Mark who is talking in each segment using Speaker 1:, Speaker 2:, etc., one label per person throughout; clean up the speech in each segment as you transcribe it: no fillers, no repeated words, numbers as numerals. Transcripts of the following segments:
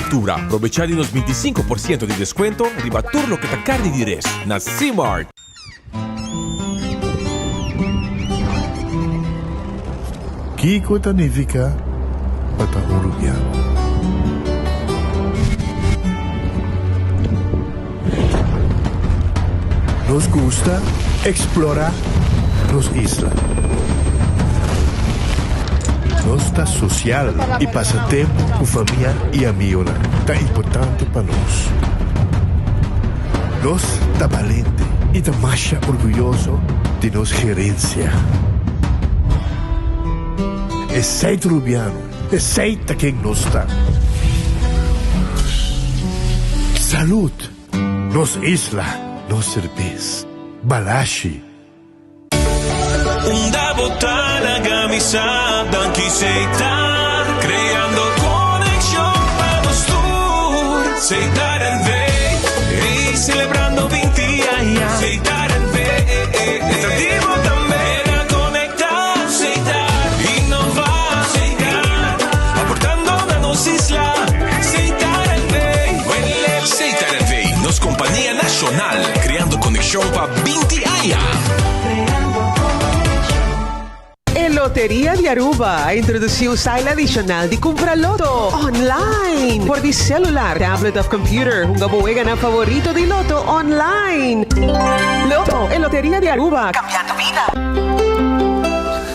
Speaker 1: kultura, probechá di nos 25% di deskuento riba tur loke ta karni di res na Simart!
Speaker 2: Kiko ta nifiká pa ta un rubiano? Nos gusta eksplorá nos isla. Nos ta sosial i pasa tempu ku famia i amigonan ta importante pa nos. Nos ta balente i ta masha orguyoso di nos gerensia. Esei ta Rubiano, esei ta ken nos ta. Salud! Nos isla, nos serbes. Balashi.
Speaker 3: Unda bo ta laga mi sa danki Setar creando conexion pa nos tur Setar NV ey celebrando 20 aña Setar NV ta di bo tambe Keda conecta Setar innova Setar aportando na nos isla Setar NV
Speaker 1: Setar NV nos compania nacional creando conexion pa 20 aña.
Speaker 4: E Loteria di Aruba a introduci un style adicional di cumpra loto online por di celular, tablet of computer. Hunga bo weganan favorito di loto online. Loto, e Loteria di Aruba, cambiando bida.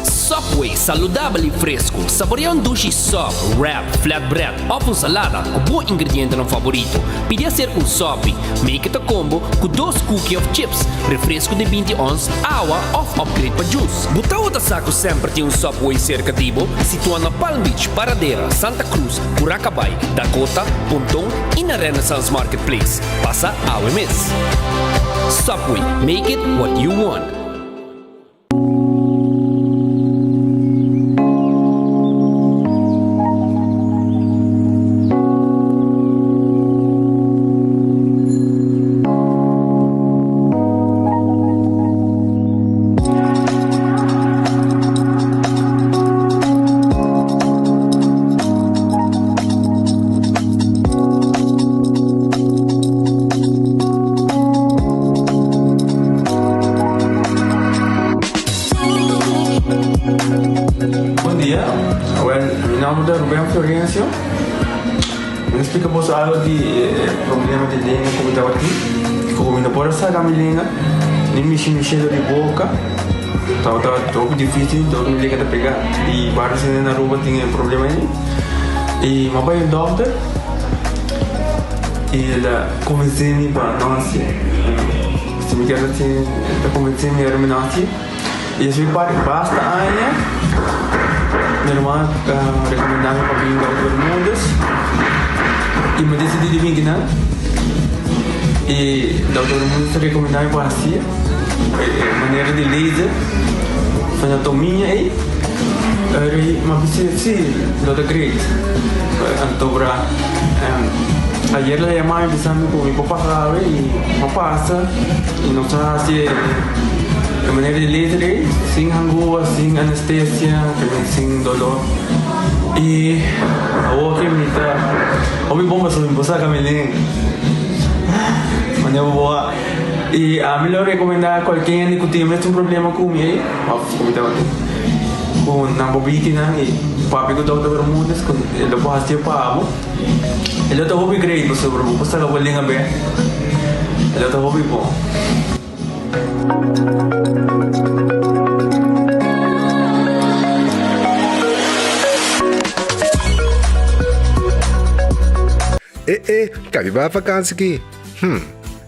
Speaker 5: Subway, saludabel y fresco. Saborea un dushi sub, wrap, flatbread of un salada cu bo ingredientenan favorito. Pidi acerca un sopi. Make it a combo cu dos cookie of chips, refresco di 20 ons, awa of upgrade pa juice. Bo tawata sa cu semper tin un Subway cerca di bo? Situa na Palm Beach, Paradera, Santa Cruz, Curacabai, Dakota, Ponton y na Renaissance Marketplace. Pasa awe mes. Subway, make it what you want.
Speaker 6: Bon dia, awel mi nomber ta Ruben Florencio. Mi ta splika boso algo di e problema di lenga ku mi tabatin. Ku mi no por a saka mi lenga, ni mishi mi shelo di boka. Tabata hopi dificil, dor mi lenga ta pega. I varios hende na Aruba tin e problema ei. I mi a bai un dokter i el a konvensé mi pa no hasié. Si mi kier hasié, el ta konvensé mi ora mi no hasié. I esei parti basta aña mi ruman a rekomendá mi pa bin Dokter Bermudez i mi a disidí di bin kinan. I Dokter Bermudez a rekomendá mi pa hasié e manera di laser frenatomiña ei. Eri mi a bisa si lo ta great. Anto bra ayer el a yama mi bisa mi ku mi por pasa awe i mi a pasa i nos a hasi e manera di laser ei sin hangua, sin anestesia, sin dolor i awor ke mi ta hopi bon pasobra mi por saka mi lenga manera bo a i ami lo rekomenda kualke hende ku tin e mesun problema ku mi ei òf ku mi tabatin ku nan por biki nan i papia ku Dòkter Bermudez ku e lo por hasié pa bo e lo ta hopi great pasobra bo por saka bo lenga bek e lo ta hopi bon.
Speaker 7: E e, kabi bai vakansi ki? Hm,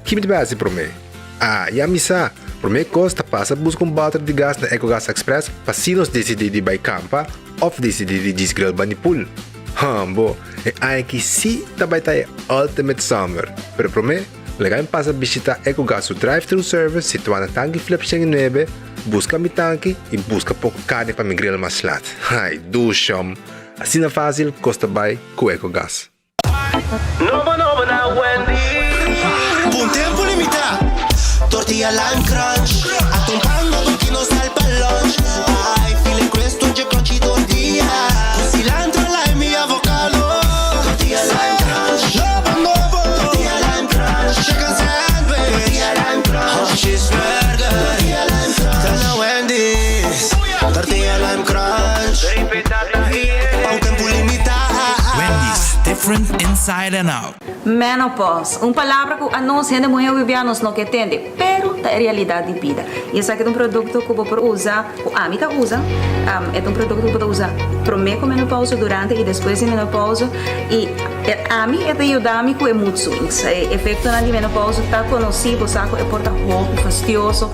Speaker 7: ki mi ta bai hasi promé? Ah, ya mi sa! Promé kos ta pasa buska un bòter di gas na Ecogas Express pa si nos disidí di bai kampa òf disidí di djis grill bani pool. Hambo, e aña aki sí ta bai ta e ultimate summer! Pero promé, laga mi pasa bishitá Ecogas su drive-thru service situá na Tanki Flip 109, buska mi tanki i buska poko karni pa mi grill mas lat. Ai, dushom! Asina fásil kos ta bai ku Ecogas.
Speaker 3: Nobo nobo na Wendy's.
Speaker 8: Pa un tempu limitá, tortilla lime crunch. Atun pan nobo ki no sal pa lunch. Ai, file crisp dje crunchy tortilla. Ku cilantro, lime i avocado. Tortilla lime crunch.
Speaker 9: Different inside and out.
Speaker 10: Menopause, un palabra ku anos hende muhé hopi nos no ke tende, pero ta e realidat di bida. I esaki ta un produkto ku bo por usa, ku ami ta usa, e ta un produkto ku bo ta usa promé ku menopause, durante i despues di menopause. I ami e ta yuda mi ku e mood swings. E efektonan di menopause ta konosí, bo sa ku e por ta hopi fastioso,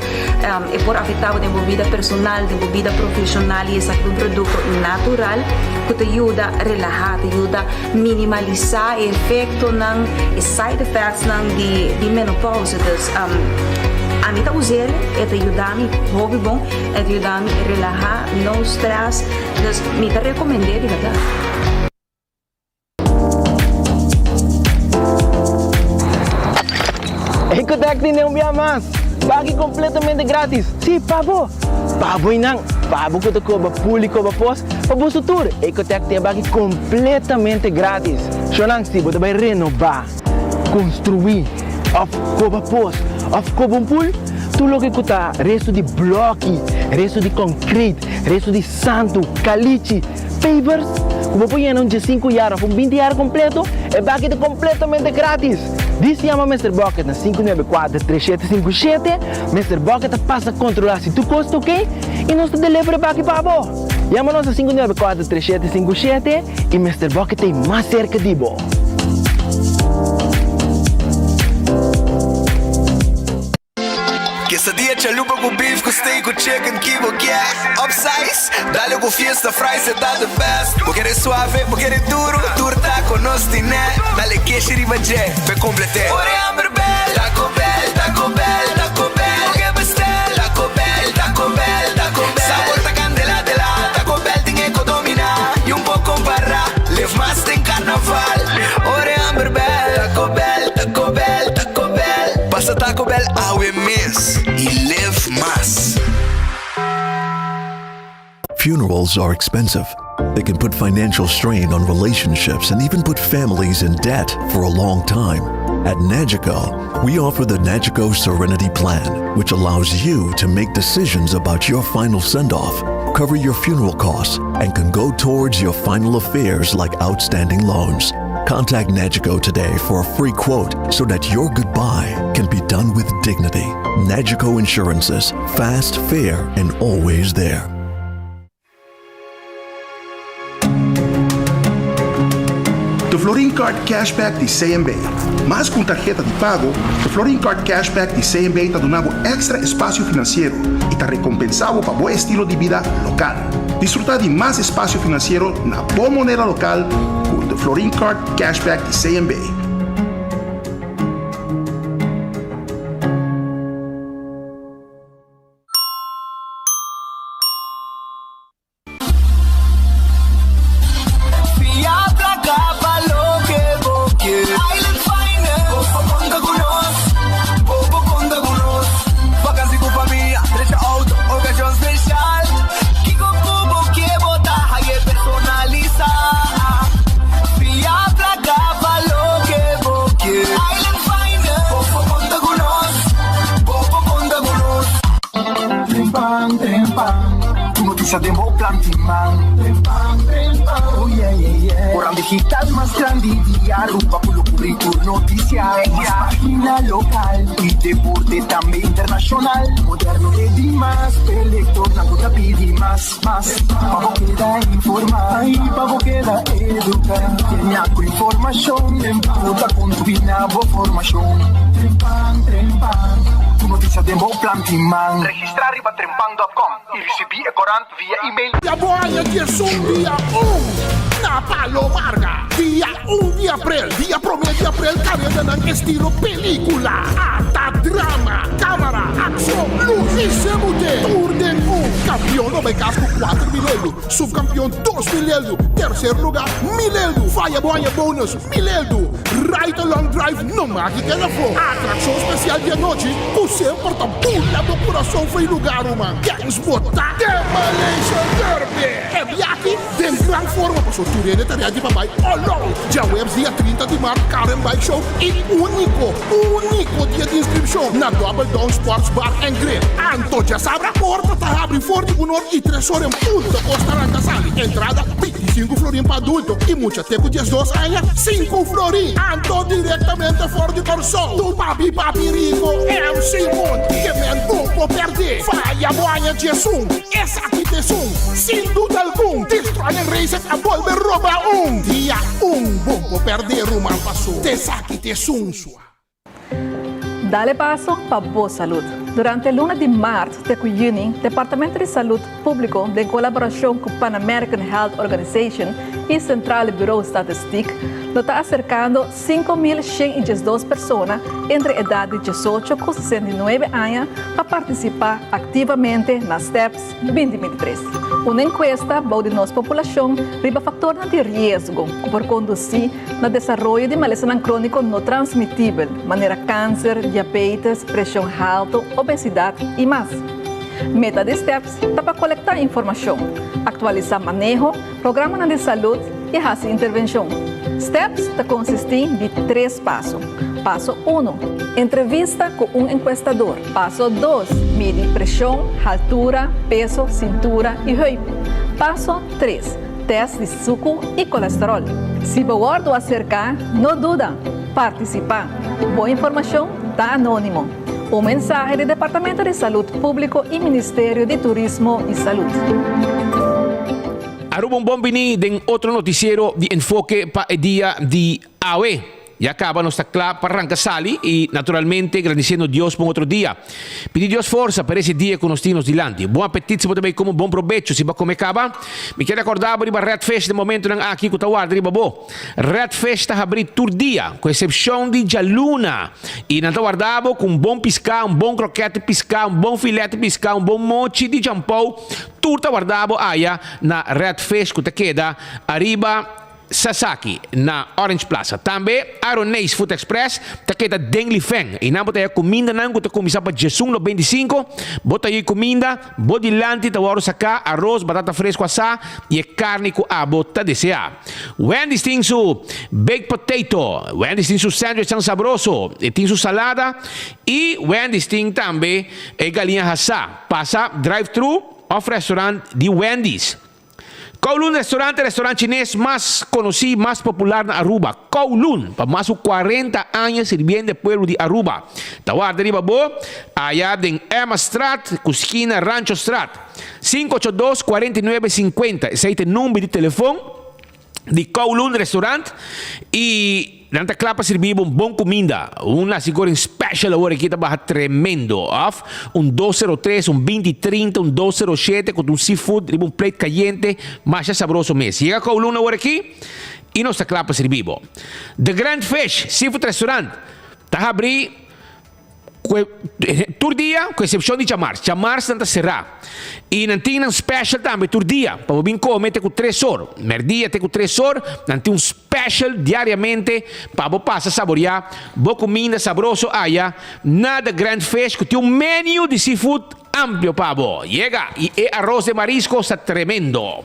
Speaker 10: e por afektá bo den bo bida personal, den bo bida profeshonal i esaki ta un produkto natural ku ta yuda relahá, ta yuda minimalisá e efektonan, e side effectsnan di menopause. Dus ami ta us'el, e ta yuda mi hopi bon, e ta yuda mi relahá, no stress, dus mi ta rekomend'é di bèrdat.
Speaker 11: Ecotec tene un bia mas! Pagi completamente gratis! Sí, pa bo! Pa bo y nan! Pa bo cu ta coba pul y coba pos, pa boso tur! Ecotec tin e baki completamente gratis! Shonan, si bo ta bay renoba, construi, of coba pos, of coba un pul, tur loke cu ta resto di bloki, resto di concrete, resto di santu, calichi, Pavers ku bo por yena un diesinku yar òf un binti yar kompleto, e baki ta kompletamente gratis! Dis yama Mister Bucket na 594 3757, Mister Bucket ta pasa kontrolá si tur kos ta oke i nos ta deliver e baki pa bo! Yama nos na 594 3757 i Mister Bucket ta ei mas serka di bo!
Speaker 12: Quesadilla chalupa cu beef cu steak cu chicken ki bo kier Upsize, dale cu fiesta fries e ta the best Bo kere suave, bo kere duro, tur taco nos tine Dale keshi riba dje, p'e complete Ora e hamber bel, Taco Bell, Taco Bell, Taco Bell Bo ke bestel, Taco Bell, Taco Bell, Taco Bell Sabor ta candela de la, Taco Bell tin e co domina Y un por compara, live mas den carnaval Ora e hamber bel, Taco Bell, Taco Bell, Taco Bell Pasa Taco Bell awe mes y live mas.
Speaker 13: Funerals are expensive. They can put financial strain on relationships and even put families in debt for a long time. At Nagico, we offer the Nagico Serenity Plan, which allows you to make decisions about your final send off, cover your funeral costs, and can go towards your final affairs like outstanding loans. Contact Nagico today for a free quote so that your goodbye can be done with dignity. Nagico Insurances, fast, fair, and always there.
Speaker 14: The Florin Card Cashback di CMB. Mas ku un tarheta di pago, The Florin Card Cashback di CMB ta duna bo èkstra espasio finansiero i ta rekompensá bo pa bo estilo di bida lokal. Disfrutá di mas espasio finansiero na bo moneda lokal ku The Florin Card Cashback di CMB.
Speaker 12: Fia placa pa loke bo kier. Island Finance, bo por conta cu nos, bo por conta cu nos. Vakantie cu famia, drecha auto, ocasion special. Kico cu bo kier bo ta haye personalisa. Fia placa pa loke bo kier. Island Finance, bo por conta cu nos, bo por conta cu nos.
Speaker 15: Trempan, trempan, tur noticia den bo plan tin man. Trempan, trempan, oh yeah, yeah, yeah. Koran digital mas grandi di Aruba cu lo cubri tur noticia. Mas pagina local y deporte tambe internacional. Moderno e di mas, p'e lectornan cu ta pidi mas, mas. Pa bo keda informa y pa bo keda educa. Llena cu informacion, cu ta contribui na bo formacion. Trempan, trempan, tur noticia den bo plan tin man.
Speaker 16: Registra riba trempan dot com y ricibi e corant via email.
Speaker 17: Ya bo haña diesun dia un na Palo Marga. Dia un di aprel, dia promé di aprel karendanan estilo pelíkula, ata drama, kámara, akshon, lus i semute. Tur den un. Kampion lo bai kas ku 4000 eldu, supkampion 2000 eldu, terser lugá mil eldu. Faya bo haña bonus mil eldu. Ride Along Drive no maki keda afó. Atrakshon spesial di anochi ku semper ta bula bo kurason fo'i lugá ruman. Kens bo ta Demolition Derby! E biahi den gran forma paso tur hende ta ready pa bai all out. Djaweps dia 30 di mart Karen Bike Show i úniko, úniko dia di inskripshon na Double Down Sports Bar. Bar and Grill. Anto djasabra porta ta habri for di un or y tres or en punto cos ta ranca sali. Entrada 25 florin pa adulto y mucha te cu 12 aña 5 florin. Anto directamente for di Corsou tu papi papi rico MC Moon ke men bo por perde. Faya bo aña 11 esaki ta esun sin duda algun Destroyer Racing a bolbe roba un dia un bo por perde ruman paso t'esaki ta esun sua.
Speaker 9: Dale paso pa bo salud. Durante luna di maart te cu juni, Departamento di Salud Publico den colaboracion cu Pan American Health Organization y Centrale Bureau Statistiek lo ta acercando 5112 persona entre edad di 18 cu 69 aña pa participa activamente na STEPS 2023. Un encuesta bou di nos populacion riba factornan di riesgo cu por conduci na desaroyo di malesanan króniko no transmitibel, manera kanser, diabetes, preshon haltu, obesidat i mas. Meta di STEPS ta pa kolektá informashon, aktualisá maneho, programanan di salud i hasi intervenshon. STEPS ta konsistí di tres paso. Paso uno, Entrevista ku un enkuestador. Paso dos, Midi preshon, haltura, peso, sintura i heup. Paso tres, Test di suku i kolesterol. Si bo wòrdu aserká, no duda, partisipá. Bo informashon ta anónimo. Un mensahe di Departamento di Salud Públiko i Ministerio di Turismo i Salud.
Speaker 18: Aruba un bon bini den otro noticiero di Enfoke pa e dia di awe. Ya caba nos ta cla pa ranca sali y naturalmente gradiciendo Dios pa un otro dia. Pidi Dios forsa pa reci dia cu nos tin nos dilanti. Bon apetit si bo ta bay come, bon probecho si bo a come caba. Mi kier recorda bo riba Red Fish den momentonan aki cu ta warda riba bo. Red Fish ta habri tur dia, cu excepcion di djaluna, y nan ta warda bo cu un bon pisca, un bon croquette pisca, un bon filete pisca, un bon mochi di jampou, tur ta warda bo aya na Red Fish cu ta keda ariba Sasaki na Orange Plaza. Tambe Aroneis Food Express ta keda den Lifeng. Einan bo ta haya kumindanan ku ta kuminsá pa diesun 95. Bo ta yoi kuminda, bo dilanti ta wòrdu saká aros, batata fresku asá i e karni ku abo ta deseá. Wendy's tin su baked potato, Wendy's tin su sandwichnan sabroso, e tin su salada i Wendy's tin tambe e galiña hasá. Pasa drive-thru òf restaurant di Wendy's. Kowloon Restaurant e restaurant chines mas conoci, mas popular na Aruba. Kowloon, pa mas cu 40 aña sirbiendo e pueblo di Aruba. Ta warda riba bo aya den Emma Straat cu skina Rancho Straat. 582 49 50, esey ta e number di telefon di Kowloon Restaurant y nan ta kla pa sirbi bo un bon kuminda. Un nasi goreng special awor aki ta baha tremendo. Of un 203, un 2030, un 207 ku ta un seafood riba un plate kayente masha sabroso mes. Yega Kowloon awor aki y nos ta kla pa sirbi bo. The Grand Fish Seafood Restaurant ta habri Tur dia, ku eksepshon di djamars. Djamars nan ta será. I nan tin nan special tambe tur dia, pa bo bin kome te ku tres or. Mèrdia te ku tres or, nan tin un special diariamente pa bo pasa saboriá bo kuminda sabroso aya na The Grand Fish ku tin un menu di seafood amplio pa bo. Yega! I e aros de marisco sta tremendo.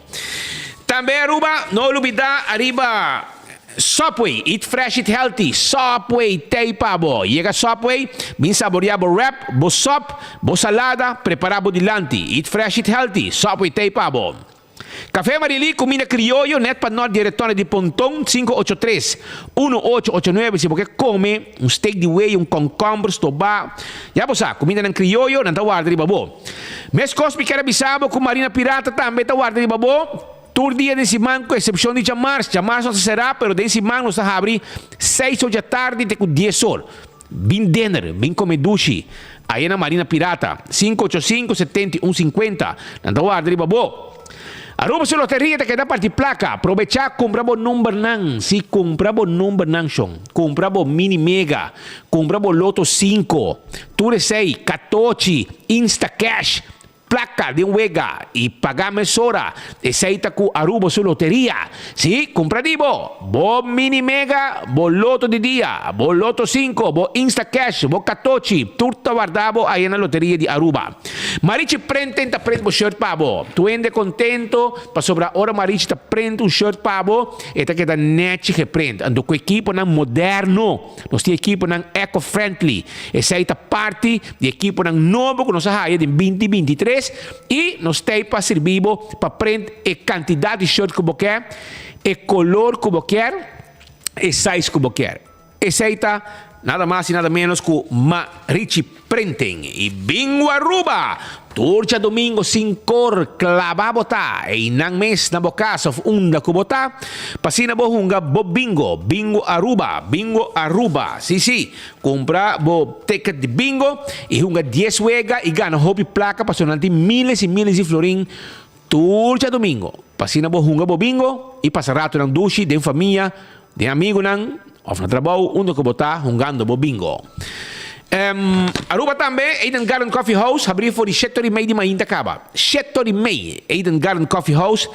Speaker 18: Tambe Aruba, no lubidá ariba. Subway, eat fresh, eat healthy, Subway t'ei pa bo. Yega Subway, bin saborea bo wrap, bo sop, bo salada, prepara bo dilanti. Eat fresh, eat healthy, Subway t'ei pa bo. Café Marily, cuminda crioyo net pa nort di e retorno di Ponton, 583 1889 si bo ke come un steak di wei, un concomber stobá, ya bo sa, cumindanan crioyo nan ta warda riba bo. Mescos mi kier a bisa bo cu Marina Pirata tambe ta warda riba bo. Tur dia den siman ku eksepshon di djamars. Djamars nos ta será pero den siman nos ta habri seis or djatardi te ku dies or. Bin dinner, bin kome dushi. Aya na Marina Pirata, 585 71 50. Nan ta warda riba bo. Aruba su loteria ta keda parti plaka. Probechá kumpra bo numbernan. Si kumpra bo numbernan shon. Kumpra bo mini mega. Kumpra bo loto sinku. Tur esei, katochi, instacash. Placa den wega y paga mesora. Esey ta cu Aruba su loteria. Si, cumpra di bo! Bo mini mega, bo loto di dia, bo loto cinco, bo insta cash, bo catochi, tur ta warda bo aya na loteria di Aruba. Marichi Printing ta print bo shirt pa bo. Tu hende contento pasobra ora Marichi ta print un shirt pa bo, e ta keda nechi geprint. Anto cu ekiponan moderno. Nos tin ekiponan eco-friendly. Esey ta parti di ekiponan nobo cu nos a haya den 2023 y nos t'ey pa sirbi bo pa print e cantidad di shirt cu bo kier, e color cu bo kier, e size cu bo kier. Esey ta nada mas y nada menos cu Marichi Printing. Y bingo Aruba! Tur djadomingo sin cor claba bo ta eynan mes na bo cas of unda cu bo ta pa asina bo hunga bo bingo. Bingo Aruba! Bingo Aruba! Si si, cumpra bo ticket di bingo y hunga dies wega y gana hopi placa pasobra nan tin miles y miles di florin tur djadomingo. Pa asina bo hunga bo bingo y pasa ratonan dushi den famia, den amigunan of na trabou unda cu bo ta hungando bo bingo. Aruba tambe, Eden Garden Coffee House habri for di shete ora y mei di mainta caba. Shete ora y mei, Eden Garden Coffee House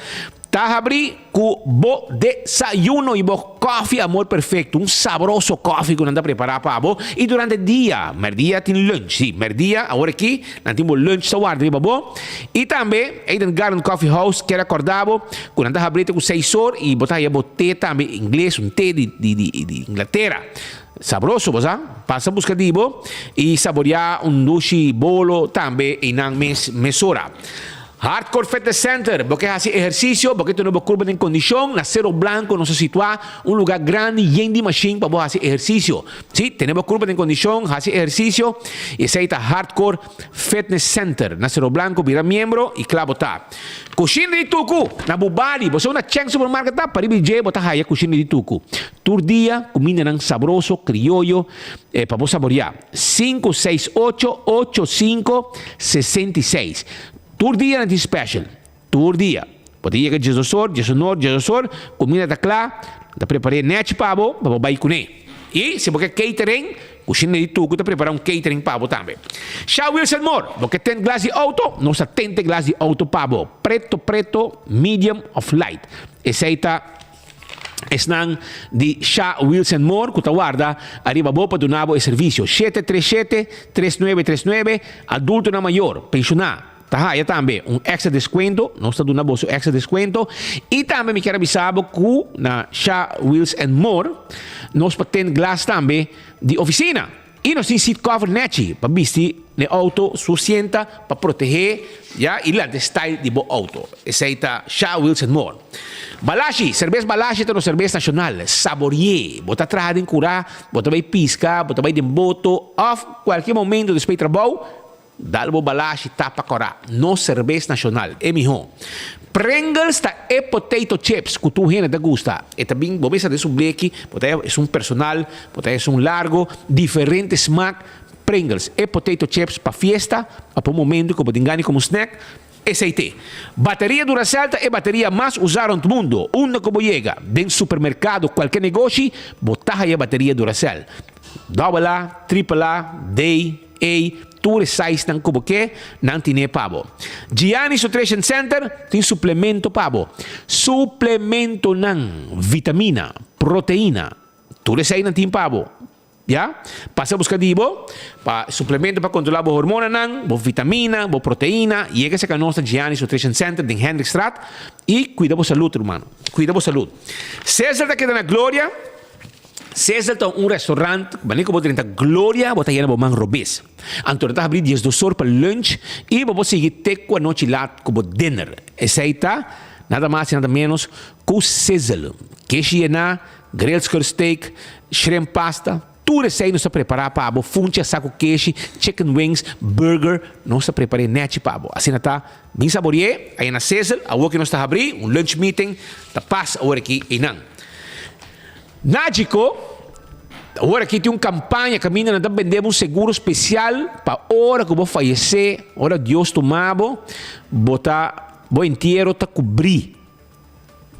Speaker 18: ta habri cu bo desayuno y bo koffie amor perfecto, un sabroso koffie cu nan ta prepara pa bo. Y durante dia, merdia tin lunch, si, merdia awor aki nan tin bo lunch ta warda riba bo. Y tambe Eden Garden Coffee House kier acorda bo cu nan ta habri te cu seis or y bo ta haya bo te tambe ingles, un te di di di Inglatera. Sabroso, bo sa? Pasa busca di bo y saborea un dushi bolo tambe eynan mes mesora. Hardcore Fitness Center, bo ke haci ehercicio, bo ke tene bo curpa den condicion, na Cerro Blanco nos ta situa, un lugar grandi yen di machine pa bo haci ehercicio. Si, tene bo curpa den condicion, haci ehercicio, y esey ta Hardcore Fitness Center na Cerro Blanco, bira miembro y cla bo ta. Cushina di Tucu, na Bubali, bo sa unda Cheng Supermarket ta? Pariba di dje bo ta haya Cushina di Tucu. Tur dia cumindanan sabroso, crioyo, pa bo saborea. Sinku, seis, ocho, ocho, sinku, 66. Tur dia nan tin special. Tur dia. Bo ta yega diesdosor, diesunor, diesdosor, cuminda ta cla, nan ta prepar'é nechi pa bo, pa bo bai cuné. Y si bo ke catering, cushina di Tucu ta prepara un catering pa bo tambe. Sha Wilson Moore, bo ke tint glas di auto? Nos ta tinte glas di auto pa bo. Preto preto, medium of light. Esey ta Esnan di Sha Wilson Moore ku ta warda ariba bo pa duna bo e servisio. Shete tres shete, tres nuebe tres nuebe, Adultonan mayor, penshoná, ta haya tambe un èkstra deskuento. Nos ta duna boso èkstra deskuento. I tambe mi kier a bisa bo ku na Sha Wheels and More nos por tene glas tambe di ofisina. I nos tin seat cover nechi pa bisti n'e auto su sienta pa protehé ya i lanta e style di bo auto. Esei ta Sha Wheels and More. Balashi, Serbes Balashi ta nos serbes nashonal. Saborié. Bo ta traha den kurá, bo ta bai piska, bo ta bai den boto òf kualke momento despues di trabou, Dal bo balashi tapa kòrá. Nos serbes nashonal, e mihó. Pringles ta e potato chips ku tur hende ta gusta. E ta bin, bo mester den su bleki, bo ta esun personal, bo ta esun largo, diferente smak. Pringles, e potato chips pa fiesta òf pa un momento ku bo tin gana di komo snack, esei t'e. Bateria Duracell ta e bateria mas usá rònt mundu. Unda ku bo yega, den supermerkado, kualke negoshi, bo ta haya bateria Duracell. Dòbel A, tripel A, D, Ey, tur e sizenan ku bo ke, nan tine pa bo. Gianni's Nutrition Center tin suplemento pa bo. Suplementonan, vitamina, proteina, tur esei nan tin pa bo. Ya? Pasa buska di bo pa suplemento pa kontrola bo hormonanan, bo vitamina, bo proteina. Yega serka nos na Gianni's Nutrition Center den Hendrikstraat i kuida bo salud, ruman. Kuida bo salud. Cesar ta keda na Gloria. Cecil ta un restaurant, wanneer ku bo drenta Gloria bo ta yena bo man robes. Anto nan ta habri diesdos or pa lunch i bo por sigui te ku anochi lat ku bo dinner. Esei ta nada mas i nada menos ku Sizzle. Keshi yená, grilled skirt steak, shrimp pasta, tur esei nos ta prepará pa bo, funchi asá ku keshi, chicken wings, burger, nos ta prepar'é nèchi pa bo. Asina ta, bin sabori'é aya na Sizzle, awor ku nos ta habri un lunch meeting ta pas awor aki einan. Nagico, Awor aki tin un campaña caminda nan ta bende bo un seguro special pa ora cu bo fayece, ora Dios tuma bo, bo ta, bo entiero ta cubri.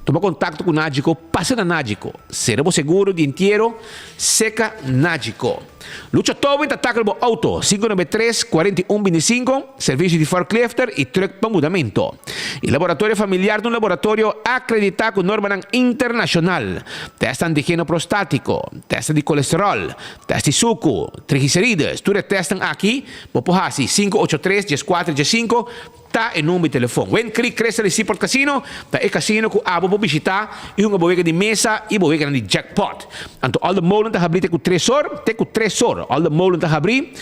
Speaker 18: Tuma kontakto ku Nagico, pasa na Nagico. Sera bo seguro di entiero seka Nagico. Lucha Towing ta tackle bo auto, 593 41 25, servicio di forklifter y truck pa mudamento. E laboratorio familiar ta un laboratorio acredita cu normanan internacional. Test antigeno prostatico, test di colesterol, test di sucu, triglicerides, tur e testnan aki bo por haci, 583 14 15, Ta e number di telefon. Wind Creek Crystal y Seaport Casino ta e casino cu abo por bishita y hunga bo wega di mesa y bo weganan di jackpot. Anto Alde Molen ta habri te cu tres or, te cu tres or Alde Molen ta habri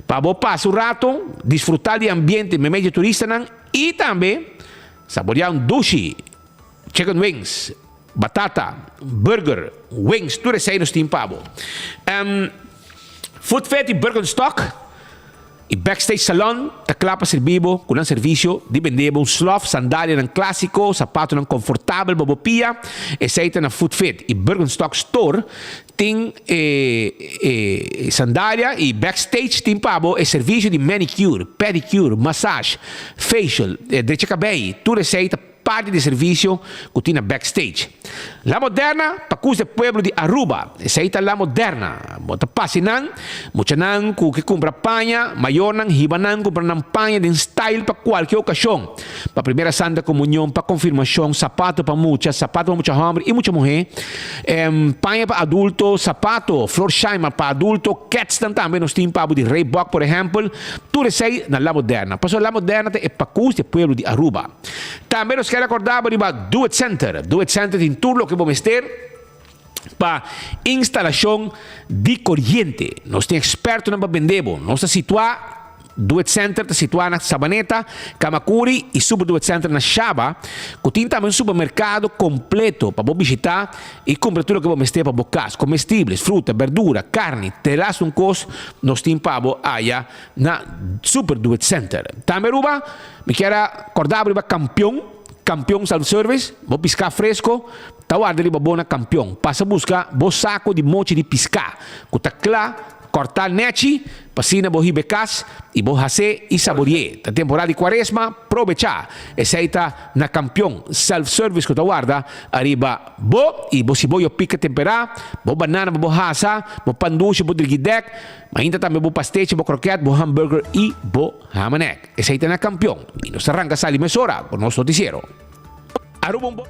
Speaker 18: pa bo pasa un rato, disfruta di e ambiente meimei di e turistanan y tambe saborea un dushi chicken wings, batata, burger, wings, tur esey nos tin pa bo. Food Fit y Birkenstock. E Backstage Salon ta kla pa sirbi bo ku nan servisio di bende bo un slof, sandalianan klásiko, sapatonan konfortabel pa bo pia. Esei ta na Foot Fit i Birkenstock Store tin e e sandalia i Backstage tin pa bo e servisio di manicure, pedicure, massage, facial, drecha kabei, tur esei ta Parti di servicio cu tin na backstage. La Moderna pa cus e pueblo di Aruba. Esey ta La Moderna. Bo ta pasa nan, muchanan cu ke cumpra paña, mayornan hiba nan cumpra nan paña den style pa cualke ocasion. Pa primera Santa Comunion, pa confirmacion, sapato pa mucha, sapato pa mucha homber y mucha muhe, paña pa adulto, sapato, Florsheim pa adulto, ketsnan tambe nos tin pa bo di Reebok por ehempel. Tur esey na La Moderna. Pasobra La Moderna ta e pacus di e pueblo di Aruba. Tambe nos kier acorda bo riba Do It Center. Do It Center tin tur loke bo mester pa instalacion di coriente. Nos tin expertonan pa bende bo. Nos ta situa, Do It Center ta situa na Sabaneta, Camacuri y Super Do It Center na Shaba, cu tin tambe un supermercado completo pa bo bishita y cumpra tur loke bo mester pa bo cas, comestibles, fruta, berdura, carni, te laatste un cos nos tin pa bo aya na Super Do It Center. Tambe Aruba. Mi kier a korda bo riba Kampion, Kampion Self Service, bo piská fresko ta warda riba bo na Kampion. Pasa buska bo sako di mochi di piská ku ta kla, kòrtá nèchi, pa asina bo hiba e kas i bo has'é i sabori'é. Ta temporada di kuaresma, probechá! Esei ta na Kampion Self Service ku ta warda ariba bo i bo siboyo pika temperá, bo banana pa bo hasa, bo pan dushi, bo drigidèk, mainta tambe bo pastechi, bo krokèt, bo hamburger i bo hamanek. Esey ta na campeon y nos ta ranca sali mesora cu nos noticiero. Aruba un bo.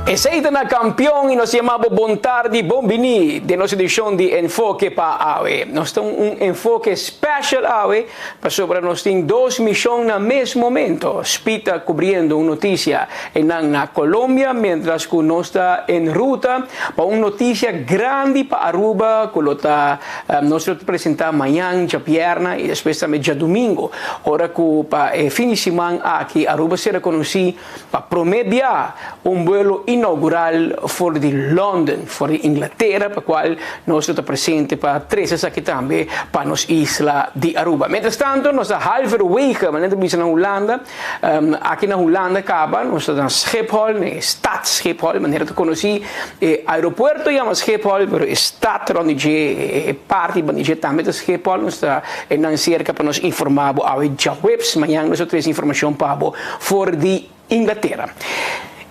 Speaker 19: Esey ta na campeon y nos yama bo bon tardi, bon bini den nos edicion di Enfoke pa awe. Nos ta un enfoke special awe pasobra nos tin dos mision na mes momento. Speed ta cubriendo un noticia eynan na Colombia mientras cu nos ta en ruta pa un noticia grandi pa Aruba cu lo ta Nos lo ta presentá mañan djabièrnè i despues tambe djadumingu, ora ku pa e fin di siman aki Aruba sera konosí pa promé bia un buelo inougural for di London, for di Inglatera, pa kual nos lo ta presente pa trese esaki tambe pa nos isla di Aruba. Mientras tanto nos ta halverwege, manera ta bisa na Hulanda, Aki na Hulanda kaba nos ta na Schiphol, na e stad Schiphol, manera ta konosí. E aeropuerto yama Schiphol, pero e stad rond di dje, e parti banda di dje tambe ta Schiphol. Nos ta einan serka pa nos informá bo awe djaweps. Mañan nos ta trese informashon pa bo for di Inglatera.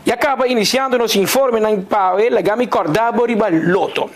Speaker 19: Ya kaba inisiando nos informenan pa awe, laga mi kòrda bo riba Lotto.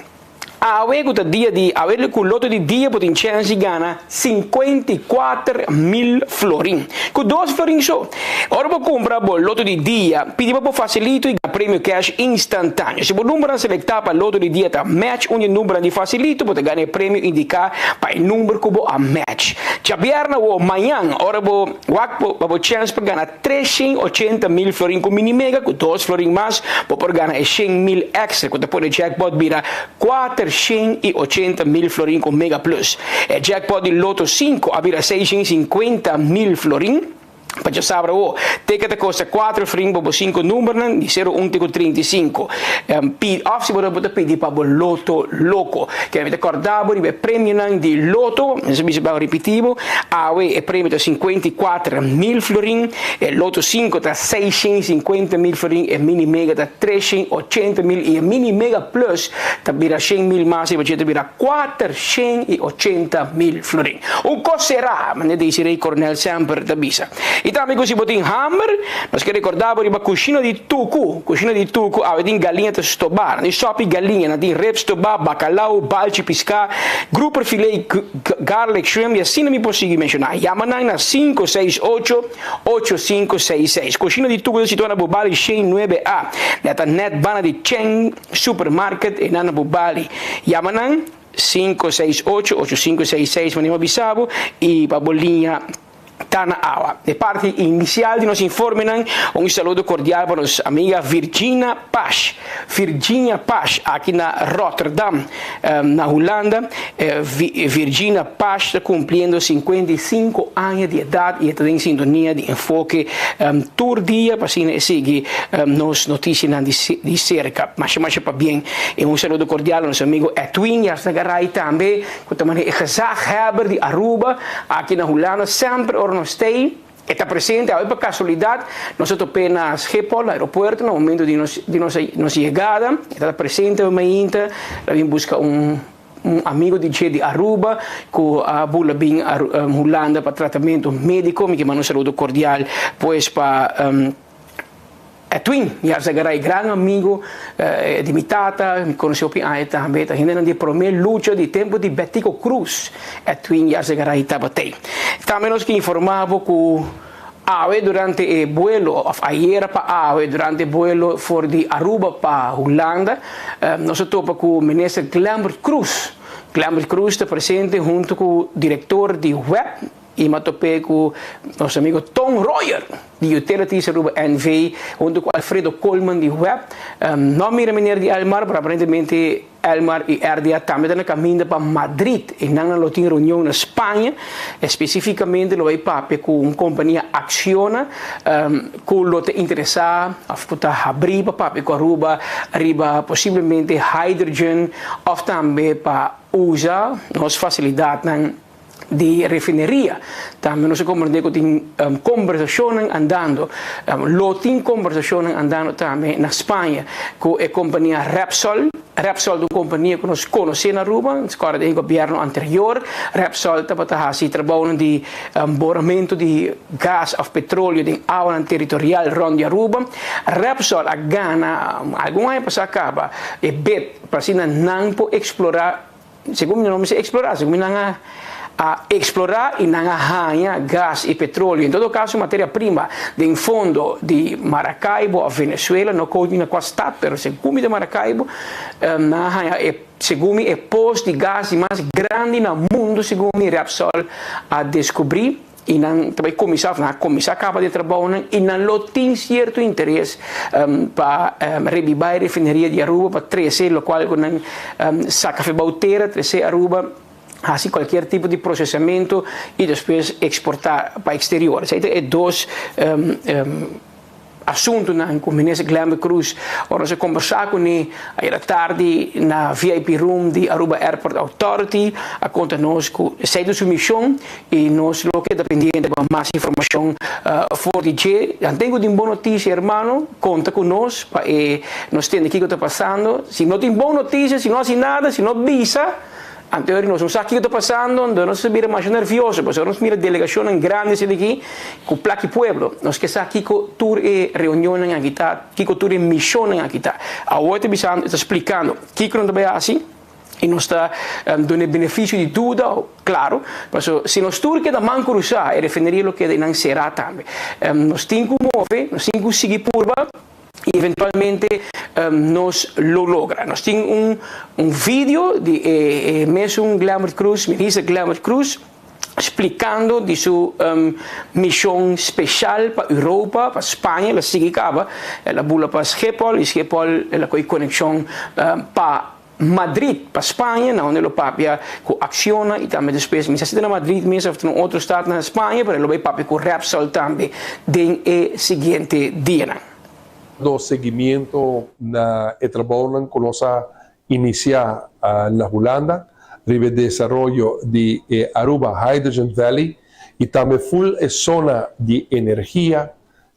Speaker 19: Awe ku ta dia di awe ku loto di dia bo tin chèns di gana 54,000 florin. Ku dos florin so. Ora bo kumpra bo loto di dia, pidi pa bo fasilito i gana premio kèsh instantaneo. Si bo numbernan selektá pa loto di dia ta match un di e numbernan di fasilito, bo ta gana e premio indiká pa e number ku bo a match. Djabièrnè o mañan ora bo wak pa bo chèns pa gana. 380,000 florin ku mini mega ku dos florin mas bo por gana e 100,000 extra ku ta pone jackpot bira 480,000 florin ku mega plus. E jackpot di Lotto sinku a bira 650,000 florin. Pa djasabra awo, teken ta kosta kuater florin pa bo sinku numbernan di sero un te ku 35. Pidi òf si bo ta bo ta pidi pa bo Lotto Loko. Kende mi ta kòrda bo riba e premionan di Lotto, mi sa bisa bo ripití bo, awe e premio ta 54,000 florin, e Lotto sinku ta 650,000 florin, e Mini Mega ta 380,000 i e Mini Mega Plus ta bira 100,000 mas riba dje ta bira 480,000 florin. Un kos será, manera Desiree Coronel semper ta bisa. I tambe ku si bo tin hamber, nos ke rekordá bo riba Kushina di Tuku. Kushina di Tuku awe tin galiña ta stobá. Nan tin sòpi galiña, nan tin ribs stobá, bakalau, balchi piská, grouper filet, garlic shrimp i asina mi por sigui menshoná. Yama nan na 568 8566. Kushina di Tuku ta situá na Bubali Shen nuebe A. Nan ta nèt banda di Cheng Supermarket einan na Bubali. Yama nan 568 8566 manera mi a bisa bo i pa bo liña ta na awa. E parti inisial di nos informenan, un saludo kordial pa nos amiga Virgina Pash, Virginia Pash, aki na Rotterdam, na Hulanda. Virgina Pash ta kumpliendo 55 aña di edat i e ta den sintonia di Enfoke tur dia pa asina e sigui nos notisianan di serka. Masha masha pabien i un saludo kordial a nos amigo Edwin Yarsnagaray tambe. Ku ta manera e gezaghebber di Aruba aki na Hulanda semper ora nos stay e ta presente. Awe pa kasualidat nos a top'é na Schiphol, aeropuerto, na momento di nos di nos nos yegada. E tabata presente awe mainta. El a bin buska un un amigo di dje di Aruba ku a bula bin Hulanda pa tratamentu médiko. Mi ke manda un saludo kordial pues pa. Edwin Yarzagaray, gran amigo di mi tata, mi conoce hopi aña tambe, ta hendenan di e prome lucha di tempo di Betico Croes, Edwin Yarzagaray tabatey. Tambe nos ke informa bo cu awe durante e buelo, of ayera pa awe durante e buelo for di Aruba pa Hulanda, nos a topa cu Minister Glenbert Croes. Glenbert Croes ta presente hunto cu director di web, I m'a top'é ku nos amigo Ton Royer di Utilities Aruba NV huntu ku Alfredo Koolman di web. No a mira meneer di Elmar, pero aparentemente Elmar i RDA tambe ta na kaminda pa Madrid. I nan lo tin reunion na Spaña. Espesífikamente lo bai papia ku un kompania Acciona ku lo ta interesá òf ku ta habrí pa papia ku Aruba riba posiblemente hydrogen òf tambe pa usa nos fasilidatnan di refineria. Tambe nos a comprende cu tin conversacionnan andando, lo tin conversacionnan andando tambe na Spaña cu e compania Repsol. Repsol ta un compania cu nos conoce na Aruba, nos corda den e gobierno anterior Repsol tabata haci trabounan di boramento di gas of petroleo den awanan territorial rond di Aruba. Repsol a gana algun aña pasa caba e bid pa asina nan por explora. Segun mi no mester eksplorá, segun mi nan a a eksplorá i nan a haña gas i petroleo, en todo kaso materia prima den fondo di Maracaibo òf Venezuela, no koe na kua stat, pero segun mi den Maracaibo nan a haña e segun mi e pos di gas di mas grandi na mundu segun mi Repsol a deskubrí. I nan ta bai kuminsá òf nan a kuminsá kaba di trabounan i nan lo tin sierto interes pa rebibá e refineria di Aruba pa trese lokual ku nan saka fe bou tera trese Aruba hasi kualkier tipo di prosesamentu i despues eksportá pa eksterior. Esei ta e dos Asuntunan ku Minister Glenbert Croes ora nos a kombersá kuné ayera tardi na VIP room di Aruba Airport Authority a konta nos ku esei ta su mishon i nos lo keda pendiente pa mas informashon for di dje. Dan ten ku tin bon notisia hermano konta ku nos pa e nos tende kiko ta pasando. Si no tin bon notisia, si no hasi nada, si no bisa. Anto nos no sa kiko ta pasando, anto nos ta bira masha nervioso, pasobra nos mira delegacionnan grandi asina aki ku plaki pueblo. Nos ke sa kiko tur e reunionnan aki ta, kiko tur e misionnan aki ta. Awor e ta bisando, e ta splikando kiko nan ta bai hasi i nos ta duna e beneficio di duda, klaro, pasobra si nos tur keda man krusá e refineria lo keda einan será tambe. Nos tin ku move, nos tin ku sigui purba. y eventualmente nos lo logra. Nos tin un un video di e e mesun Glenbert Croes, Minister Glenbert Croes splikando di su mision special pa Europa, pa Spaña, el a sigui caba, el a bula pa Schiphol y Schiphol el a coge conexion pa Madrid pa Spaña, na unda lo papia cu Acciona y tambe despues mi sa si ta na Madrid mes of ta na un otro stad na Spaña, pero lo bay papia cu Repsol tambe den e siguiente dianan.
Speaker 20: Nos seguimiento na e trabounan cu nos a inicia na Hulanda riba e desaroyo di e Aruba Hydrogen Valley y tambe full e zona di energia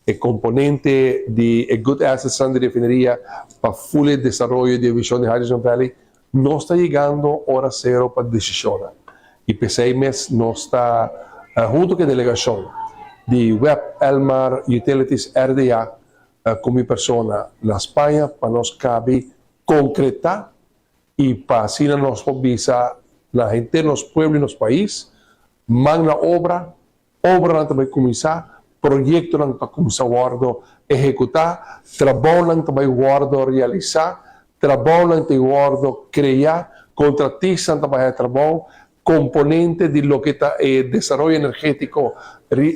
Speaker 20: E komponente di e good assetsnan di refineria pa ful e desaroyo di e vision di Hydrogen Valley no sta yegando ora sero pa desishonnan. I p'esei mes nos ta huntu ku e delegashon. di web Elmar Utilities RDA ku mi persona na Spaña pa nos kabi konkretá i pa asina nos por bisa na henter nos pueblo i nos pais, man na obra, obranan ta bai kuminsá, proyektonan ta kuminsá wòrdu ehekutá, trabounan ta bai wòrdu realisá, trabounan ta wòrdu kreá, kontratistanan ta bai haña trabou, komponente di loke ta e desaroyo energétiko,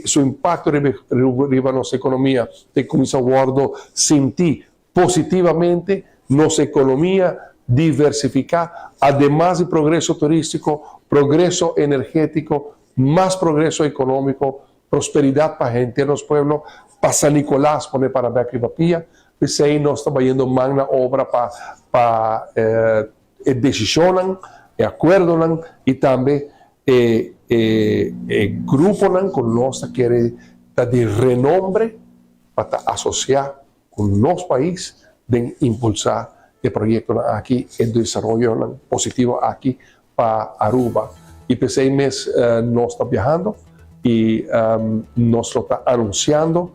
Speaker 20: su impakto riba nos ekonomia ta kuminsá wòrdu sintí positivamente, nos ekonomia diversifiká, ademas di progreso turístiko, progreso energétiko, mas progreso ekonómiko, prosperidat pa henter nos pueblo, pa San Nicolas pone para bèk riba pia. P'esei nos ta bayendo man na obra pa pa e desishonnan, e akuerdonan i tambe e e e gruponan ku nos ta kere ta di renombre pa ta asosiá ku nos pais den impulsá e proyektonan aki, e desaroyonan positivo aki pa Aruba. I p'esei mes nos ta biahando i nos lo ta anunsiando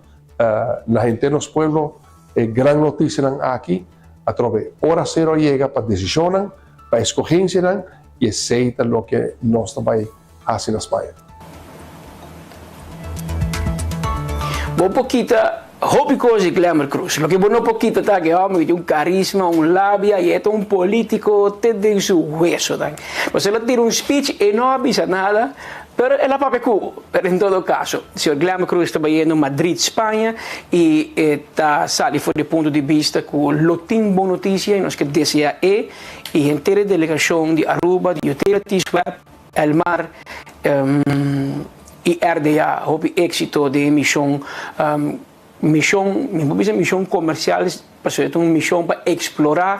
Speaker 20: na henter nos pueblo e gran notisianan aki atrobe. Ora sero a yega pa desishonnan, pa eskogensianan i esei ta loke nos ta bai hasi na Spaña.
Speaker 19: Bo por kita hopi kos di Glenbert Croes. Loke bo no por kita ta ku e hòmber tin un karisma, un labia i e ta un polítiko te den su huesonan. Pasobra el a tira un speech, e no a bisa nada, pero el a papia ku bo. Pero en todo kaso, señor Glenbert Croes ta bayendo Madrid, Spaña i e ta sali for di e punto di bista ku lo tin bon notisia i nos ke desea e i henter e delegashon di Aruba, di Utilities Web, Elmar y RDA hopi exito den e mision mision mi por bisa mision comercial pasobra e ta un mision pa explora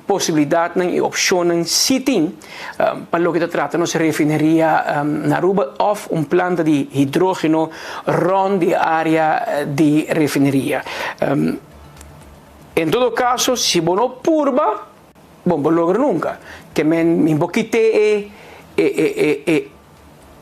Speaker 19: posibilidadnan y opcionnan si tin pa loke ta trata nos refineria na Aruba of un planta di hidrogeno rond di e area di refineria. En todo caso si bo no purba Bon bo logra nunca. Ke men mi bo kite e e e e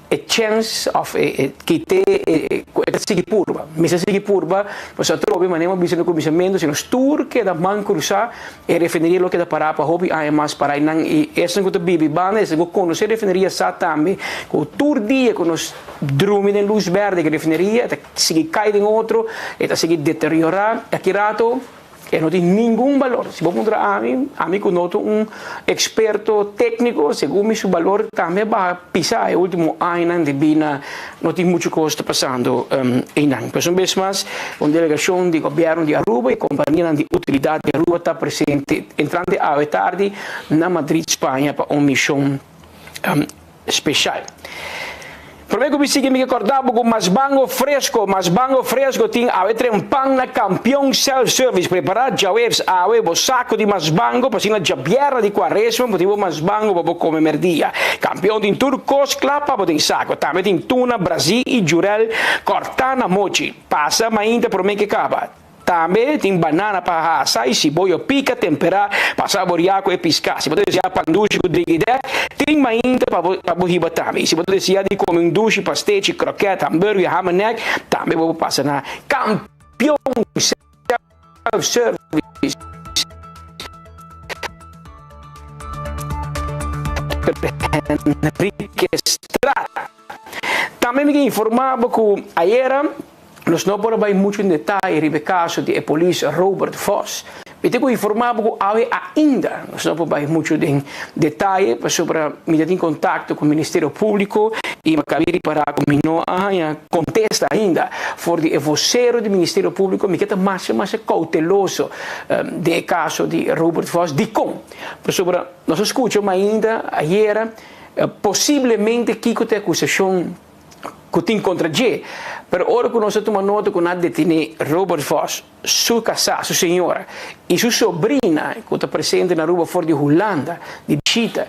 Speaker 19: e chens of e e kite e e ku e ta sigui purba. Mi sa sigui purba pasobra atrobe manera mi a bisa na kuminsamentu si nos tur keda man krusá e refineria lo keda pará pa hopi aña mas pará einan i esnan ku ta biba i banda esnan ku konosé refineria sa tambe ku tur dia ku nos drumi den lus bèrdè ku refineria e ta sigui kai den otro e ta sigui deteriorá aki rato. E no tin ningun balor. Si bo puntra ami, ami ku no ta un eksperto tékniko, segun mi su balor tambe a baha pisá e último añanan debí na no tin muchu kos ta pasando einan. Pues un bes mas, un delegashon di gobièrnu di Aruba i kompanianan di utilidat di Aruba ta presente entrante awe tardi na Madrid, Spaña pa un mishon Special. Prome ku mi sigui mi ke korda bo ku Masbango Fresco, Masbango Fresco tin awe tren pan na Kampion Self Service. Prepara djaweps awe bo sako di Masbango pa asina djabièrnè di kuaresma bo tin bo Masbango pa bo kome merdia. Kampion tin tur kos kla pa bo den sako. Tambe tin tuna, brazí i jurel kòrtá na mochi. Pasa mainta prome ke kaba. Tambe tin banana pa hasa i siboyo pika temperá pa saboriá ku e piská. Si bo ta deseá pan dushi ku drigidè, tin mainta pa bo pa bo hiba tambe. I si bo ta deseá di kome un dushi, pastechi, krokèt, hamburger, hamenèk, tambe bo por pasa na Kampion Self Service. Henriquezstraat. Tambe mi ke informá bo ku ayera. Nos no por a bai muchu en detaye riba e kaso di e polis Robert Vos. Mi tin ku informá bo ku awe ainda nos no por bai muchu den detaye pasobra mi ta tin kontakto ku Ministerio Públiko i mi a kabi ripará ku mi no a haña kontesta ainda for di e vosero di Ministerio Públiko. Mi ke ta masha masha kouteloso den e kaso di Robert Vos. Dikon? Pasobra nos a skucha mainta ayera posiblemente kiko ta e akusashon ku tin kontra dje. Pero ora ku nos a tuma nota ku nan a detené Robert Vos, su kasá, su señora, i su sobrina ku ta presente na Aruba for di Hulanda di bishita,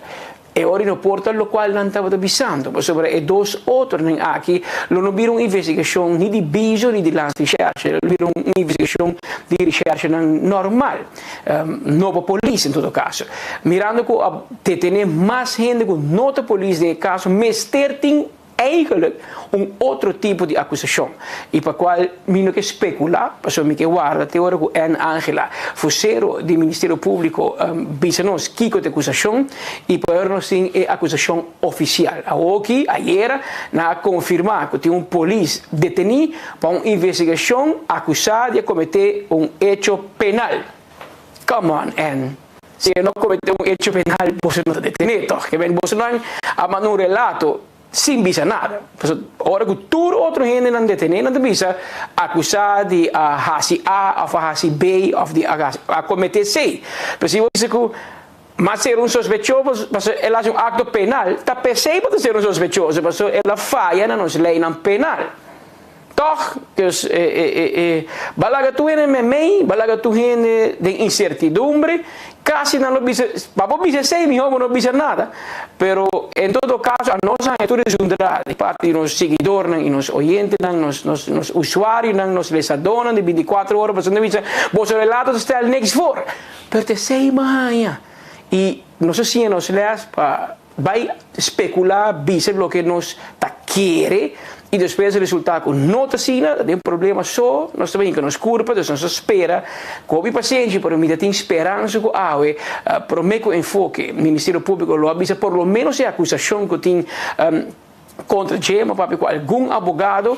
Speaker 19: e ora no por ta lokual nan tabata bisando, pasobra e dos otronan aki lo no bira un investigashon ni di biso ni di landsrecherche, lo bira un investigashon di resherchenan normal, no pa polis en todo kaso. Mirando ku a detené mas hende ku no ta polis den e kaso, mester tin. Eigenlijk un otro tipo di akusashon i pa kual mi no ke spekulá, pasobra mi ke warda te ora ku Ann Angela, fosero di Ministerio Públiko, bisa nos kiko ta e akusashon i pa ora nos tin e akusashon ofisial. Awoki, ayera, nan a konfirmá ku tin un polis detení pa un investigashon akusá di a kometé un echo penal. Come on, Ann. Si e no kometé un echo penal, boso no ta detené, tòg? Ke men bosonan a manda un relato sin bisa nada. Pasobra ora ku tur otro hendenan detené, nan ta bisa akusá di a hasi A òf a hasi B òf di a kometé C. Pero si bo bisa ku m'a ser un sospechoso pasobra el a hasi un akto penal, ta p'esei bo ta ser un sospechoso, pasobra el a faya na nos leinan penal. Tòg, dus e e e e ba laga tur hende meimei, ba laga tur hende den insertidumbre, kasi nan lo bisa, pa bo bisa esei mihó bo no bisa nada, pero en todo kaso anos haña tur e zundra di parti di nos siguidornan i nos oyentenan, nos nos nos usuarionan, nos lesadónan di bintikuater ora, pasobra nan bisa boso relato ta stel niks voor, pero ta esei bo haña i nos a siña nos lès pa. Bai speculá, bisa loke nos ta kere y despues resulta cu no ta asina, ta den problema so, nos ta bini cu nos curpa, dus nos ta spera cu hopi pasenshi, pero mi ta tin speransa cu awe prome cu enfoke Ministerio Publico lo a bisa por lo menos e acusacion cu tin contra dje, mi a papia cu algun abogado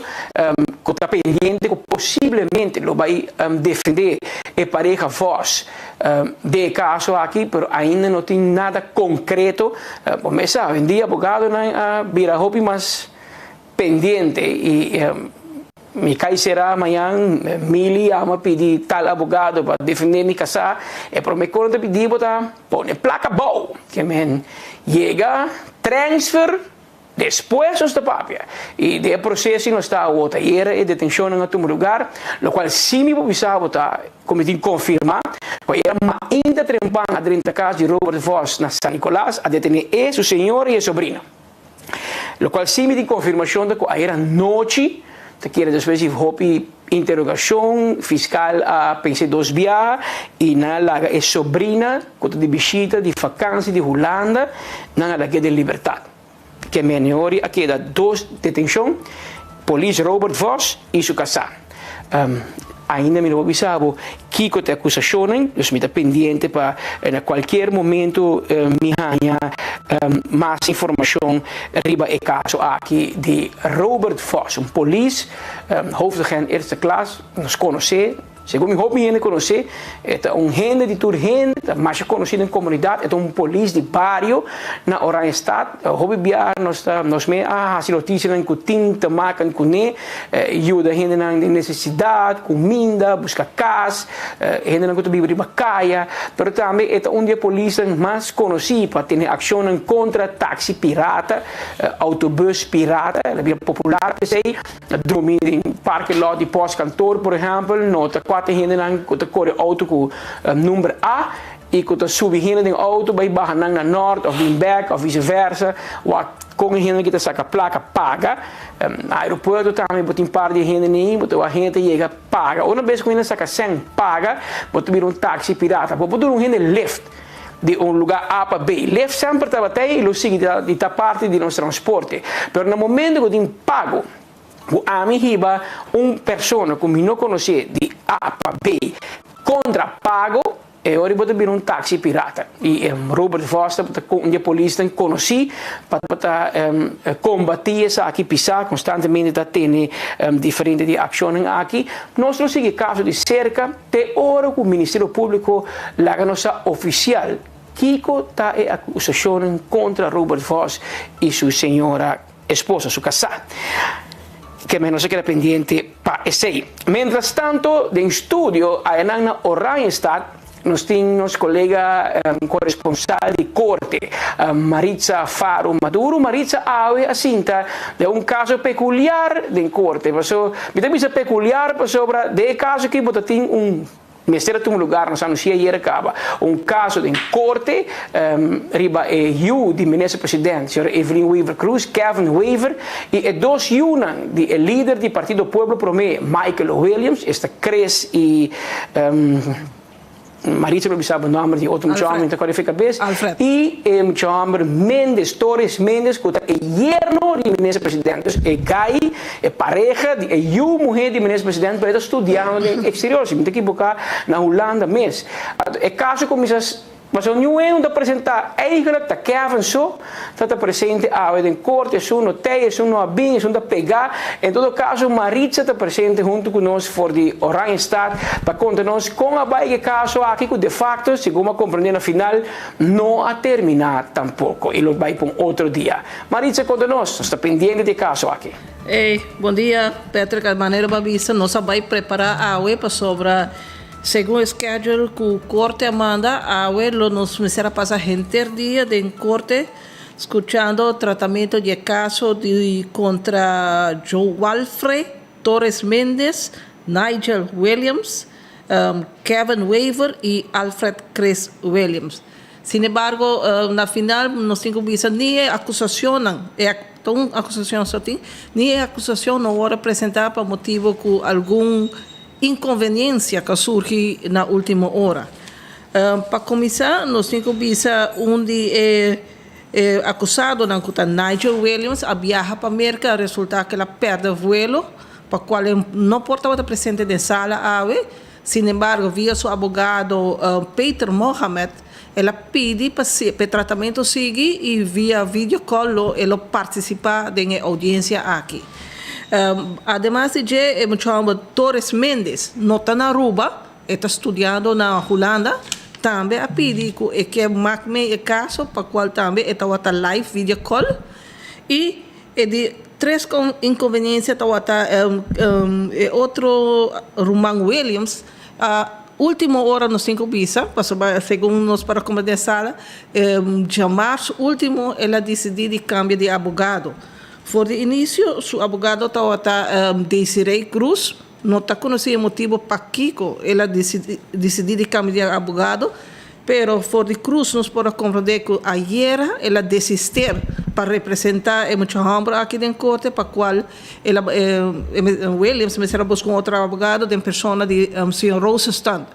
Speaker 19: cu ta pendiente cu posiblemente lo bai defende e pareha Vos den e caso aki, pero ainda no tin nada concreto. Bo mes sa, hoy-en-dia abogadonan a bira hopi mas pendiente y mi cay cera mañan Milly yama pidi tal abogado pa defende mi casa, e prome cosa ta pidi bo ta pone placa abao, ke men yega transfer. Despues nos ta papia y den e proceso nos ta awor ta yera e detencionnan a tuma lugar, locual si mi por bisa bo ta cu mi tin confirma cu ayera mainta trempan a drenta cas di Robert Vos na San Nicolas a detene e, su señora y e sobrino. Locual si mi tin confirmacion ta cu ayera nochi ta kere despues di hopi interogacion fiscal a pense dos biaha y nan a laga e sobrina cu ta di bishita di vakantie di Hulanda nan a lag'e den libertad. Ke Meneori a keda dos detencion, polis Robert Vos y su casá. Ainda mi no por bisa bo kico ta e acusacionnan, dus mi ta pendiente pa na cualkier momento mi haña mas informacion riba e caso aki di Robert Vos, un polis, hoofdagent eerste klas, nos conoce. Segun mi hopi hende konosé, e ta un hende di tur hende, ta masha konosí den komunidat, e ta un polis di bario na Oranjestad. Hopi biaha nos ta nos me a hasi notisianan ku tin te maken kuné, yuda hendenan den nesesidat, kuminda, buska kas, hendenan ku ta biba riba kaya. Pero tambe e ta un di e polisnan mas konosí pa tene akshonnan kontra taksi pirata, autobus pirata, el a bira popular p'esei. Ta drumi den parking lot di postkantoor, por ehèmpel, no ta kuater hendenan ku ta kore outo ku number A i ku ta subi hende den outo bai baha nan na nòrt òf bin bèk òf vise vèrsa. Wak kon e hendenan ki ta saka plaka paga. Na aeropuerto tambe bo tin par di hende nei, bo ta wak hende ta yega paga. Una bes ku hende saka sèn paga, bo ta bira un taksi pirata. Bo por duna un hende lift di un lugá A pa B. Lift semper tabata ei i lo sigui di ta parti di nos transporte. Pero na momento ku tin pago ku ami hiba un persona ku mi no konosé di A pa B kontra pago, e ora bo ta bira un taksi pirata. I Robert Vos tabata un di e polisnan konosí pa ta kombatí esaki pisá, konstantemente ta tene diferente di akshonnan aki. Nos lo sigui e kaso di serka. Te ora ku Ministerio Públiko laga nos sa ofisial kiko ta e akusashonnan kontra Robert Vos i su señora esposa, su kasá. Ke men nos a keda pendiente pa esei. Mientras tanto den studio ayanan na Oranjestad nos tin nos kolega koresponsal di korte, Maritza Faro Maduro. Maritza awe a sinta den un kaso pekuliar den korte. Paso, mi ta bisa pekuliar pasobra den e kaso aki bo ta tin un mester a tuma lugar, nos anunsia ayer kaba, un kaso den korte riba e yu di minister president, señora Evelyn Wever Croes, Kevin Wever, i e dos yunan di e lider di partido Pueblo Prome, Michael Williams, esta Chris i. Maritza lo bisa bo nòmber di otro mucha hòmber, mi ta kòrda efe kabes, i e mucha hòmber Mendes, Torres Mendes, ku ta e yerno di minister president. Dus e gai, e pareha di e yu muhé di minister president, pero e ta studiando den eksterior, si mi ta kiboká, na Hulanda mes. Anto e kaso kuminsá. Pasobra niun hende no ta presentá, eigenlijk ta Kevin so ta ta presente awe den korte, esun no tei, esun no a bin, esun ta pegá. En todo kaso Maritza ta presente huntu ku nos for di Oranjestad pa konta nos kon a bai e kaso aki ku defakto, segun a komprendé na final, no a terminá tampoko i lo bai pa un otro dia. Maritza konta nos, nos ta pendiente di e kaso aki.
Speaker 21: Ey, bon dia Patrick, manera bo a bisa nos a bai prepará awe pasobra Segun e schedule cu Corte a manda, awe lo nos mester a pasa henter dia den Corte scuchando tratamento di e caso di contra Joalfre Torres Mendez, Nigel Williams, Kevin Wever y Alfred Chris Williams. Sin embargo, na final nos tin cu bisa ni e acusacionnan, e ta un acusacion so tin, ni e acusacion no worde presenta pa motibo cu algun Inconveniencia cu a surgi na ultimo ora. Pa cuminsa nos tin cu bisa un di e acusadonan cu ta Nigel Williams a biaha pa Merca a resulta cu el a perde vuelo pa cual e no por tabata presente den sala awe. Sin embargo via su abogado Peter Mohamed el a pidi pa e tratamento sigui y via video call lo e lo participa den e audiencia aki. Ademas di dje, e mucha homber Torres Mendez no ta na Aruba, e ta studiando na Hulanda, tambe a pidi cu e ke mak mee e caso pa cual tambe e tawata live video call y e di tres inconveniencia tawata e otro ruman Williams a ultimo ora nos tin cu bisa pasobra segun nos por a comprende den sala djamarzo ultimo el a dicidi di cambia di abogado. For di inisio su abogado tabata Desiree Cruz. No ta konosí e motibu pakiko el a disidí di kambia di abogado, pero for di Cruz nos por a komprondé ku ayera el a desister pa representá e mucha hòmber aki den korte pa kual el a Williams mester a buska un otro abogado den persona di señor Rosenstand.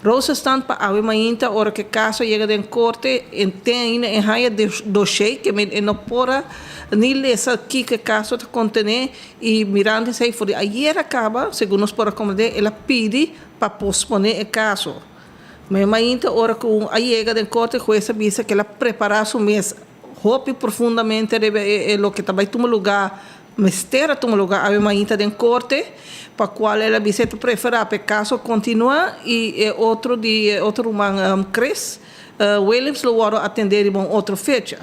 Speaker 21: Rosenstand pa awe mainta ora ku e kaso a yega den korte en ten ainda e haña doshé ke men e no por a ni lesa kiko e kaso ta kontené i mirando esei for di ayer a kaba segun nos por a komprendé el a pidi pa posponé e kaso. Me mainta ora ku a yega den korte hues a bisa ku el a prepará su mes hopi profundamente riba e loke ta bai tuma lugá Mester a tuma lugar awe mainta den corte, pa cual el a bisa e ta prefera pa e caso continua y e otro di e otro ruman Chris Williams lo wordo atende riba un otro fecha.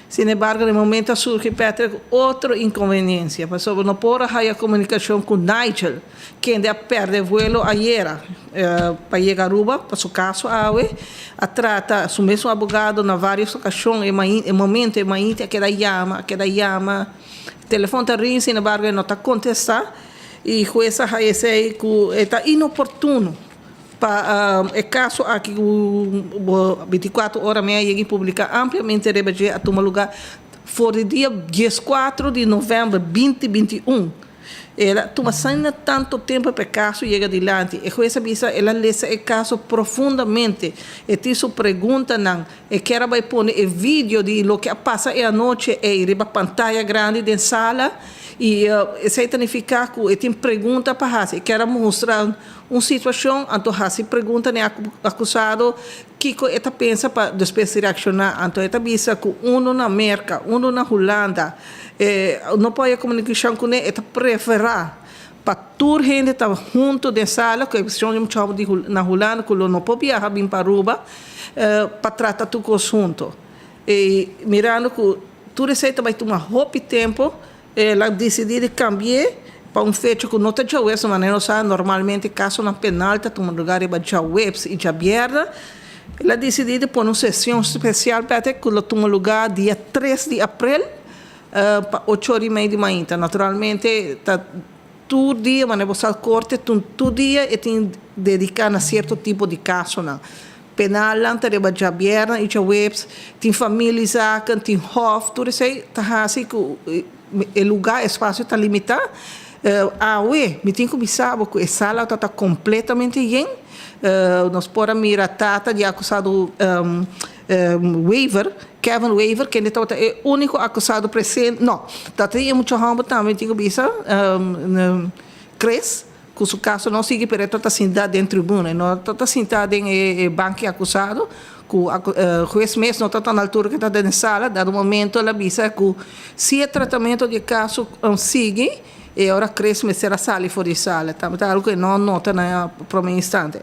Speaker 21: Sin embargo den momento a surgi Patrick otro inconveniencia, pasobra no por a haya comunicacion cu Nigel, kende a perde vuelo ayera pa yega Aruba pa su caso awe, a trata su mesun abogado na varios ocasion e momento e mainta a keda yama, a keda yama. Telefon ta ring, sin embargo e no ta contesta y hues a haya esey cu e ta inoportuno pa e caso aki cu bo binticuatro ora mey a yega y publica ampliamente riba dje a tuma lugar for di dia diescuatro di november binti 21. El a tuma asina tanto tempo pa e caso yega dilanti. E hues a bisa el a lesa e caso profundamente, e tin su preguntanan. E kier a bai pone e video di loke a pasa e anochi ei riba pantaya grandi den sala i esei ta nifiká ku e tin pregunta pa hasi. E kier a mustra un situashon anto hasi pregunta na e akusado kiko e ta pensa pa despues reakshoná. Anto e ta bisa ku unu na Merka, unu na Hulanda e no por haya komunikashon kuné, e ta preferá Pa tur hende ta hunto den sala, ku eksepshon di un chòp di na Hulanda ku lo no por biaha bin pa Aruba pa trata tur kos hunto. I mirando ku tur esei ta bai tuma hopi tempu, el a disidí di kambi'é pa un fecha ku no ta djaweps, manera nos sa normalmente kasonan penal ta tuma lugar riba djaweps i djabièrnè. El a disidí di pone un sesion spesial p'e ku lo tuma lugar dia tres di aprel. Pa ocho ora i mei di mainta. Naturalmente ta tur dia manera bo sa korte tur dia e tin dediká na sierto tipo di kasonan. Penalnan ta riba djabièrnè i djaweps, tin familiezaken, tin hòf, tur esei ta hasi ku e lugá, e espasio ta limitá. Awe mi tin ku bisa bo ku e sala ta ta kompletamente yen. Nos por a mira tata di akusado Wever, Kevin Wever, kende tabata e úniko akusado presente, no, tabata tin e mucha hòmber tambe tin ku bisa, Chris, ku su kaso no sigui pero e tabata sinta den tribuna, e no tabata sinta den e banki akusado, ku hues mes no tabata na altura ku e tabata den sala, dado momento el a bisa ku si e tratamentu di e kaso sigui, E ora Chris mester a sali for di sala. Tabata algu ku e no a nota na e promé instante.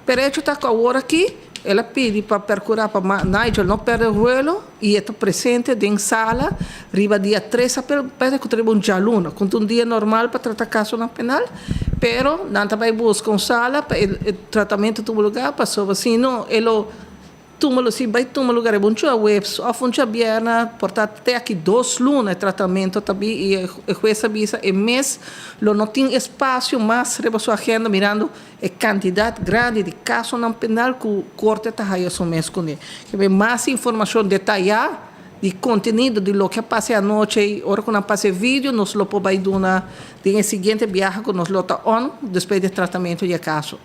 Speaker 21: Pero e hecho ta ku awor aki el a pidi pa perkurá pa Nigel no pèrdè vuelo i e ta presente den sala riba dia tres aprel, parese ku ta riba un djaluna, ku ta un dia normal pa trata kasonan penal, pero nan ta bai buska un sala pa e tratamentu tuma lugá pasobra si no e lo Tuma lo si bai tuma lugar riba un djaweps of un djabièrnè, por ta te aki dos luna e tratamento ta bi i e hues a bisa e mes lo no tin espasio mas riba su agenda mirando e kantidat grandi di kasonan penal ku korte ta haya su mes kuné. Ke mas informashon detayá di kontenido di loke a pasa e anochi ei ora ku nan pasa e video nos lo por bai duna den e siguiente biaha ku nos lo ta on despues di e tratamento di e kaso.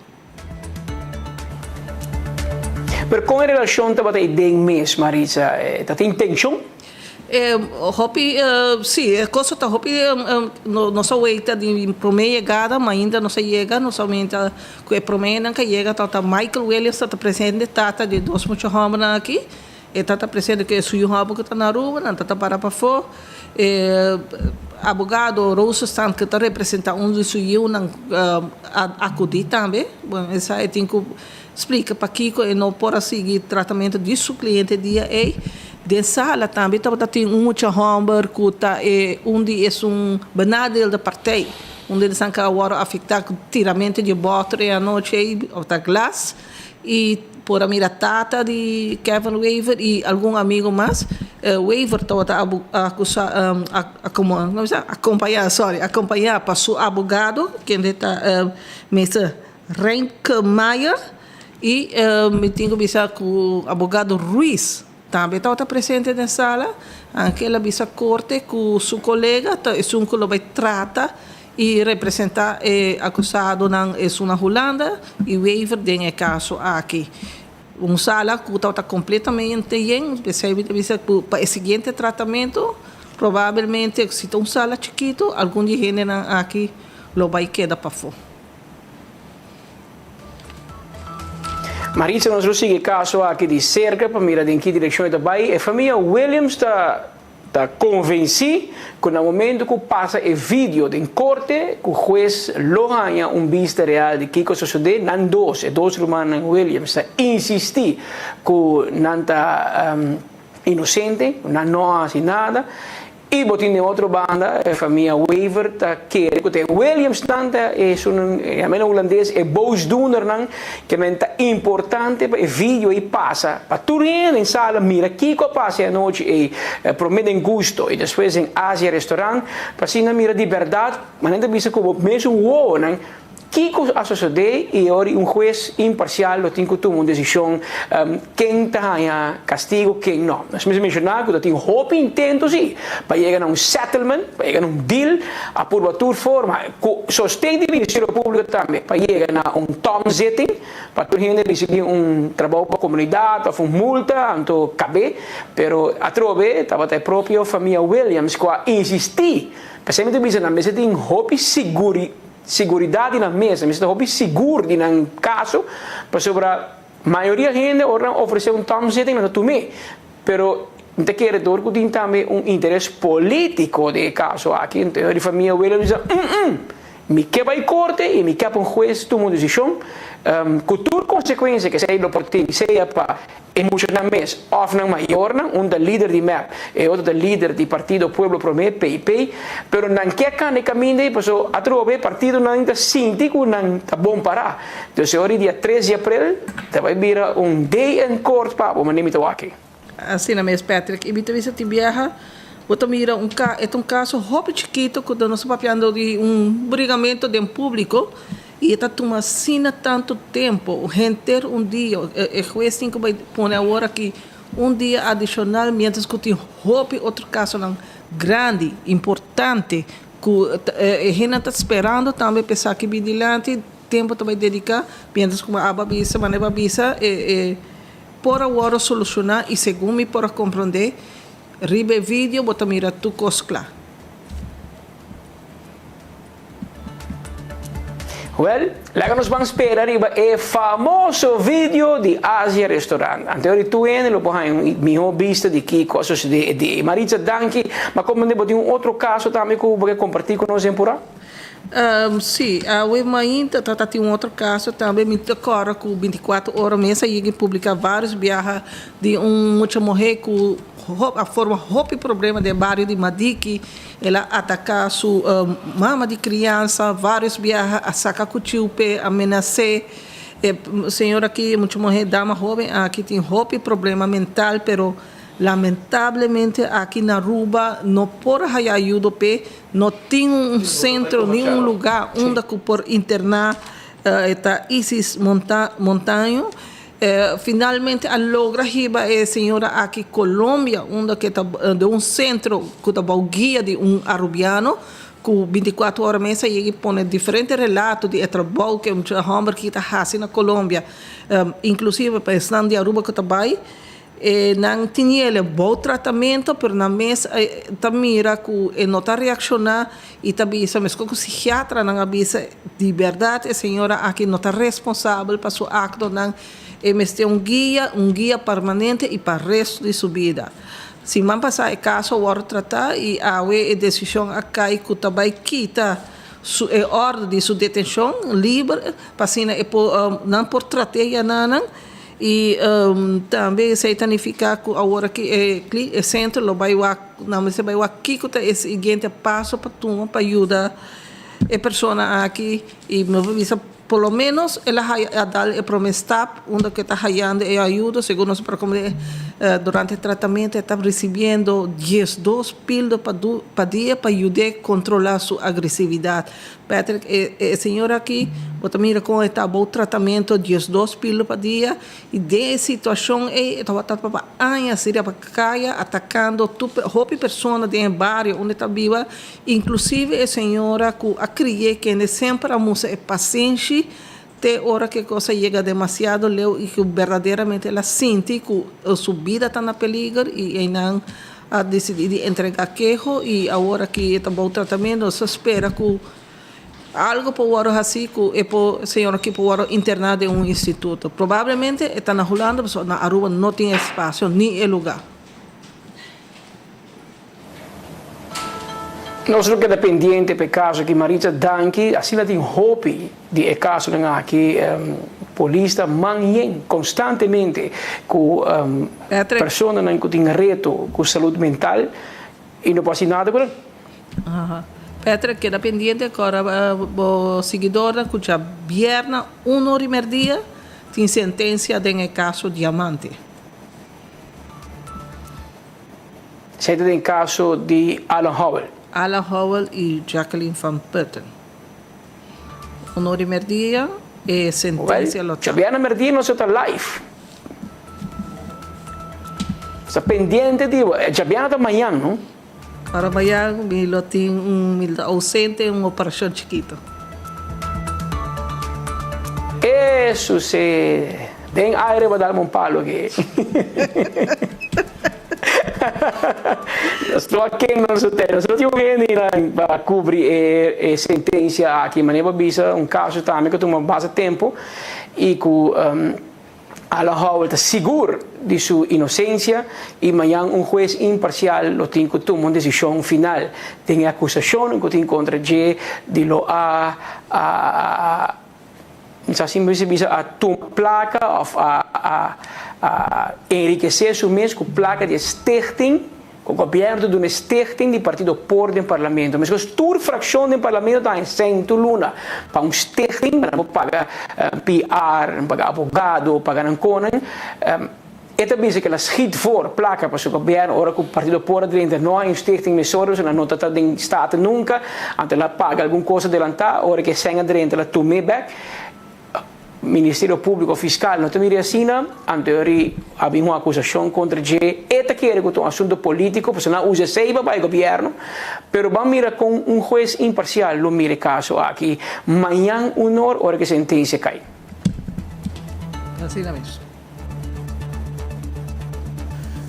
Speaker 19: Pero kon e relashon tabata ei den mes, Maritza? Ta tin tenshon?
Speaker 21: Hopi, si, e cosa ta hopi, nos a weita di prome yegada, ma ainda nos a yega, nos a menta ku e promenan ku a yega tabata Michael Williams tabata presente, tata di e dos mucha hòmbernan aki, e tabata presente ku e su yu hòmber ku ta na Aruba, nan tabata para pafó. E abogado Rosenstand ku ta representá un di su yiunan a akudí tambe. Bon, esei e tin ku splika pakiko e no por a sigui tratamentu di su kliente dia ei. Den sala tambe tabata tin un mucha hòmber ku ta e un di esun benadeelde partij, un di esnan ku a wòrdu afektá ku tiramentu di e bòter e anochi ei, òf ta glas. I por a mira tata di Kevin Wever i algun amigo mas. Wever tabata acusa acompaña sorry acompaña pa su abogado kende ta Mister Renkemeyer i mi tin ku bisa ku abogado Ruiz tambe tabata presente den sala anke el a bisa korte ku su kolega ta esun ku lo bai trata I representá e akusadonan esun na Hulanda i Wever den e kaso aki. Un sala ku tabata kompletamente yen, p'esei mi ta bisa ku pa e siguiente tratamentu probabelmente si ta un sala chikitu algun di e hendenan aki lo bai keda pafó.
Speaker 19: Maritza nos lo sigui e kaso aki di serka pa mira den ki direkshon e ta bai. E famia Williams ta. Ta konvensí ku na momentu ku pasa e video den korte ku hues lo haña un bista real di kiko sosodé, nan dos, e dos rumannan Williams, ta insistí ku nan ta inosente, ku nan no a hasi nada. I bo tin den otro banda e famia Wever ta kere ku ta e Williamsnan ta esunnan, yam'é na hulandes e boosdoenernan, Ke men ta importante pa e video ei pasa pa tur hende den sala mira kiko a pasa e anochi ei, prome den Gusto i despues den Asia Restaurant, pa asina mira di bèrdat, manera ta bisa ku bo mesun wowonan kiko a sosodé i e ora un hues imparsial lo tin ku tuma un desishon ken ta haña kastigo, ken no. Nos mester menshoná ku ta tin hopi intento si pa yega na un settlement, pa yega na un deal, a purba tur forma. Ku sosten di Ministerio Públiko tambe pa yega na un tomzitting pa tur hende risibí un trabou pa komunidat òf un multa, anto kab'é. Pero atrobe tabata e propio famia Williams ku a insistí. P'esei mi ta bisa nan mester tin hopi siguridat di nan mes, nan mester ta hopi sigur di nan kaso, pasobra mayoria hende ora nan ofresé un tomzitting nan ta tum'é. Pero mi ta kere dor ku tin tambe un interes polítiko den e kaso aki, enton di famia Willem bisa, mm-mm, mi ke bai korte i mi ke pa un hues tuma un desishon ku tur konsekuensia ku esei lo por tin, sea pa e muchanan mes òf nan mayornan, un ta lider di mep, e otro ta lider di partido Pueblo Promé, PP, pero nan ke kanda e kaminda ei pasobra atrobe partidonan ta sinti ku nan ta bon pará. Dus e ora di dia tres di aprel ta bai bira un day in court pa bo, manera mi ta wak ei.
Speaker 21: Asina mes Patrick, i mi ta bisa tin biaha bo ta mira un ka, e ta un kaso hopi chikito ku nos ta papiando di un brigamento den publico i e ta tuma asina tanto tempo, henter un dia, e hues tin ku bai pone awor aki un dia adishonal mientras ku tin hopi otro kasonan grandi, importante ku e hendenan ta sperando tambe pa esaki bin dilanti. tempo ta bai dedica, mientras cu abo a bisa, manera bo a bisa, e e por a worde soluciona y segun mi por a comprende, riba e video bo ta mira tur cos cla.
Speaker 19: Wel, laga nos ban spera riba e famoso video di Asia Restaurant. Anto ori tur hende lo por haña un mihó bista di kiko a sosodé e dia. Maritza, danki. Ma komprendé bo tin un otro kaso tambe ku bo ke kompartí ku nos den purá?
Speaker 21: Sí, awe mainta ta tin un otro kaso tambe. Mi ta kòrda ku bintikuater ora mes a yega i publiká vários biaha di un mucha muhé ku a forma hopi problema den bario di Madiki. El a ataká su mama di kriansa vários biaha, a saka kuchiu p'e, a menas'é. E señor aki, e mucha muhé, dama hóben aki tin hopi problema mental, pero lamentablemente aki na Aruba no por haya ayudo p'e, no tin un sentro ni un lugá unda ku por interná e ta Isis Montaño. Finalmente a logra hiba e señora aki Colombia unda ke ta den un centro ku ta bou guia di un Arubiano ku binticuatro ora mes a yega i pone diferente relato di e trabou ke e homber aki ta hasi na Colombia inclusive pa esnan di Aruba ku ta bai e nan tiniele bou tratamento pero nan mes ta mira ku e no ta reacciona i ta bisa meskos ku psikiatranan a bisa di bèrdat e señora aki no ta responsabel pa su aktonan, e mester un guia, un guia permanente i pa resto di su bida. Siman pasá e kaso a wòrdu tratá i awe e desishon a kai ku ta bai kita su e òrdu di su detenshon liber pa asina e por nan por trat'é yananan. I tambe esei ta nifiká ku awor aki e e sentro lo bai wak, nan mester bai wak kiko ta e siguiente paso pa tuma pa yuda e persona aki. I mi por bisa por lo ménos el a haya a dal e promé stap unda ku e ta hayando e ayudo, segun nos por komprendé durante e tratamentu e ta risibiendo diesdos pildo pa pa dia pa yud'é kontrolá su agresividat. Patrick, e e señor aki, bo ta mira kon e ta bou tratamento diesdos pilo pa dia, i den e situashon ei e tabata pa añas riba kaya atakando tur hopi persona den e bario unda e ta biba, inklusive e señora ku a kri'é kende semper a mustra e pasenshi te ora ku e kos a yega demasiado leu i ku berdaderamente el a sinti ku su bida ta na peliger i einan a disidí di entregá keho i awor aki e ta bou tratamentu. Nos ta spera ku algu por wòrdu hasí ku e por señor aki por wòrdu interná den un instituto. Probablemente e ta na Hulanda pasobra na Aruba no tin espasio ni e lugá.
Speaker 19: Nos lo keda pendiente pa e kaso aki Maritza danki asina tin hopi di e kasonan aki polis ta man yen konstantemente ku personanan ku tin reto ku salud mental i no por hasi nada ku nan.
Speaker 21: Patrick keda pendiente kora bo siguidornan ku djabièrnè uno ori merdia tin sentensia den e kaso Diamante.
Speaker 19: Esei ta den kaso di Alan Howell.
Speaker 21: Alan Howell i Jacqueline van Putten. Honor di merdia, e sentensia lo ta.
Speaker 19: Djabièrnè merdia nos lo ta live. Sta pendiente di bo. Djabièrnè ta mañan, no?
Speaker 21: Ora mañan mi lo tin un, mi lo ta ausente un operashon chikito.
Speaker 19: Eso si. Den aire bo a dal un palo aki. Nos no a ken nos hotel. Nos no tin un hendenan pa cubri e sentencia aki. Manera bo a bisa un caso tambe cu a tuma basta tempo y cu Alan Howell ta sigur di su inocencia y mañan un hues imparcial lo tin cu tuma un decision final den e acusacionnan cu tin contra dje di lo a Mi sa si mester bisa a tuma plaka of a a enrikesé su mes ku plaka di e stichting, ku gobièrnu ta duna e stichting di partido por den parlamento. Meskos tur frakshon den parlamento ta haña sèn tur luna pa un stichting, nan por paga PR, nan paga abogado, paga nan konan. E ta bisa ku el a schiet voor plaka pasobra gobièrnu ora ku partido por a drenta no hay un stichting mesora pasobra nan no ta ta den staten nunka, anto el a paga algun kos adelantá, ora ku e sèn a drenta el a tum'é bèk. Ministerio Públiko Fiskal no ta mira asina, anto eri a bin un akusashon kontra dje. E ta kere ku ta un asuntu polítiko, pasobra nan a usa esei pa bai gobièrnu. Pero ban mira kon un hues imparsial lo mira e kaso aki mañan un or ora ku e sentensia kai.
Speaker 21: Asina mes.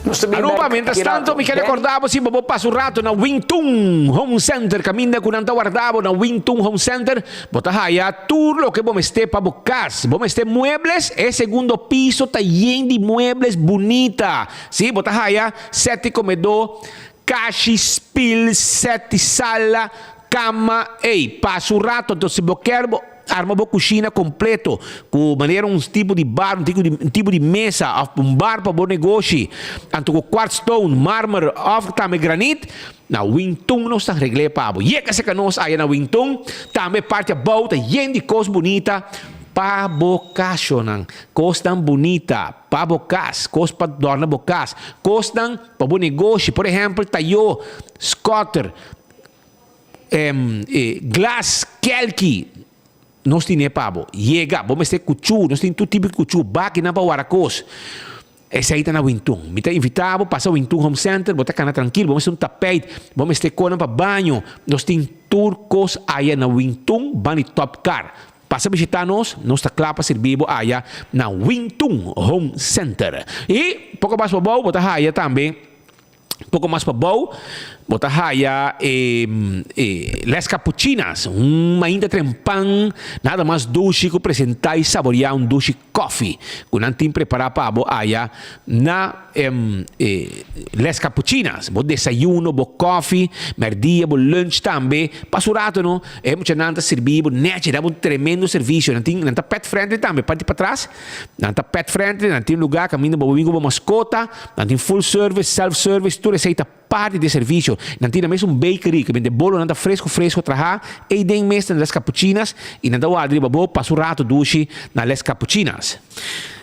Speaker 19: Nos ta bin
Speaker 18: Aruba,
Speaker 19: bek
Speaker 18: mientras
Speaker 19: aki
Speaker 18: tanto
Speaker 19: rato.
Speaker 18: mi ker
Speaker 19: Benny.
Speaker 18: recorda bo si bo bo pasa un rato na Wing Tun Home Center caminda cu nan ta warda bo na Wing Tun Home Center bo ta haya tur loke bo mester pa bo cas. Bo mester muebles, e segundo piso ta yen di muebles bunita. Si, bo ta haya set di comedor, kashi, spil, set di sala, cama, ey, pasa un rato entonces si bo ker bo Arma bo kushina kompleto ku manera un tipo di bar, un tipo di un tipo di mesa òf un bar pa bo negoshi, anto ku quartz stone, marmer òf tambe granit, na Wingtun nos ta regl'é pa bo. Yega serka nos aya na Wingtun, tambe parti abou ta yen di kos bunita pa bo kashonan, kosnan bunita pa bo kas, kos pa dòrna bo kas, kosnan pa bo negoshi, por ehèmpel tayó, skòter, Glas kelki nos tine pa bo. Yega, bo mester kuchú, nos tin tur tipo di kuchú, bakinan pa wara kos. Esei ta na Wintun. Mi ta invitá bo pasa Wintun Home Center, bo ta kana trankil, bo mester un tapeit, bo mester konan pa baño. Nos tin tur kos aya na Wintun, ban di Top Car. Pasa bishitá nos, nos ta kla pa sirbi bo aya na Wintun Home Center. I poko mas pa bou bo ta haya tambe. Poko mas pabou bo ta haya e Les Capuchinas, un mainta trempan nada mas dushi ku presentá i saboriá un dushi kòfi ku nan tin prepará pa bo aya na Les Capuchinas. Bo desayuno, bo kòfi, mèrdia, bo lunch tambe. Pasa un rato no, e muchanan ta sirbi bo nèchi, da bo un tremendo servisio. Nan tin, nan ta pet friendly tambe, parti patras. Nan ta pet friendly, nan tin lugar kaminda bo por bin ku bo maskota, nan tin full service, self service, tur esei ta parti di e servisio. Nan tin na mes un bakery ku bende bolonan ta fresku fresku traha, ei den mes ta na Les Capuchinas i nan ta warda riba bo pasa un rato dushi na Les Capuchinas.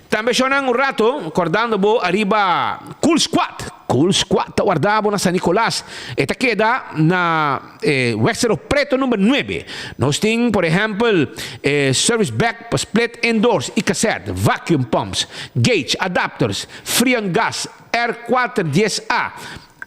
Speaker 18: Tambe shownan un rato kordando bo ariba Cool Squad. Cool Squad ta warda bo na San Nicolas. E ta keda na. E Westero Preto number nuebe. Nos tin por ehempel e service bag pa split indoors y cassette, vacuum pumps, gauge, adapters, freon gas, R kuater dies A.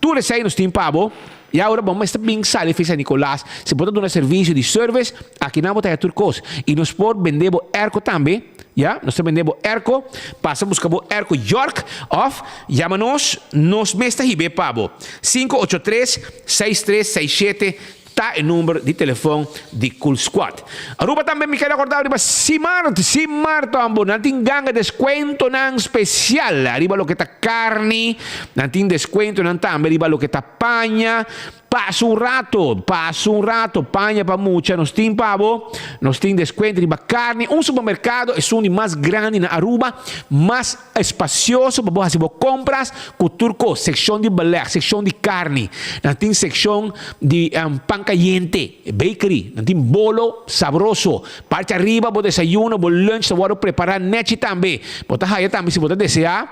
Speaker 18: Tur esey nos tin pa bo. Y ahora bo mester bin sali fi San Nicolas. Si bo ta duna servicio di service, akinan bo ta haya tur cos. Y nos por bende bo airco tambe. Ya, nos ta bende bo airco. Pasa busca bo airco York of yama nos, nos mes ta hib'e pa bo. 583 6367 ta e number di telefon di Cool Squad. Aruba tambe mi kere acorda riba Simart, Simart hombo, nan tin ganga descuentonan special riba loke ta carni, nan tin descuentonan tambe riba loke ta paña, Pasa un rato, pasa un rato, paña pa mucha nos tin pa bo, nos tin descuento riba carni, un supermercado esun di mas grandi na Aruba, mas espacioso pa bo haci bo compras cu tur cos, seccion di beleg, seccion di carni, nan tin seccion di pan cayente, bakery, nan tin bolo sabroso, parti ariba bo desayuno, bo lunch ta wordo prepara nechi tambe, bo ta haya tambe si bo ta desea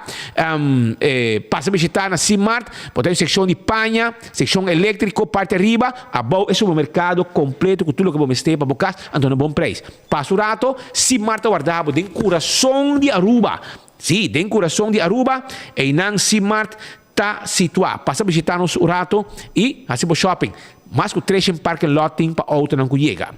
Speaker 18: pasa bishita na Simart, Bo ta den sekshon di paña, sekshon eléktriko, parti ariba, abou e supermerkado kompleto ku tur loke bo mester pa bo kas, anto na bon preis. Pasa un rato, Simar ta warda bo den kurason di Aruba. Sí, den kurason di Aruba, einan Simart ta situá. Pasa bishitá nos un rato i hasi bo shopping. Mas ku treshen parking lot tin pa outonan ku yega.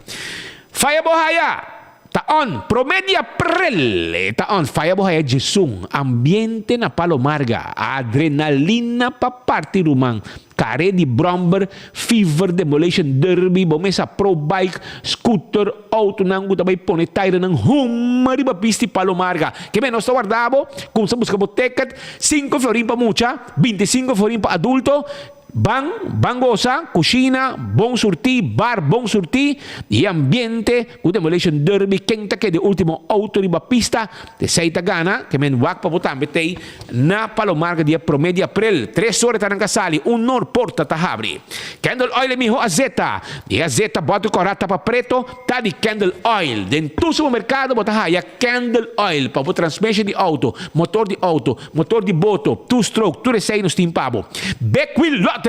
Speaker 18: Faya bo haya! Ta on, prome di april e ta on, faya bo haya djesun, ambiente na Palo Marga, adrenalina pa parti ruman, kare di bromber, fever, demolition derby, bo mesa pro bike, scooter, autonan ku ta bai pone tairenan huma riba pis di Palo Marga. Ke men nos ta warda bo, kumsa buska bo ticket, sinku florin pa mucha, bintisinko florin pa adulto, Ban, ban gosa, kushina, bon surtí, bar bon surtí i e ambiente ku Demolition Derby ken ta keda e último outo riba pista, esei ta gana, ke men wak pa bo tambe t'ei na Palomarga dia promé di aprel, tres ora ta nan ka sali, un nor porta ta habri. Candle Oil e mihó azeta, i e azeta bòter kòrá tapa preto ta di Candle Oil. Den tur supermerkado bo ta haya Candle Oil pa bo transmission di outo, motor di outo, Motor di boto, two stroke, tur esei nos tin pa bo. Big Wheel Lottery!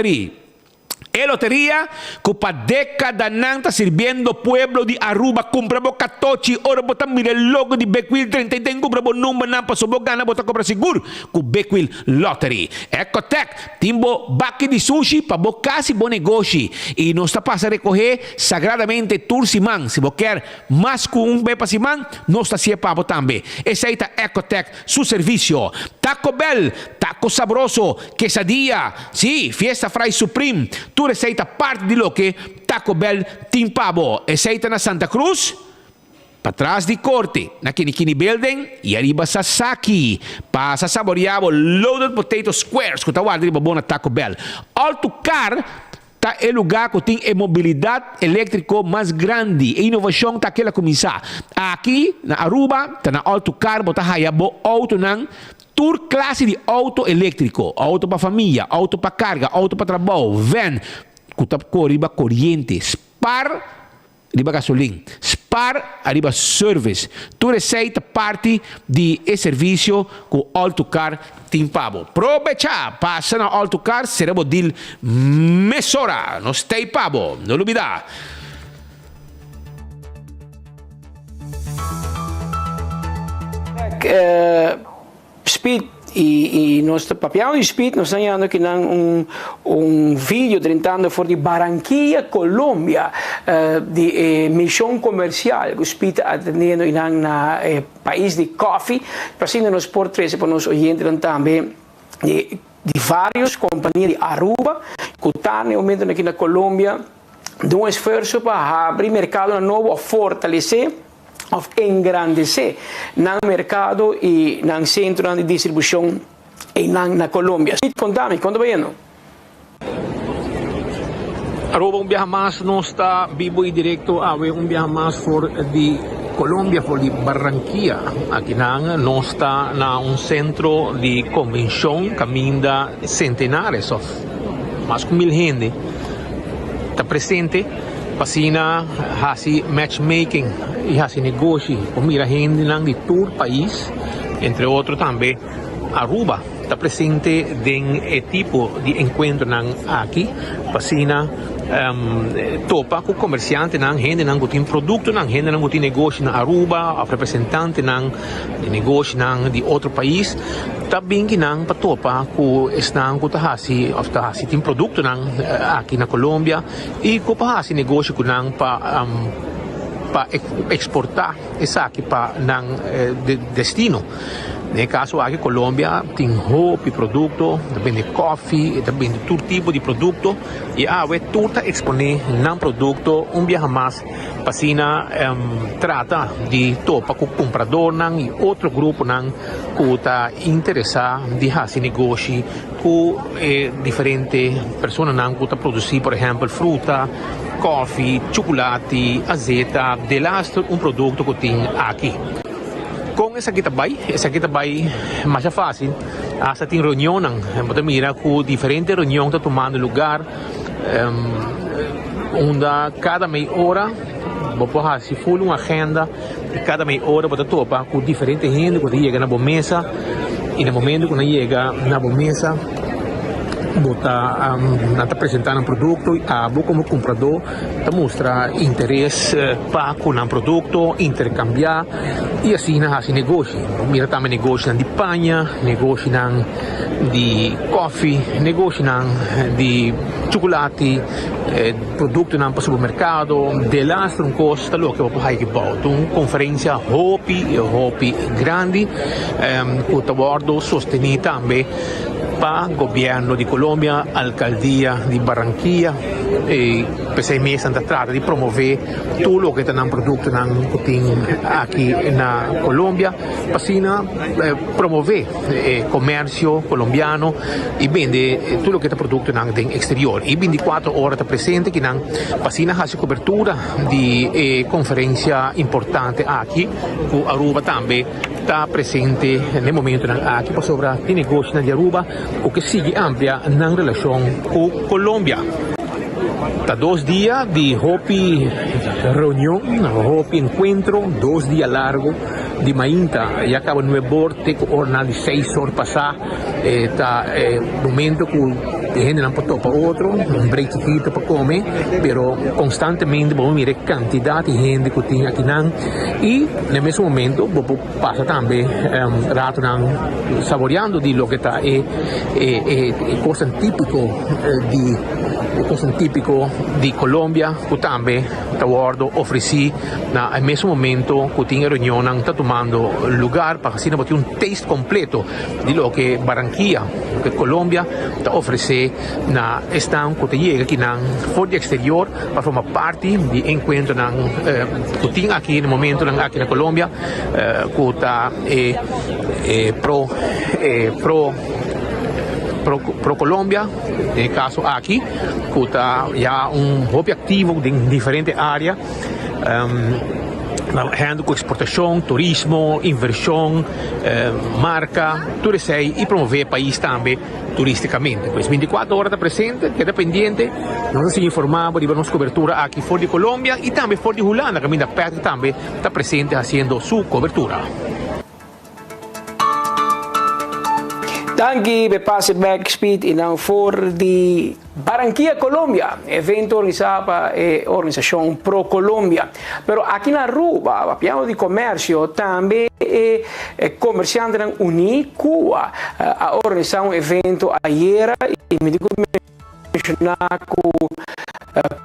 Speaker 18: E loteria cu pa decadanan ta sirbiendo pueblo di Aruba cumpra bo catochi ora bo ta mira e logo di Big Wheel drenta y den cumpra bo numbernan paso bo gana bo ta cobra sigur cu Big Wheel Lottery. Ecotec tin bo baki di sushi pa bo cas y bo negoshi y nos ta pasa recoge sagradamente tur siman. Si bo kier mas cu un be pa siman nos ta haci'e pa bo tambe. Esey ta Ecotec su servicio. Taco Bell, taco sabroso, quesadilla, sí, fiesta fry supreme, tur esey ta parti di loke Taco Bell tin pa bo. Esey ta na Santa Cruz, patras di Corte, na Kinikini Building y ariba Sasaki. Pasa saborea bo loaded potato squares cu ta warda riba bo na Taco Bell. All to car Ta e lugá ku tin e mobilidat eléktriko mas grandi. E inovashon ta keda kuminsá. Aki na Aruba ta na Alto Car bo ta haya bo outonan, tur klase di outo eléktriko, outo pa famia, outo pa karga, outo pa trabou, vèn ku ta kore riba koriente, spar riba gasolin, spar ariba service. Tur esei ta parti di e servicio cu All To Car tin pa bo. Probecha! Pasa na All To Car, sera bo deal mesora. Nos t'ei pa bo. No lubida!
Speaker 19: Speed y y nos ta papiando di speed nos ta yando kinan un un video drentando for di Barranquilla Colombia di e mision comercial cu speed ta atendiendo inan na e pais di coffee pa asina nos por trece pa nos oyentenan tambe di di varios compania di Aruba cu ta na e momento aki na Colombia den un esfuerzo pa habri mercadonan nobo of fortalece. of engrandesé nan merkado i nan sentronan di distribushon einan na Colombia. Smith, kontami, kon ta bayendo?
Speaker 18: Aruba un biaha mas nos ta bibo y directo awe un biaha mas for di Colombia for di Barranquilla. Akinan nos ta na un centro di convencion caminda centenares of mas cu mil hende ta presente. Pa asina hasi matchmaking y hasi negoshi por mira hendenan di tur pais, entre otro tambe Aruba ta presente den e tipo di encuentronan aki pa asina topa cu comerciantenan, hendenan cu tin productonan, hendenan cu tin negoshi na Aruba of representantenan di negoshinan di otro pais ta bin kinan pa topa cu esnan cu ta hasi of ta hasi tin productonan aki na Colombia. I ku pa hasi negoshi ku nan pa pa eksportá esaki pa nan destino. Den e kaso aki Colombia tin hopi produkto, ta bende kòfi, ta bende tur tipo di produkto i awe tur ta eksponé nan produkto un biaha mas pa asina trata di topa ku kumpradornan i otro gruponan ku ta interesá di hasi negoshi Ku e diferente personanan ku ta produsí por ehèmpel fruta, kòfi, chukulati, azeta, delaster un produkto ku tin aki. Kon esaki ta bai? Esaki ta bai masha fásil. Asta tin reunionnan. Bo ta mira ku diferente reunion ta tumando lugar unda kada mei ora bo por hasi ful un agenda. I kada mei ora bo ta topa ku diferente hende ku ta yega na bo mesa i na momento ku nan yega na bo mesa bo ta nan ta presentá nan produkto i abo komo kumpradó ta mustra interes pa ku nan produkto, interkambiá i asina hasi negoshi. Bo mira tambe negoshinan di paña, negoshinan di kòfi, negoshinan di chukulati. Produktonan pa supermerkado, delaster un kos ta loke bo por haiki bou. Ta un konferensia hopi hopi grandi ku ta wòrdu sostení tambe pa gobièrnu di Colombia, alkaldia di Barranquilla i p'esei mes nan ta trata di promové tur loke ta nan produktonan ku tin aki na Colombia pa asina promové e komersio kolombiano i bende tur loke ta produktonan den eksterior. I bintikuatro ora ta presente kinan pa asina hasi kobertura di e konferensia importante aki ku Aruba tambe ta presente na e momentonan aki pasobra tin negoshonan di Aruba ku ke sigui amplia nan relashon ku Colombia. Ta dos dia di hopi reunion, hopi enkuentro, dos dia largo. Di mainta ya kaba nuebor te ku ornan di seis or pasá. E ta e momento ku e hendenan por topa otro, un break chikito pa kome, pero konstantemente bo por mira e kantidat di hende ku tin akinan i na e mesun momento bo por pasa tambe ratonan saboreando di loke ta e e kosnan típiko di e kosnan típiko di Colombia ku tambe ta wòrdu ofresí na e mesun momento ku tin e reunionnan ta tumando lugar pa asina bo tin un taste kompleto di loke Barranquilla, loke Colombia ta ofresé na esnan ku ta yega akinan for di eksterior pa forma parti di e enkuentronan ku tin aki na momentonan aki na Colombia ku ta e e pro e pro pro Colombia den e kaso aki ku ta ya un hopi aktivo den diferente área. Na hende ku eksportashon, turismo, invershon, marka, tur esei i promové e pais tambe turístikamente. Pues bintikuater ora ta presente, keda pendiente, nos a sigui informá bo riba nos kobertura aki for di Colombia i tambe for di Hulanda kaminda Patrick tambe ta presente hasiendo su kobertura.
Speaker 19: Danki p'e pase bek Speed i nan for di Barranquilla, Colombia. Evento organisá pa e organisashon Pro Colombia. Pero aki na Aruba, papiando di komersio, tambe e komersiantenan uní Cuba a organisá un evento ayera i mi di ku menshoná ku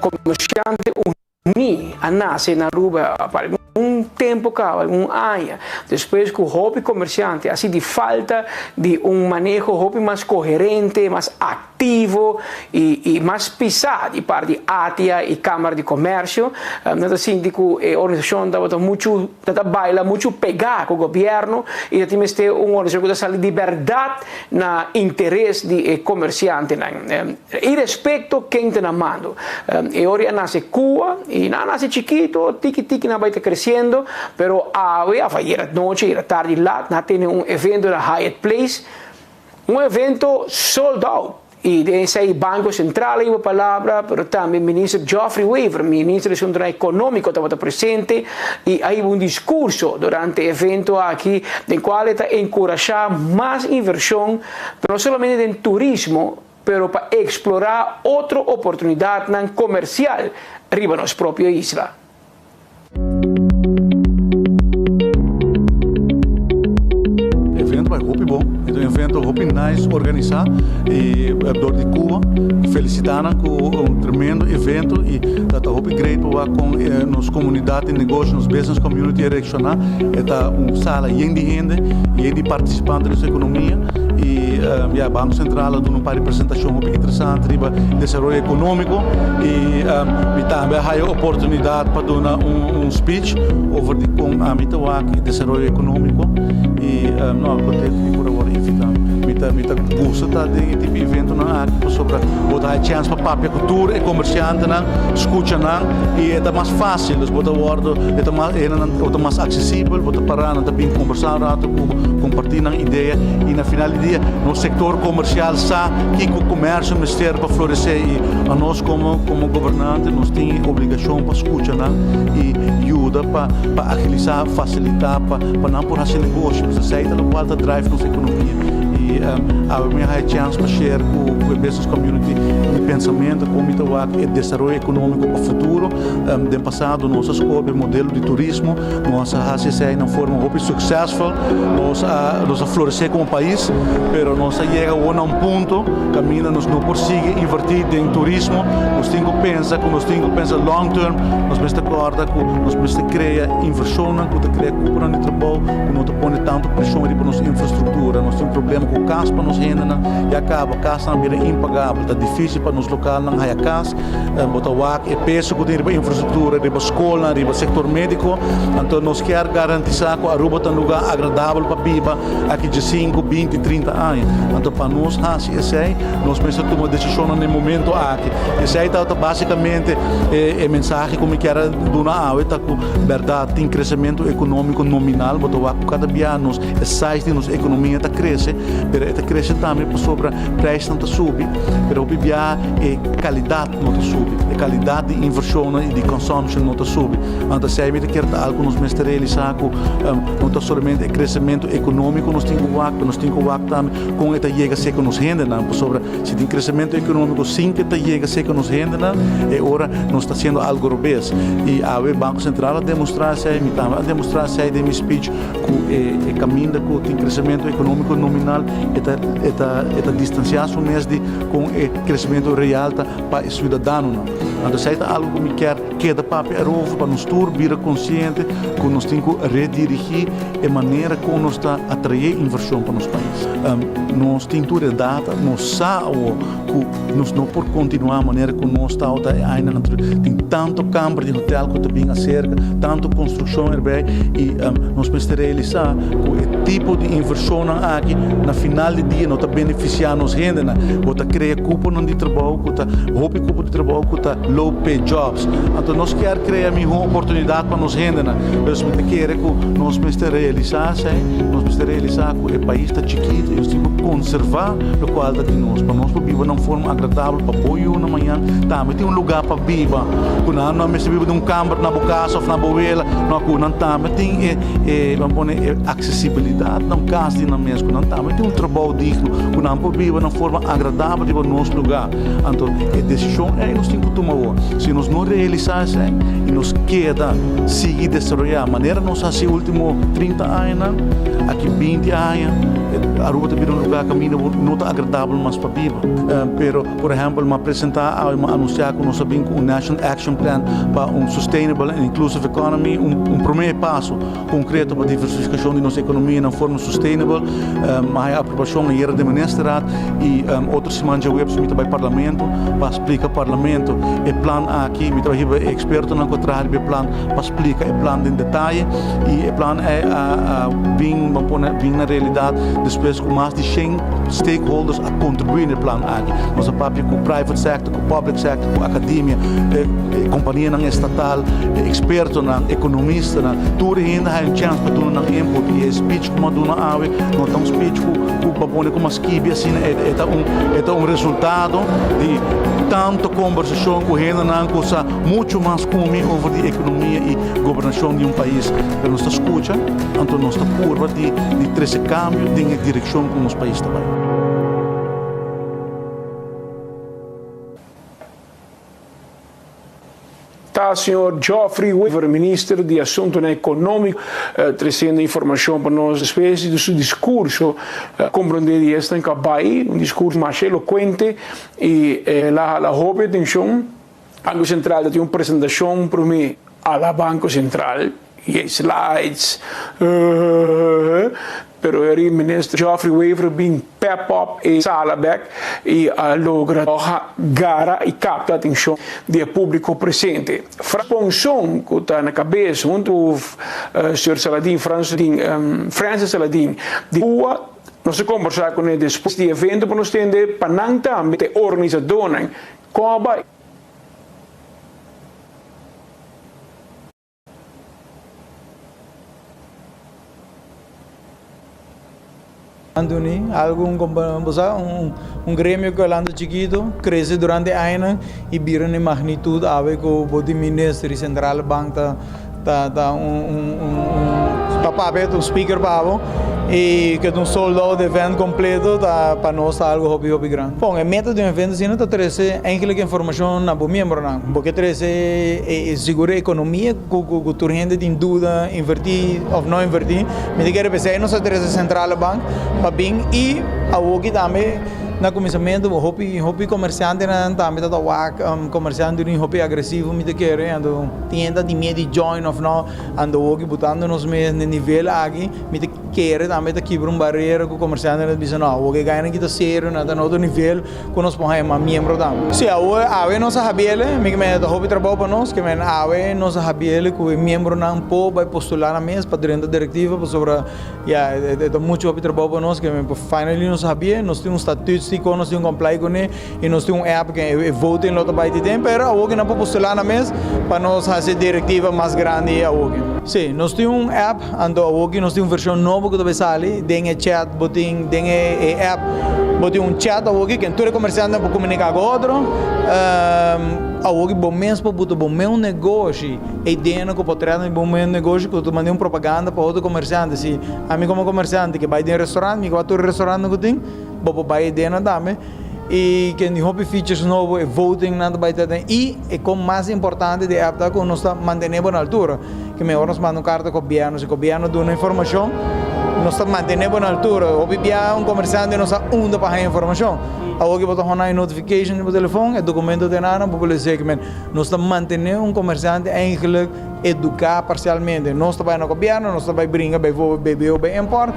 Speaker 19: komersiante uní. Mi a nase na Aruba pa algun tempo caba, algun aña, despues cu hopi comerciante a sinti falta di un maneho hopi mas coherente, mas activo y mas pisa di parti di ATIA y Camara di Comercio. Nan ta sinti cu e organisacion tabata mucho, ta ta baila mucho pega cu gobierno y ta tin mester un organisacion cu ta sali di berdad na interes di e comerciantenan. Irespecto ken ta na mando. E ora a nace Cuba y nan a nace chikito, tiki tiki nan a bay ta creciendo, pero awe of ayer anochi, ayer atardi laat, nan a tene un evento na Hyatt Place, un evento sold out. Y den esey Banco Central a hiba palabra, pero tambe Minister Geoffrey Wever, Minister di Asuntonan Economico tabata presente y a hiba un discurso durante e evento aki den cual e ta encurasha mas inversion, pero no solamente den turismo, pero pa eksplorá otro oportunidatnan komersial riba nos propio isla.
Speaker 2: Evento bai hopi bon, e ta un evento hopi nice organisá i dor di Cuba. Felisitá nan ku un tremendo evento i ta ta hopi great pa wak kon nos komunidat di negoshi, nos business community a reakshoná. E ta un sala yen di hende, yen di partisipante di nos ekonomia i ya Banko Sentral a duna un par di presentashon hopi interesante riba desaroyo ekonómiko i mi tambe a haya oportunidat pa duna un speech over di kon ami ta wak e desaroyo ekonómiko i no kontentu di por a wòrdu invitá. Mi ta mi ta gusta ta den e tipo di eventonan aki pasobra bo ta haya chèns pa papia ku tur e komersiantenan, skucha nan i e ta mas fásil, dus bo ta wòrdu e ta mas e hendenan bo ta mas aksesibel, bo ta pará nan ta bin kombersá un ratu ku bo, kompartí nan idea i na final di dia nos sektor komersial sa kiko komersio mester pa floresé i anos komo komo gobernante nos tin e obligashon pa skucha nan i yuda pa pa agilisá, fasilitá pa pa nan por hasi negoshi. Pasobra esei ta lokual ta drive nos ekonomia i awe mi a haya chèns pa share ku ku e business community mi pensamentu kon mi ta wak e desaroyo ekonómiko pa futuro. Den pasado nos a scoge modelo di turismo, nos a haci esey na forma hopi successful, nos a nos a florece como pais, pero nos a yega awor na un punto caminda nos no por sigui inverti den turismo, nos tin cu pensa cu nos tin cu pensa long term, nos mester corda cu nos mester crea inversionnan cu ta crea cuponan di trabou cu no ta pone tanto presion riba nos infrastructura, nos tin problema cu cas pa nos hendenan, ya caba casnan a bira impagabel, ta dificil pa nos localnan haya cas. Bo ta wak e peso ku tin riba infrastruktura, riba skolnan, riba sektor médiko. Anto nos kier garantisá ku Aruba ta un lugá agradabel pa biba aki djesinku, binti, trinta aña. Anto pa nos hasi esei, nos mester tuma desishonnan na e momento aki. Esei tabata básikamente e mensahe ku mi kier a duna awe, ta ku bèrdat tin kresementu ekonómiko nominal. Bo ta wak ku kada bia nos e size di nos ekonomia ta krese, pero. Pero e ta krese tambe pasobra prijsnan ta subi, pero hopi biaha e kalidat no ta subi. E kalidat di invershonnan i di consumption no ta subi. Anto esei mi ta kere ta algu ku nos mester realisá ku no ta solamente e kresementu ekonómiko nos tin ku wak, pero nos tin ku wak tambe kon e ta yega serka nos hendenan. Pasobra si tin kresementu ekonómiko sin ku e ta yega serka nos hendenan, e ora nos ta hasiendo algu robes. I awe Banko Sentral a demostrá esei, mi tambe a demostrá esei den mi speech, ku e kaminda ku tin kresementu ekonómiko nominal e ta e ta e ta distansiá su mes di kon e kresementu real ta pa e siudadanonan. Anto esei ta algu ku mi kier keda papia erover pa nos tur bira konsiente ku nos tin ku redirigí e manera kon nos ta atraé invershon pa nos pais. Nos tin tur e data, nos sa awor ku nos no por kontinuá manera ku nos tabata e añanan anterior. Tin tantu kamber di hotel ku ta bin aserka, tantu konstrukshon erbei i nos mester realisá ku e tipo di invershonnan aki na final di dia no ta benefisiá nos hendenan. Bo ta krea kuponan di trabou ku ta hopi kupo di trabou ku ta low pay jobs. Anto nos kier krea mihó oportunidat pa nos hendenan. Dus mi ta kere ku nos mester realisá esei, nos mester realisá ku e pais ta chikitu i nos tin ku konservá lokual ta di nos pa nos por biba na un forma agradabel pa bo yunan mañan tambe tin un lugá pa biba ku nan no mester biba den un kamber na bo kas òf na bo wela no ku nan tambe tin e e ban pone e aksesibilidat na un kas di nan mes ku nan tambe tin un trabou digno ku nan por biba na un forma agradabel riba nos lugá anto e desishon ei nos tin ku tuma awor si nos no realisá esei i nos keda sigui desaroyá manera nos a hasi último 30 añanan aki 20 aña Aruba ta bira un lugá kaminda bo no ta agradabel mas pa biba. Pero, por ehèmpel, mi a presentá awe, mi a anunsiá ku nos a bin ku un National Action Plan pa un Sustainable and Inclusive Economy, un promé paso konkreto pa diversifikashon di nos ekonomia na un forma sustainable. Mi a haña aprobashon ayera den Ministerraad i otro siman djaweps mi ta bai Parlamento pa splika Parlamento e plan aki. Mi ta bai hiba e ekspertonan ku a traha riba e plan pa splika e plan den detaye. I e plan ei a bin, ban pone, bin na realidat despues ku mas di shen stakeholders a kontribuí na e plan aki. Nos a papia ku private sector, ku public sector, ku akademia, e kompanianan estatal, e ekspertonan, ekonomistanan. Tur hende haña un chèns pa duna nan input i e speech ku mi a duna awe no ta un speech ku ku bo a pone ku mas skibi asina, e ta un e ta un resultado di tantu kombersashon ku hendenan ku sa muchu mas ku mi over di ekonomia i Gobernashon di un pais, pero nos ta skucha, anto nos ta purba di di trese kambio den e direkshon ku nos pais ta bai.
Speaker 19: Ta señor Geoffrey Wever, Minister di Asuntonan Economico, treciendo informacion pa nos despues di su discurso. Comprende di esnan cu a bay, un discurso masha elocuente y el a hala hopi atencion. Banco Central ta tin un presentacion prome a la Banco Central y e slides pero eri Minister Geoffrey Wever bin pep up e sala bek y a logra gara y capta atencion di e publico presente. Frans Ponson cu ta na cabes hunto cu Señor Saladin Francis Saladin di Cuba nos a combersa cune despues di evento pa nos tende pa nan tambe ta e organisadornan Kon a bai?
Speaker 1: Anthony, algu un bo sa un un gremio ku a lanta chikitu, krese durante añanan i bira na e magnitud awe ku bo di minister i Centrale Bank ta Ta ta un un un ta papia ta un speaker pa bo y ke ta un sold out event completo ta pa nos ta algo hopi hopi grandi. Bon e meta di un evento asina ta trece eigenlijk informacion na bo miembronan. Bo ke trece e e sigur e economia cu cu cu tur hende tin duda inverti of no inverti. Mi ta kere p'esey nos a trece Centrale Bank pa bin y awoki tambe Na kuminsamentu bo hopi hopi komersiantenan tambe ta ta wak komersiante di hopi agresivo mi ta kere anto tin hende ta tin miedu di join of no anto woki butando nos mes na e nivel aki mi ta kere tambe ta kibra un barera ku komersiantenan ta bisa no awor e gainan aki ta serio nan ta na otro nivel ku nos por haña mas miembro tambe. Si awor awe nos a habiele mi ke mende ta hopi trabou pa nos ke men awe nos a habiele ku e miembronan por bai postula nan mes pa drenta direktiva pasobra Ya, e ta mucho hopi trabou pa nos, ke finally nos habie, nos tin un statuut. si kon nos tin comply kuné i nos tin un app ku e voting lo ta bai di den pero awoki nan por postulá nan mes pa nos hasi direktiva mas grandi awoki. Si, nos tin un app anto awoki nos tin un vershon nobo ku ta bai sali den e chat bo tin den e app bo tin un chat awoki ken tur e komersiantenan por komuniká ku otro awoki bo mes por buta bo mes un negoshi ei den ku potretnan di bo mes negoshi ku ta manda un propaganda pa otro komersiante si ami komo komersiante ke bai den restaurant mi ke wak tur e restaurantnan ku tin bo por bai ei den tambe i ken tin hopi features nobo e voting nan ta bai ta den i e kon mas importante di e app ta ku nos ta mantene bo na altura ke mehor nos manda un karta gobièrnu si gobièrnu duna informashon nos ta mantene bo na altura hopi bia un komersiante no sa unda pa haña informashon awor ke bo ta hona e notification di bo telefon e dokumento ta nan bo por lesa ke nos ta mantene un komersiante eigenlik eduká parsialmente. Nos ta bai na gobièrnu, nos ta bai bringa bijvoorbeeld BBO bai import.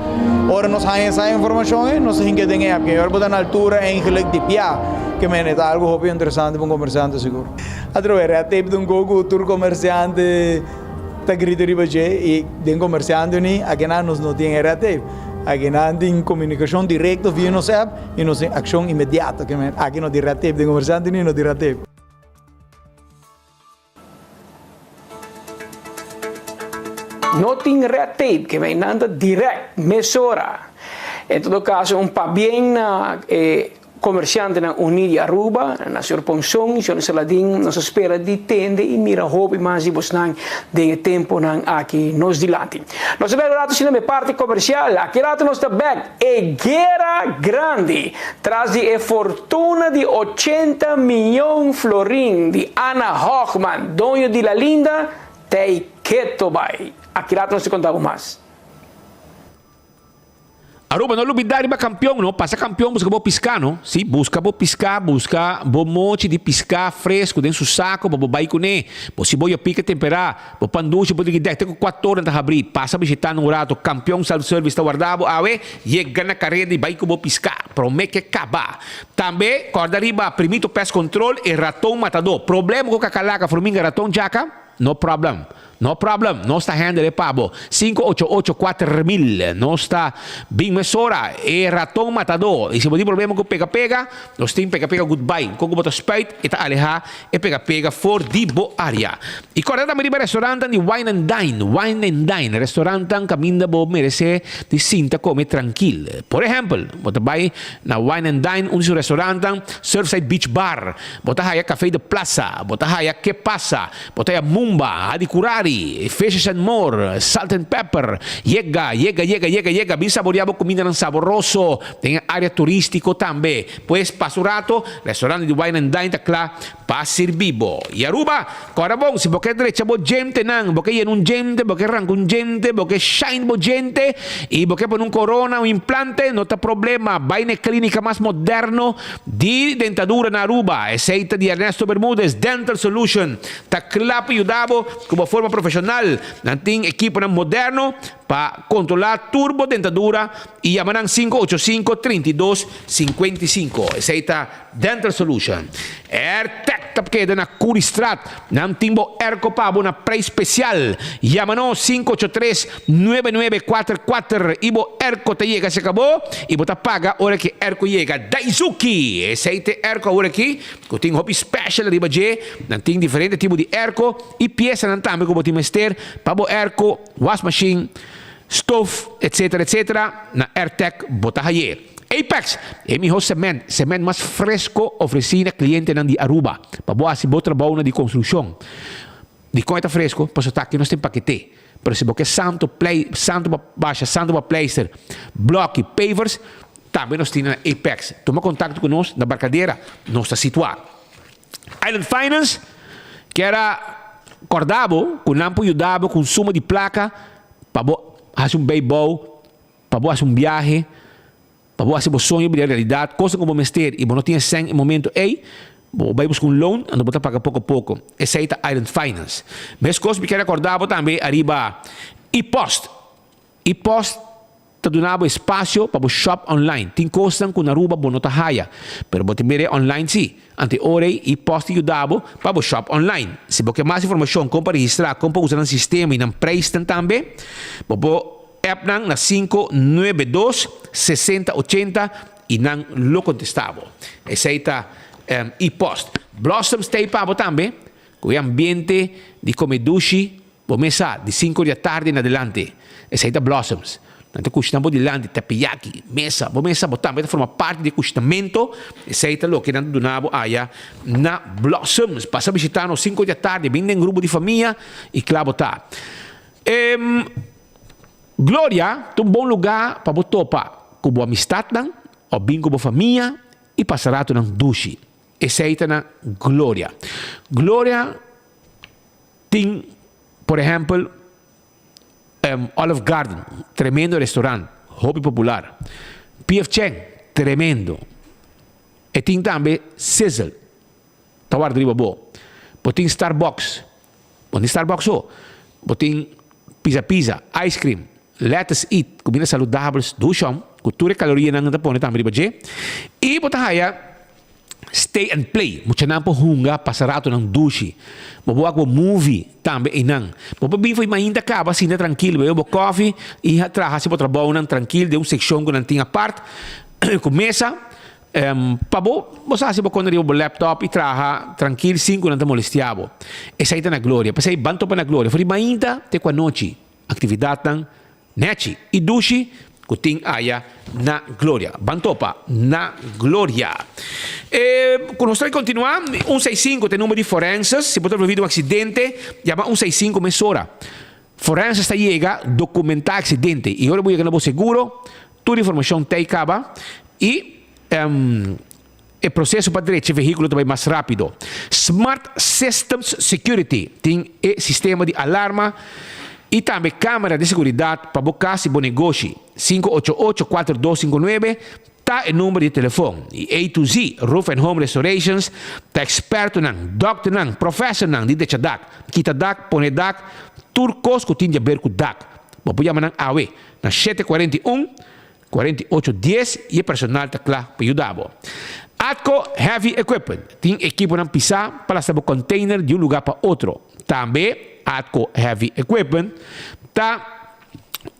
Speaker 1: Ora nos haña esa informashon ei, nos ta hinka den e app. Ora bo ta na altura eigenlijk di pia, ke men e ta algu hopi interesante pa un komersiante sigur. Atrobe red tape ta un kos ku tur komersiante ta grita riba dje i den komersiante ni akinan nos no tin e red tape. Akinan tin komunikashon direkto via nos app i nos tin akshon inmediato. Ke men aki no tin red tape, den komersiante ni no tin red tape.
Speaker 19: No tin red tape, ke men nan ta direct, mesora. En todo caso un pabien na e comerciantenan uni di Aruba, na señor Ponson y señor Saladin, nos a spera di tende y mira hopi mas di bosnan den e temponan aki nos dilanti. Nos ta bek un rato asina me parti comercial, aki rato nos ta bek e guera grandi Tras di e fortuna di ochenta miyon florin di Ana Hoogman, doño di La Linda, t'ei keto bai. Aki rato nos ta konta bo mas.
Speaker 18: Aruba, no lubida riba kampion no, pasa kampion buska bo piská no, si, buska bo piská, buska bo mochi di piská fresku den su sako pa bo bai kuné, bo siboyo pika temperá, Bo pan dushi por diki dek te ku kuator nan ta habrí. Pasa bishitá nan un rato. Kampion Self Service ta warda bo awe. Yega na kareda i bai ku bo piská promé ke kaba. Tambe kòrda riba Primito Pest Control e raton matadó. Problema ku kakalaka, furminga, raton, djaka? No problem. No problem. Nos ta handle e pa bo. 588 4000. Nos ta bin mesora. E raton matadó. I si bo tin problema ku pega pega, nos tin pega pega goodbye. Kon ku bo ta spuit e ta alehá E pega pega for di bo area. I kòrda tambe riba restaurantan di Wine and Dine, Wine and Dine, restaurantan kaminda bo meresé di sinta kome trankil. Por ehèmpel, bo ta bai na Wine and Dine, un di su restaurantan, Surfside Beach Bar, bo ta haya Café de Plaza, bo ta haya Ke Pasa, bo ta haya Mumba, Hadi Curari, Fishes and More, Salt and Pepper. Yega, yega, yega, yega, yega, bin saboreá bo kumindanan saboroso den e área turístiko tambe. Pues, pasa un rato, restaurante di Wine and Dine ta kla pa sirbi bo. Y Aruba, kòrda bon, si bo ke drecha bo djentenan, bo ke yena un djente, bo ke ranka un djente, bo ke shine bo djente y bo ke pone un corona, un implante, no ta problema. Bai na e clínica mas moderno di dentadura na Aruba. Esey ta di Ernesto Bermudez Dental Solution. Ta kla pa yuda bo ku bo forma profesional. Nan tin ekiponan moderno pa controla tur bo dentadura y yama nan 585 32 55. Esey ta Dental Solution. Airtec ta keda na Curiestraat. Nan tin bo airco pa bo na prijs special. Yama nos 583 9944 y bo airco ta yega cerca bo y bo ta paga ora ki airco yega. Daizuki! Esey ta e airco awor aki cu tin hopi special riba dje. Nan tin diferente tipo di airco y piesanan tambe cu bo tin mester pa bo airco. Was machine, stoof, etc etc na Airtec bo ta haye. Apex, e miho cement, cement mas fresco ofreci na clientenan di Aruba pa bo haci bo trabounan di construccion. Dicon e ta fresco? Pasobra ta aki nos tin pakete. Pero si bo ke santo plei, santo pa basha, santo pa pleister, bloki, pavers, tambe nos tin na Apex. Tuma contacto cu nos na Barcadera, nos ta situa. Island Finance kier a kòrda bo ku nan por yuda bo ku un suma di plaka pa bo hasi un beibou, pa bo hasi un biahe, pa bo hasi bo soño bira realidat, kosnan ku bo mester i bo no tin e sèn e momento ei, bo bai buska un loan anto bo ta paga poko poko. Esei ta Island Finance. Meskos mi kier a kòrda bo tambe ariba e-post. E-post ta duna bo espasio pa bo shop online. Tin kosnan ku na Aruba bo no ta haya, pero bo ta mira e online si. Anto e ora ei e-post ta yuda bo pa bo shop online. Si bo ke mas informashon kon pa registrá, kon pa usa nan sistema i nan preisnan tambe, bo por app nan na 592 60 80. y nan lo contesta bo. Esey ta e-post. Blossoms ta ey pa bo tambe cu e ambiente di come dushi bo mesa di cinco di atardi en adelante. Esey ta Blossoms. Nan ta cushina bo dilanti, teppeyaki, mesa. Bo mesa bo tambe ta forma parti di e cushinamento. Esey ta loke nan ta duna bo aya na Blossoms. Pasa bishita nos cinco di atardi, bin den grupo di famia y cla bo ta. Gloria ta un bon lugá pa bo topa ku bo amistatnan òf bin ku bo famia i pasa ratunan dushi. Esei ta na Gloria. Gloria tin, por ehèmpel, Olive Garden, tremendo restorant, hopi popular. PF Chang, tremendo. E tin tambe Sizzle, ta warda riba bo. Bo tin Starbucks, bo tin Starbucks so. Bo tin Pizza Pizza, ice cream, Lettuce Eat, kumida saludabel, dushon, ku tur e kalorianan nan ta pone tambe riba dje. I bo ta haya Stay and Play, muchanan por hunga, pasa ratonan dushi. Bo por wak bo movie tambe einan. Bo por bin for mainta kaba sinta trankil, bebe bo kofi i traha hasi bo trabounan trankil den un sekshon ku nan tin apart ku mesa. Pa bo, bo sa hasi bo kona riba bo laptop i traha trankil sin ku nan ta molestia bo. Esei ta na Gloria. P'esei ban topa na Gloria. For di mainta te ku anochi, aktividatnan nechi i dushi ku tin aya na Gloria. Ban topa na Gloria. E ku nos ta kontinuá, un seis sinku ta e number di forenses. Si bo ta envolví den un aksidente, yama un seis sinku mesora. Forenses ta yega dokumentá aksidente i ora bo yega na bo seguro, Tur informashon ta ei kaba i e proseso pa drecha e vehíkulo ta bai mas rápido. Smart Systems Security tin e sistema di alarma i tambe kámera di seguridat pa bo kas i bo negoshi. 588 4259 ta e number di telefon. I A to Z Roof and Home Restorations ta ekspertonan, dòkternan, profèsornan di drecha dak, kita dak, pone dak, tur kos ku tin di aber ku dak. Bo por yama nan awe. Na shete kuarenta i un, 48 dies i e personal ta kla pa yuda bo. Atco Heavy Equipment tin ekiponan pisá pa lasta bo container di un lugá pa otro. Tambe Atco Heavy Equipment ta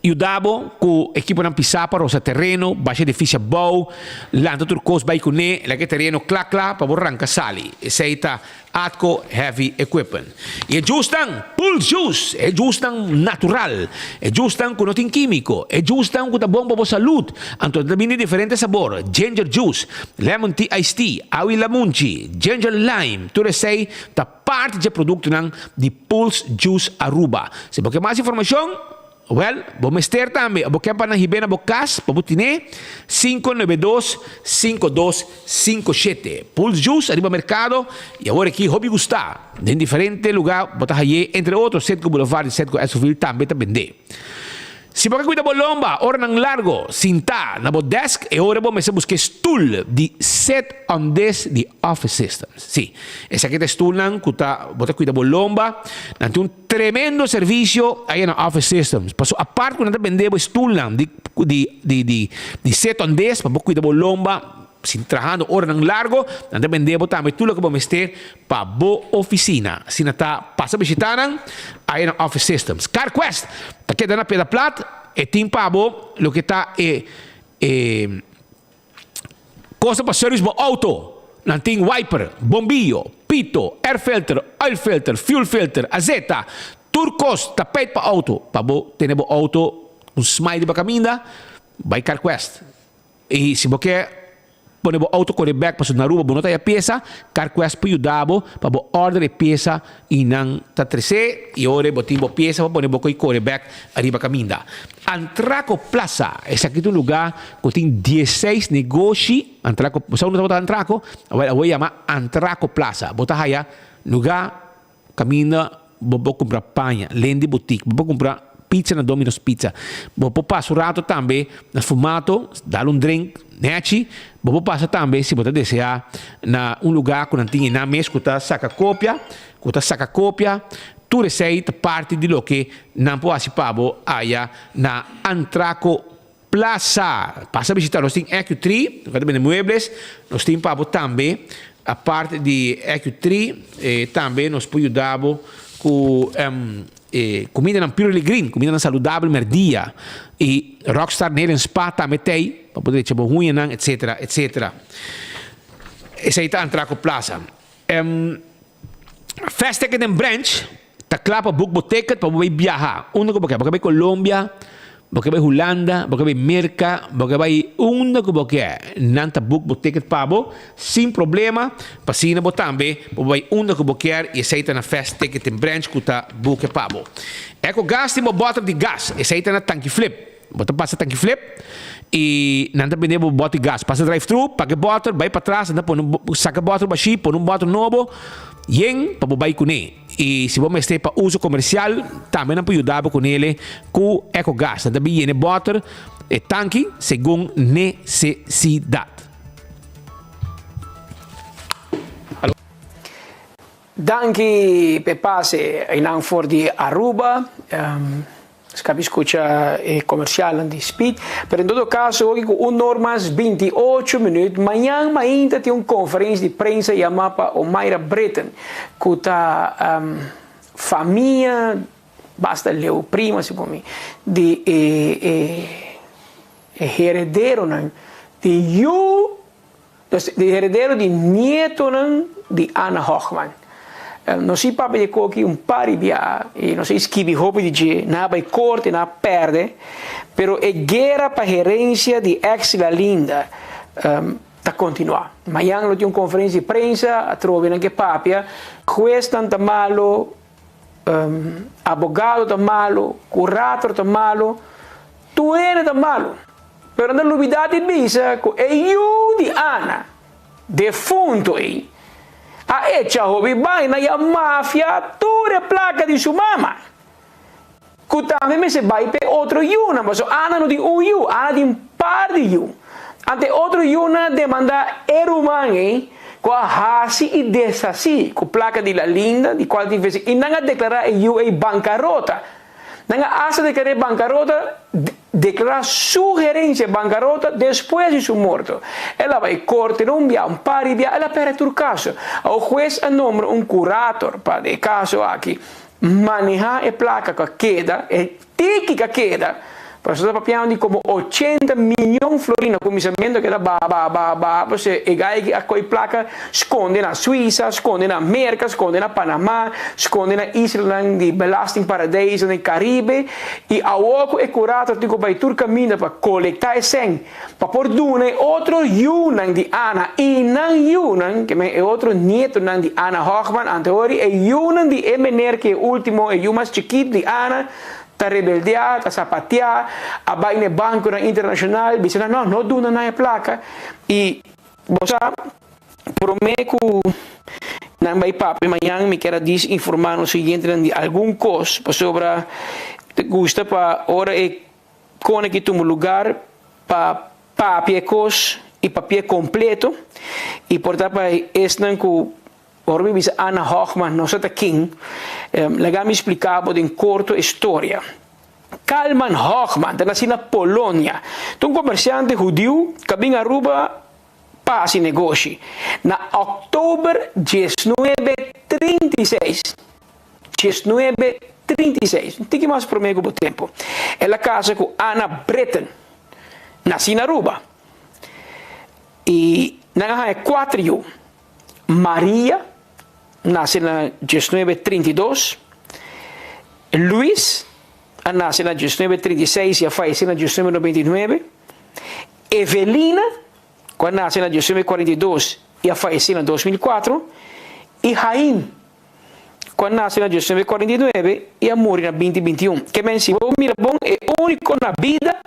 Speaker 18: yuda bo ku ekiponan pisá pa rosa tereno, basha edifisio abou, lanta tur kos bai kuné, laga e tereno kla kla pa bo ranka sali. Esei ta Atco Heavy Equipment. I e jusnan, Pulse Juice, e jusnan natural, e jusnan ku no tin kímiko, e jusnan ku ta bon pa bo salud. Anto ta bini diferente sabor, Ginger Juice, Lemon Tea Iced Tea, Awi Lamunchi, Ginger Lime, tur esei ta parti dje produktonan di Pulse Juice Aruba. Si bo ke mas informashon, Wèl, bo mester tambe, bo ke pa nan hib'é na bo kas pa bo tin'é, 592 5257. Pulse Juice ariba merkado i awor aki hopi gustá. Den diferente lugá bo ta hay'é, entre otro Citgo Boulevard i Citgo Esoville tambe ta bend'é. Si bo ke kuida bo lomba oranan largo sintá na bo desk, e ora bo mester buska e stul di Sit on This di Office Systems. Sí, esaki ta e stulnan ku ta bo ta kuida bo lomba. Nan tin un Tremendo servicio aya na Office Systems. Paso apart cu nan ta bende bo e stoelnan di di di di di set on des pa bo cuida bo lomba sin trahando oranan largo, nan ta bende bo tambe tur loke bo mester pa bo oficina. Asina ta pasa bishita nan aya na Office Systems. CarQuest ta keda na Piedra Plat, e tin pa bo loke ta e e. Cosa pa service bo auto, Nan tin wiper, bombillo, pito, air filter, oil filter, fuel filter, azeta, tur cos tapijt pa auto. Pa bo tene bo auto un smile riba caminda, bay Carquest. Y si bo ke pone bo auto core bek pasobra na Aruba bo no ta haya pieza, Carquest por yuda bo pa bo order e pieza y nan ta trece y ora bo tin bo pieza pa pone bo coy core bek ariba caminda. Antraco Plaza, esaki ta un lugá ku tin diesseis negoshi, Antraco, bo sa unda tabata Antraco? Awel awor yama Antraco Plaza. Bo ta haya lugá kaminda bo por kumpra paña, Lendi Boutique, bo por kumpra pizza na Domino's Pizza. Bo por pasa un rato tambe na Fumato, dal un drink nechi. Bo por pasa tambe si bo ta deseá na un lugá ku nan tin einan mes ku ta saka kopia, ku ta saka kopia. Tur esei ta parti di loke nan por hasi pa bo aya na Antraco Plaza. Pasa bishita, nos tin Ecu-Tree, nos ta bende muebles, nos tin pa bo tambe, aparte di Ecu-Tree, tambe nos por yuda bo ku. E kumindanan Purely Green, kumindanan saludabel merdia i Rockstar Nail and Spa tambe t'ei pa bo drecha bo huñanan etcetera etcetera. Esei ta Antraco Plaza. Fast Ticket den Branch ta kla pa book bo ticket pa bo bai biaha unda ku bo ke. Bo ke bai Colombia, bo ke bai Hulanda, bo ke bai Merka, bo ke bai unda ku bo ke. Nan ta book bo ticket pa bo sin problema pa asina bo tambe bo bai unda ku bo kier i esei ta na Fast Ticketing Branch ku ta book e pa bo. Eco Gas tin bo bòter di gas, esei ta na Tanki Flip. Bo ta pasa Tanki Flip i nan ta bende bo bòter di gas. Pasa drive thru, paka e bòter, bai patras, nan ta pone un saka e bòter bashí, pone un bòter nobo yen pa bo bai kuné. I si bo mester pa uso komersial, tambe nan por yuda bo kunele ku Eco Gas. Nan ta bin yena e bòter, e tanki, segun nesesidat.
Speaker 19: Danki p'e pase einan for di Aruba. Nos kabi skucha e komershalnan di Speed. Pero en todo kaso hopi ku un or mas binti ocho minüt mañan mainta tin un konferensia di prensa yamá pa Omaira Britten ku ta famia basta leu prima si por mi di e e herederonan di yu Dus di heredero di nietonan di Anna Hochman. Nos si papia di koki un par di bia i nos a skibi hopi di dje, nan a bai korte, nan a perde, pero e guera pa herensia di ex La Linda ta kontinuá. Mañan lo tin un konferensia di prensa, atrobe nan ke papia, huesnan ta malo, abogado ta malo, kurator ta malo, tur hende ta malo. Pero nan ta lubidá di bisa ku e yu di Ana, defunto ei, a echa hopi baina i a mafia tur e plaka di su mama, ku tambe mester bai p'e otro yunan, pasobra Ana no tin un yu, Ana tin par di yu. Anto e otro yunan a demandá e ruman ei ku a hasi i deshasí ku plaka di Lalinda, di kual tin vese, i nan a deklará e yu ei bankarota. Nan a hasta deklar'é bankarota, deklará su herensia bankarota despues di su morto. El a bai korte no un bia, un par di bia, el a pèrdè tur kaso. Awor hues a nombra un kurator pa e kaso aki manehá e plaka ku a keda, e tiki ku a keda, pasobra ta papiando di komo ochenta miyon florin na kuminsamentu a keda baha, baha, baha, baha, pasobra e gai aki a kohe plaka Skonde na Suisa, skonde na Merka, skonde na Panama, skonde na islanan di belastingparadijzen den Karibe i awor ku e kurator tin ku bai tur kaminda pa kolektá e sèn pa por duna e otro yunan di Ana i nan yunan, ke men e otro nietonan di Ana Hochman, anteori e yunan di e mener ku e último, e yu mas chikitu di Ana, ta rebeldiá, ta sapatiá, a bai na e bankonan internashonal bisa nan, no, no duna nan e plaka i Bo sa, promé ku nan bai papia mañan mi kier a dis informá nos oyentenan di algun kos, pasobra ta gusta pa ora e kone ki tuma lugar pa papia e kos i papi'é kompleto, i por ta pa esnan ku ora mi bisa Anna Hochman no sa ta ken, laga mi splika bo den korto e storia. Kalman Hochman ta nací na Polonia. Ta un comerciante hudiu cu a bin Aruba pa haci negoshi. Na october diesnuebe 36, diesnuebe 36, un tiki mas prome cu bo tempo, el a casa cu Anna Britten, nací na Aruba. Y nan a haña cuater yu, Maria, nace na diesnuebe 32, Luis a nace na diesnuebe 36 y a fayece na diesnuebe 99, Evelina cu a nace na diesnuebe 42 y a fayece na 2004, y Haim cu a nace na diesnuebe 49 y a muri na binti 21. Ke men si bo mira bon e unico na bida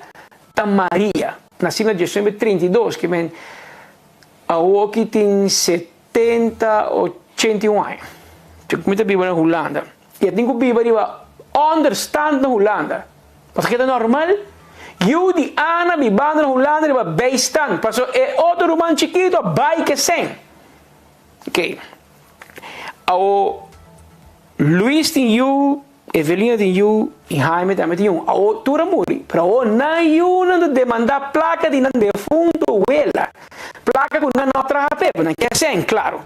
Speaker 19: ta Maria, naci na diesnuebe 32, ke men awoki tin 70, 81 aña. Mi ta biba na Hulanda. I a tin ku biba riba onderstand na Hulanda. Pasobra ke ta normal? Yu di Ana bibando na Hulanda riba bijstand. Pasobra e otro ruman chikitu a bai ke sen. Oké. Awo Luis tin yu, Evelina tin yu i Jaime tambe tin yu. Awo tur a muri. Pero awo nan yunan ta demanda plaka di nan defunto wela. Plaka ku nan no a traha p'e, nan ke sèn, klaro.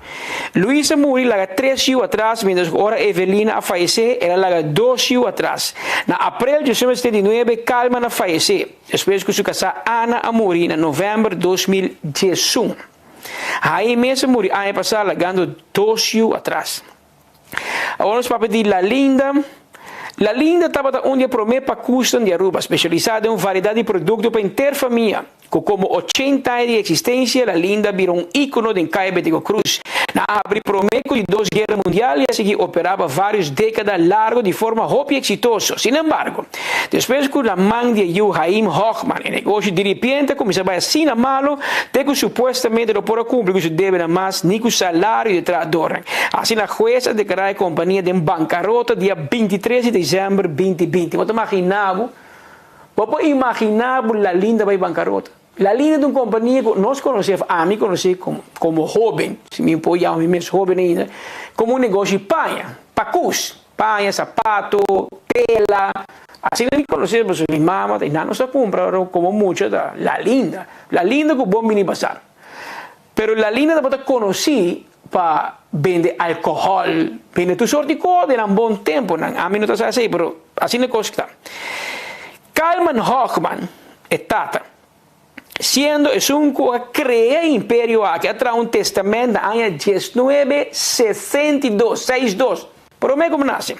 Speaker 19: Luis a muri laga tres yu atras, mientras ku ora Evelina a fayesé, el a laga dos yu atras. Na aprel 1979, Kalman a fayesé, despues ku su kasá Ana a muri na novèmber 2011. Haim mes a muri aña pasá lagando dos yu atras. Awor nos papia di La Linda. La Linda tabata un di e promé pakusnan di Aruba, spesialisá den un variedat di produkto pa henter famia. Ku komo ochenta aña di eksistensia, La Linda a bira un íkono den Kaya Betico Croes. Nan a habri promé ku di dos guera mundial i a sigui operá pa vários dékada largu di forma hopi eksitoso. Sinembargo, Despues ku na man di e yu Haim Hochman e negoshi diripiente a kuminsá bai asina malu te ku supuestamente no por a kumpli ku su debenan mas ni ku salario di e trahadornan. Asina hues a deklará e kompania den bankarota dia 23 di desèmber 2020. Bo ta maginá bo? Bo por imaginá bo La Linda bai bankarota? La Linda ta un kompania ku nos konosé, òf ami konosé komo hóben, si mi por yama mi mes hóben ainda, komo un negoshi paña, pakus. Paña, sapato, tela, asina mi conoce pasobra mi mama ta y nan nos ta cumpra ora como mucha ta La Linda, La Linda cu bon bini basar. Pero La Linda tabata conoci pa bende alcohol, bende tur soort di cos den nan bon temponan, ami no ta sa esey pero asina e cos ta. Kalman Hochman, e tata. Siendo esun ku a krea e imperio aki a traha un testament na aña diesnuebe sesenta i dos, seis dos, promé ku mi nase.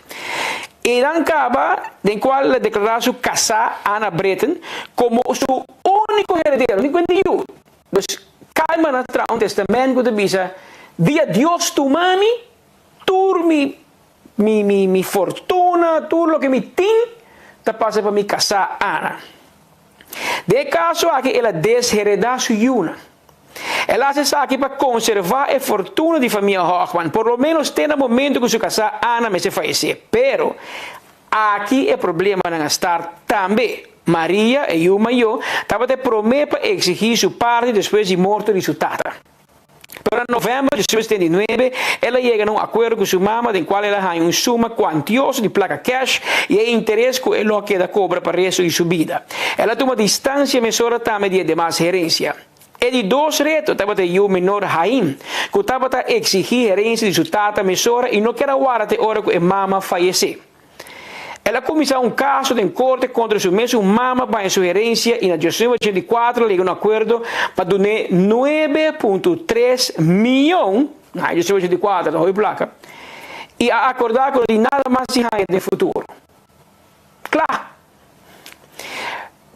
Speaker 19: E nan kaba den kual el a deklará su kasá Anna Britten komo su úniko heredero, ni kuenta yu. Dus Kalman a traha un testament ku ta bisa, Dia Dios tuma mi, tur mi mi mi mi fortuna, tur loke mi tin ta pasa pa mi kasá Anna. Den e kaso aki el a desheredá su yunan. El a hasi esaki pa konservá e fortuna di famia Hochman, por lo ménos te na momentu ku su kasá Anna mester fayesé. Pero, aki e problemanan a start tambe. Maria, e yu mayó, tabata e promé pa eksigí su parti despues di morto di su tata. Pero na novèmber di 1979, el a yega na un akuerdo ku su mama den kual el a haña un suma kuantioso di plaka kèsh i e interes ku e lo a keda kobra pa resto di su bida. El a tuma distansia mesora tambe di e demas herensia. E di dos reto tabata e yu menor Haim, ku tabata eksigí herensia di su tata mesora i no ker a warda te ora ku e mama fayesé. El a kuminsá un kaso den korte kontra su mesun mama pa haña su herensia i na 1984 a yega un akuerdo pa dun'é nuebe punto tres mion, na 1984 ta hopi plaka, i a akordá ku no tin nada mas di haña den futuro. Kla!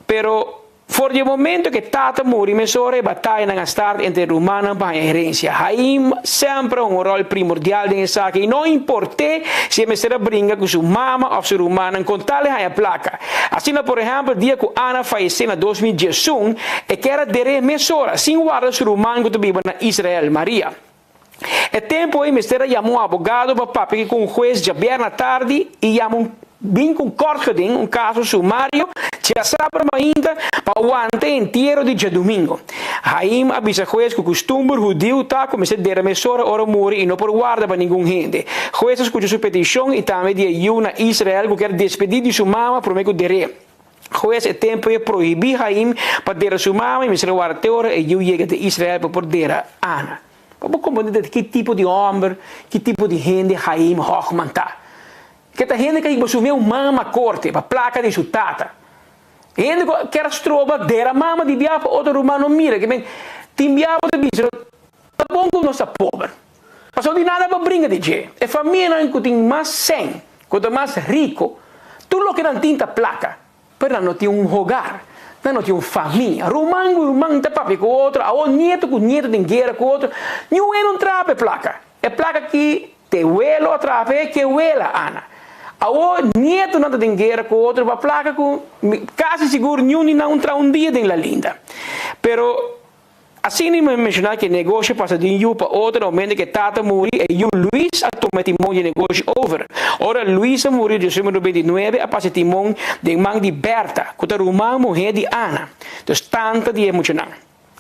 Speaker 19: Pero for di e momento ku e tata muri mesora e batayanan a start entre e rumannan pa haña herensia. Haim semper a hunga un ròl primordial den esaki i no import'é si e mester a bringa ku su mama òf su rumannan kon tal e haña plaka. Asina por ehèmpel dia ku Ana fayesé na 2011 e ker a der'é mesora sin warda su ruman ku ta biba na Israel, Maria. E tempu ei mester a yama un abogado pa papia ku un hues djabièrnè tardi i yama un bin ku un kort geding, un kaso sumario, djasabra mainta pa wanta e entiero di djadumingu. Haim a bisa hues ku kustumber hudiu ta ku mester dera mesora ora muri i no por warda pa ningun hende. Hues a skucha su petishon i tambe di e yu na Israel ku kier despedí di su mama promé ku der'é. Hues e tempu ei a prohibí Haim pa dera su mama i mester a warda te ora e yu yega di Israel pa por dera Ana. Pa bo komprendé ta ki tipo di hòmber, ki tipo di hende Haim Hochman ta. Ke ta hende ku a hiba su meu mama korte pa plaka di su tata. Hende ku kier a stroba dera mama di bia pa otro ruman no mira. Ke men tin bia bo ta bisa ta bon ku nos ta pober. Pasobra di nada bo bringa di dje. E famianan ku tin mas sèn, ku ta mas riku, tur loke nan tin ta plaka, pero nan no tin un hogar, nan no tin un famia. Ruman ku ruman ta papia ku otro, awor nieto ku nieto den guera ku otro. Niun hende no traha pa e plaka. E plaka ki te welo a traha pa e, ke wela Ana. Awor nietonan ta den guera ku otro pa plaka ku kasi sigur niun di nan un traha un dia den La Linda. Pero Asina mi a menshoná ku e negoshi pasa di un yu pa otro na momento ku e tata muri, e yu Luis a tuma e timon di e negoshi over. Ora Luis a muri diesnuebe noventa i nuebe a pasa e timon den man di Berta, ku ta ruman muhé di Ana, dus tanta di e muchanan.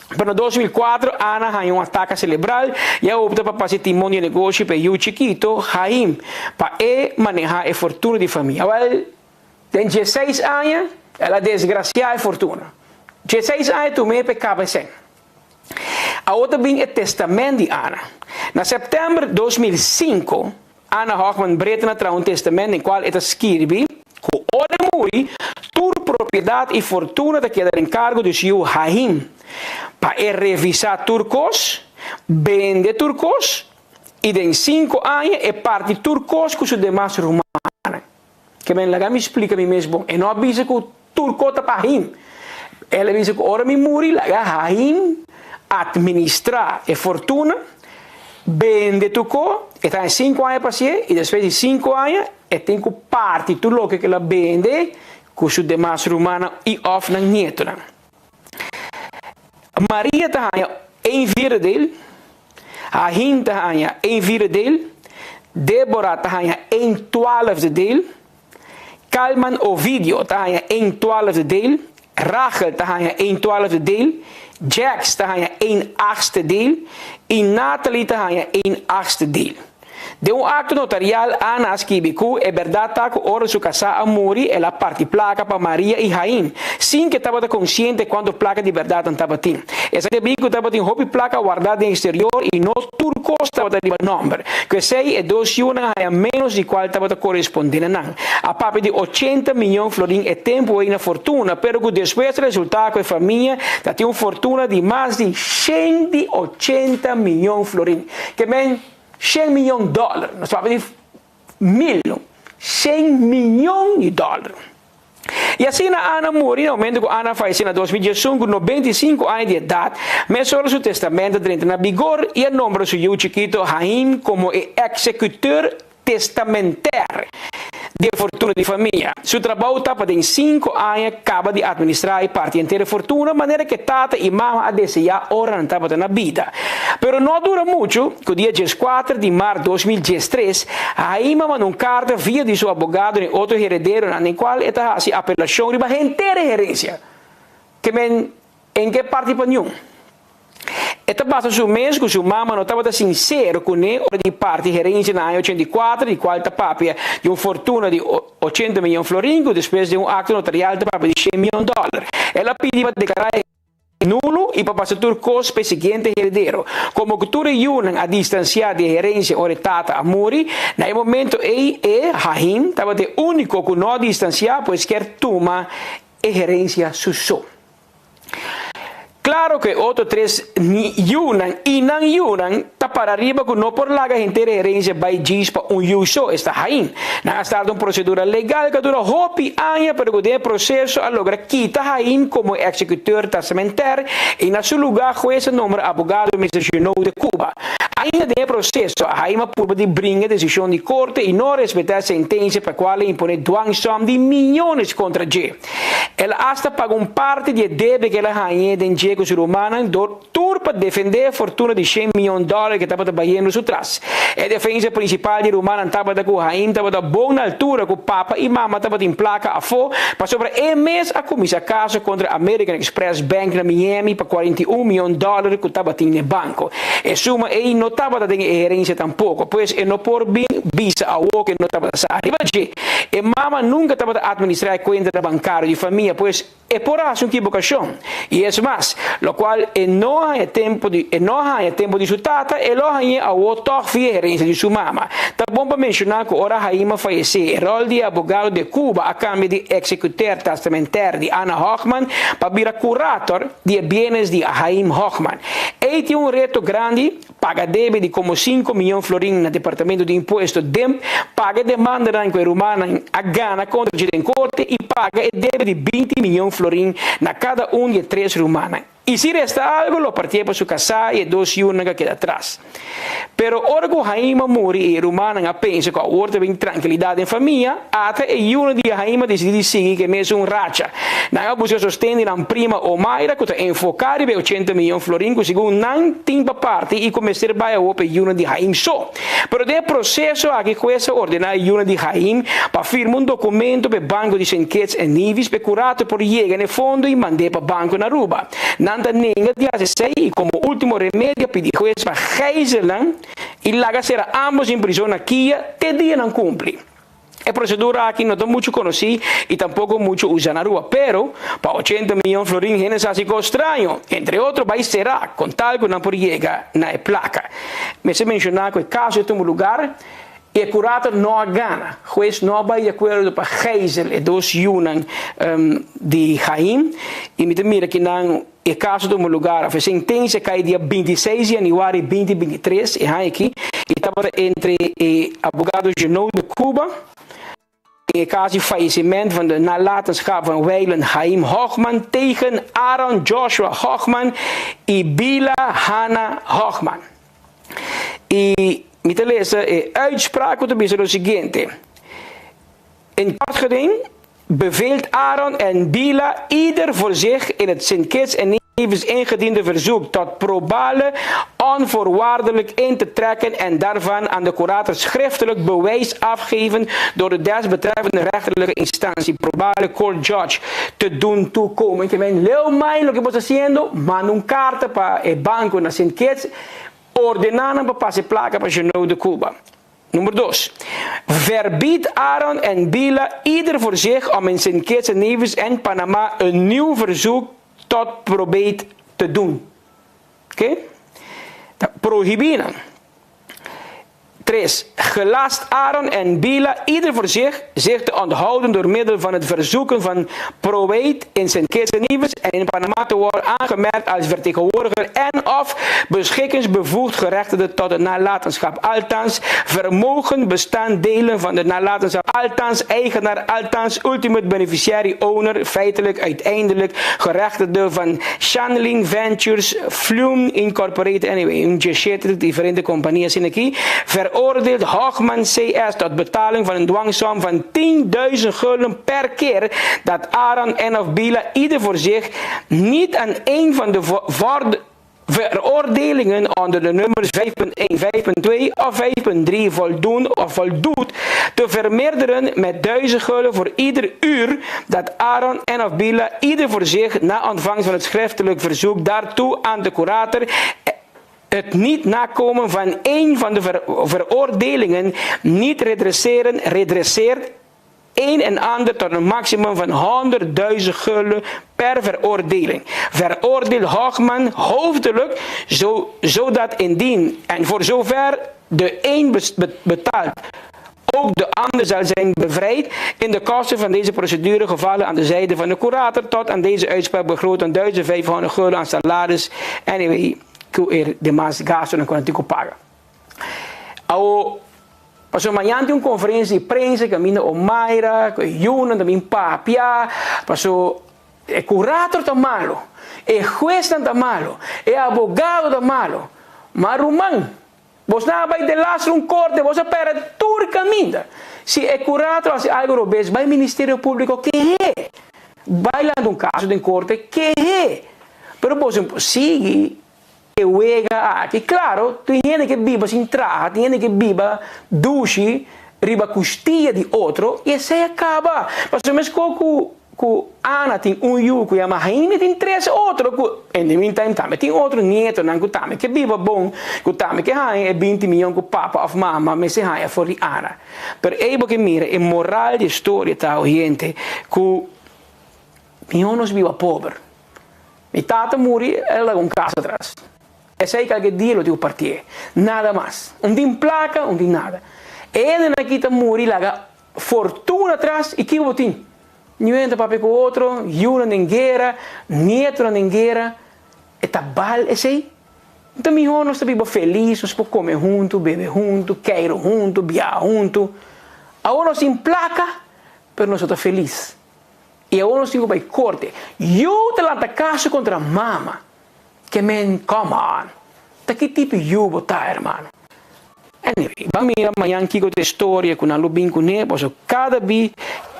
Speaker 19: Pero na 2004 Ana haña un ataka selebral i a opta pa pasa e timon di e negoshi pa e yu chikito, Haim, pa e manehá e fortuna di famia. Awèl, Den dieseis aña el a desgrasiá e fortuna. Dieseis aña tum'é pa e kaba esei. Awor ta bin e testament di Ana. Na sèptèmber 2005, Ana Hochman Britten a traha un testament den kual e ta skirbi ku ora e muri, tur propiedat i fortuna ta keda den kargo di su yu Haim, pa e revisá tur kos, bende tur kos, i den sinku aña e parti tur kos ku su demas rumannan. Ke men laga mi splika mi mes bon. E no a bisa ku tur kos ta pa Haim. El a bisa ku ora mi muri laga Haim atministrá e fortuna, bende tur kos, e ta haña sinku aña pa hasié i despues di sinku aña e tin ku parti tur loke ku el a bende ku su demas rumannan i òf nan nietonan. Maria ta haña een vierde deel, Haim ta haña een vierde deel, Débora ta haña een twaalfde deel, Kalman Ovidio ta haña een twaalfde deel, Rachel ta haña een twaalfde deel, Jax ta haña een achtste deel i Natalie ta haña een achtste deel. Den un akto notarial, Ana a skibi ku e bèrdat ta ku ora su kasá a muri, el a parti plaka pa Maria i Haim, sin ku e tabata konsiente kuantu plaka di bèrdat nan tabatin. Esaki debí ku tabatin hopi plaka wardá den eksterior i no tur kos tabata riba nòmber. Ku esei, e dos yunan a haña ménos di kual tabata korespondé na nan. A papia di ochenta miyon florin e tempu ei na fortuna, pero ku despues a resultá ku e famia ta tin un fortuna di mas di shen di ochenta miyon florin. Ke men shen miyon dòler, nos papia di mil no, shen miyon di dòler. I asina Ana muri na momento ku Ana fayesé na 2011 ku 95 aña di edat, mesora su testamento a drenta na bigor i a nombra su yu chikito Haim komo e eksekuteur testamentair di e fortuna di famia. Su trabou ta pa den sinku aña kaba di atministrá i parti henter e fortuna manera ku e tata i mama a deseá ora nan tabata na bida. Pero no a dura muchu ku dia 14 di mart 2013, Haima manda un karta via di su abogado na e otro herederonan den kual e ta hasi apelashon riba henter e herensia. Ke men En ke parti pa niun. E ta basa su mes ku su mama no tabata sinsero kuné ora di parti herensia na aña 84 di kual ta papia di un fortuna di 80 miyon florin ku despues den un akto notarial ta papia di shen miyon dòler. El a pidi pa deklará e nulo i pa pasa tur kos pa e siguiente heredero. Komo ku tur e yunan a distansiá di e herensia ora e tata a muri, na e momento ei e, Haim, tabata e úniko ku no a distansiá pues kier tuma e herensia su so. Claro cu e otro tres yiunan y nan yiunan ta para riba cu no por laga henter e herencia bay djis pa un yiu so, esta Haim. Nan a starta un procedura legal cu a dura hopi aña pero cu den e proceso a logra kita Haim como e executeur testamentair y na su lugar huez a nombra abogado Mister Junot de Cuba. Ainda den e proceso, Haim a purba di bringa decision di corte y no a respeta e sentencia pa cual a impone dwangsom di miyones contra dje. El a asta paga un parti di e debe ku el a hañ'é den dje ku su rumannan dor tur pa defendé e fortuna di shen mion dòler ku tabata bayendo su tras. E defensa prinsipal di e rumannan tabata ku Haim tabata bon na altura ku papa i mama tabatin plaka afó pasobra e mes a kuminsá kaso kontra American Express Bank na Miami pa 41 mion dòler ku tabatin n'e banko. E suma ei no tabata den e herensia tampoko, pues e no por bin bisa awor ku e no tabata sa riba dje. E mama nunka tabata atministrá e kuentanan bankario di famia, pues e por a hasi un kibokashon. I es mas, lokual e no a haña tempu di e no a haña tempu di su tata, e lo hañ'é awor tòg via e herensia di su mama. Ta bon pa menshoná ku ora Haima fayesé, e ròl di e abogado de Cuba a kambia di eksekuter testamentair di Ana Hochman pa bira kurator di e bienes di Haim Hochman. Ei tin un reto grandi. Paga debe di como sinku miyon florin na Departamento di Impuesto, DIMP, paga e demandanan cu e rumannan a gana contra dje den corte y paga e debe di 20 miyon florin na cada un di e tres rumannan. Y si resta algo, lo partié pa su casá y e dos yunan cu a keda atras. Pero ora cu Haima muri y e rumannan a pensa cu awor ta bin trankilidad den famia, ata e yunan di Haima dicidi di sigui cu e mesun racha. Nan a buska sosten di nan prima Omaira ku ta enfoká riba e 80 miyon florin ku segun nan tin pa parti i ku mester bai awor pa e yunan di Haim so. Pero den e proseso aki hues a ordená e yunan di Haim pa firma un dokumento pa e banko di Saint Kitts and Nevis pa e kurator por yega na e fondo i mand'é pa banko na Aruba. Nan ta nenga di hasi esei i komo último remedio a pidi hues pa gijzel nan i laga sera ámbos den prizon na Kia te dia nan kumpli. E procedura aki no ta mucho conoci y tampoco mucho usa na Aruba, pero pa ochenta miyon florin hende sa haci cos straño, entre otro bay cera con tal cu nan por yega na e placa. Mester menciona cu e caso e tuma lugar y e curator no a gana. Hues no a bay di acuerdo pa gijzel e dos yunan di Jaim y mi ta mira ki nan E kaso tuma lugar of e sentensia kai dia 26 di januari 2023 e haña aki i tabata entre e abogado Jeannot de Cuba den e kaso di falleciment van de nalatenschap van wijlen Haim Hochman tegen Aaron Joshua Hochman i Bila Hanna Hochman. I mi ta lesa e uitspraak ku ta bisa lo siguiente, In kort geding beveelt Aaron en Bila ieder voor zich in het Sint Kitts en Nevis ingediende verzoek tot probale onvoorwaardelijk in te trekken en daarvan aan de curator schriftelijk bewijs afgeven door de desbetreffende rechterlijke instantie, probale court judge, te doen toekomen. Ke men leu mai loke bo ta haciendo, manda un carta pa e banco na Sint Kitts, ordena nan pa pasa e placa pa Jeannot de Cuba. Nummer dos. Verbiedt Aaron en Bila ieder voor zich om in Sint Kitts en Nevis en Panama een nieuw verzoek tot probate te doen. Oké? Ta prohibí nan. Tres. Gelast Aaron en Bila ieder voor zich zich te onthouden door middel van het verzoeken van probate in Sint Kitts en Nevis en in Panama te worden aangemerkt als vertegenwoordiger en of beschikkingsbevoegd gerechtigde tot de nalatenschap. Althans, vermogen bestanddelen van de nalatenschap. Althans, eigenaar, althans, ultimate beneficiary owner, feitelijk, uiteindelijk gerechtigde van Shanling Ventures, Flume Incorporated, anyway, un djesshete diferente compania asina aki, veroordeelt Hochman CS tot betaling van een dwangsom van 10.000 gulden per keer dat Aaron en of Bila ieder voor zich niet aan een van de veroordelingen onder de nummers 5.1, 5.2 of 5.3 voldoen of voldoet te vermeerderen met 1000 gulden voor ieder uur dat Aaron en of Bila ieder voor zich na ontvangst van het schriftelijk verzoek daartoe aan de curator het niet nakomen van één van de ver veroordelingen niet redresseren, redresseert een en ander tot een maximum van 100.000 gulden per veroordeling. Veroordeel Hoogman hoofdelijk, zo, zodat indien en voor zover de een betaalt, ook de ander zal zijn bevrijd in de kosten van deze procedure gevallen aan de zijde van de curator tot aan deze uitspraak begroot aan 1500 gulden aan salaris. Anyway, ku e demas gastonan ku nan tin ku paga. Awo, pasobra mañan tin un konferensia di prensa kaminda Omaira ku e yunan ta bin papia, paso e kurator ta malo, e huesnan ta malo, e abogado ta malo, ma ruman, bosnan a bai delastra un korte, bos a pèrdè tur kaminda. Si e kurator hasi algu robes, bai Ministerio Públiko keh'é. Bai lanta un kaso den korte, keh'é. Pero boso no por sigui e wega aki. Claro, tin hende ke biba sin traha, tin hende ke biba dushi riba kustia di otro, i esei a kaba. Pasobra meskos ku ku Ana tin un yu ku yama Jaime, tin tres otro ku in the meantime tambe tin otro nietonan ku tambe ke biba bon, ku tambe ke haña e binti miyon ku papa òf mama mester haña for di Ana. Pero ei bo ke mira e moral di e storia ta, oyente, ku mihó nos biba pober. Mi tata muri, el laga un kas atras. Esei kalke dia lo tin ku partié. Nada mas. Un tin plaka, un tin nada. E hendenan aki ta muri laga fortuna atras i kiko bo tin? Niun hende ta papia ku otro, yunan den guera, nietonan den guera. E ta bal esei? Ta mihó nos ta biba felis, nos por kome huntu, bebe huntu, keiru huntu, biaha huntu. Awor nos tin plaka, pero nos no ta felis. I awor nos tin ku bai korte. Yu ta lanta kaso kontra mama. Ke men, come on. Ta ki tipo yu bo ta, hermano? Anyway, ban mira mañan kiko ta e storia ku nan lo bin kuné, pasobra kada bi,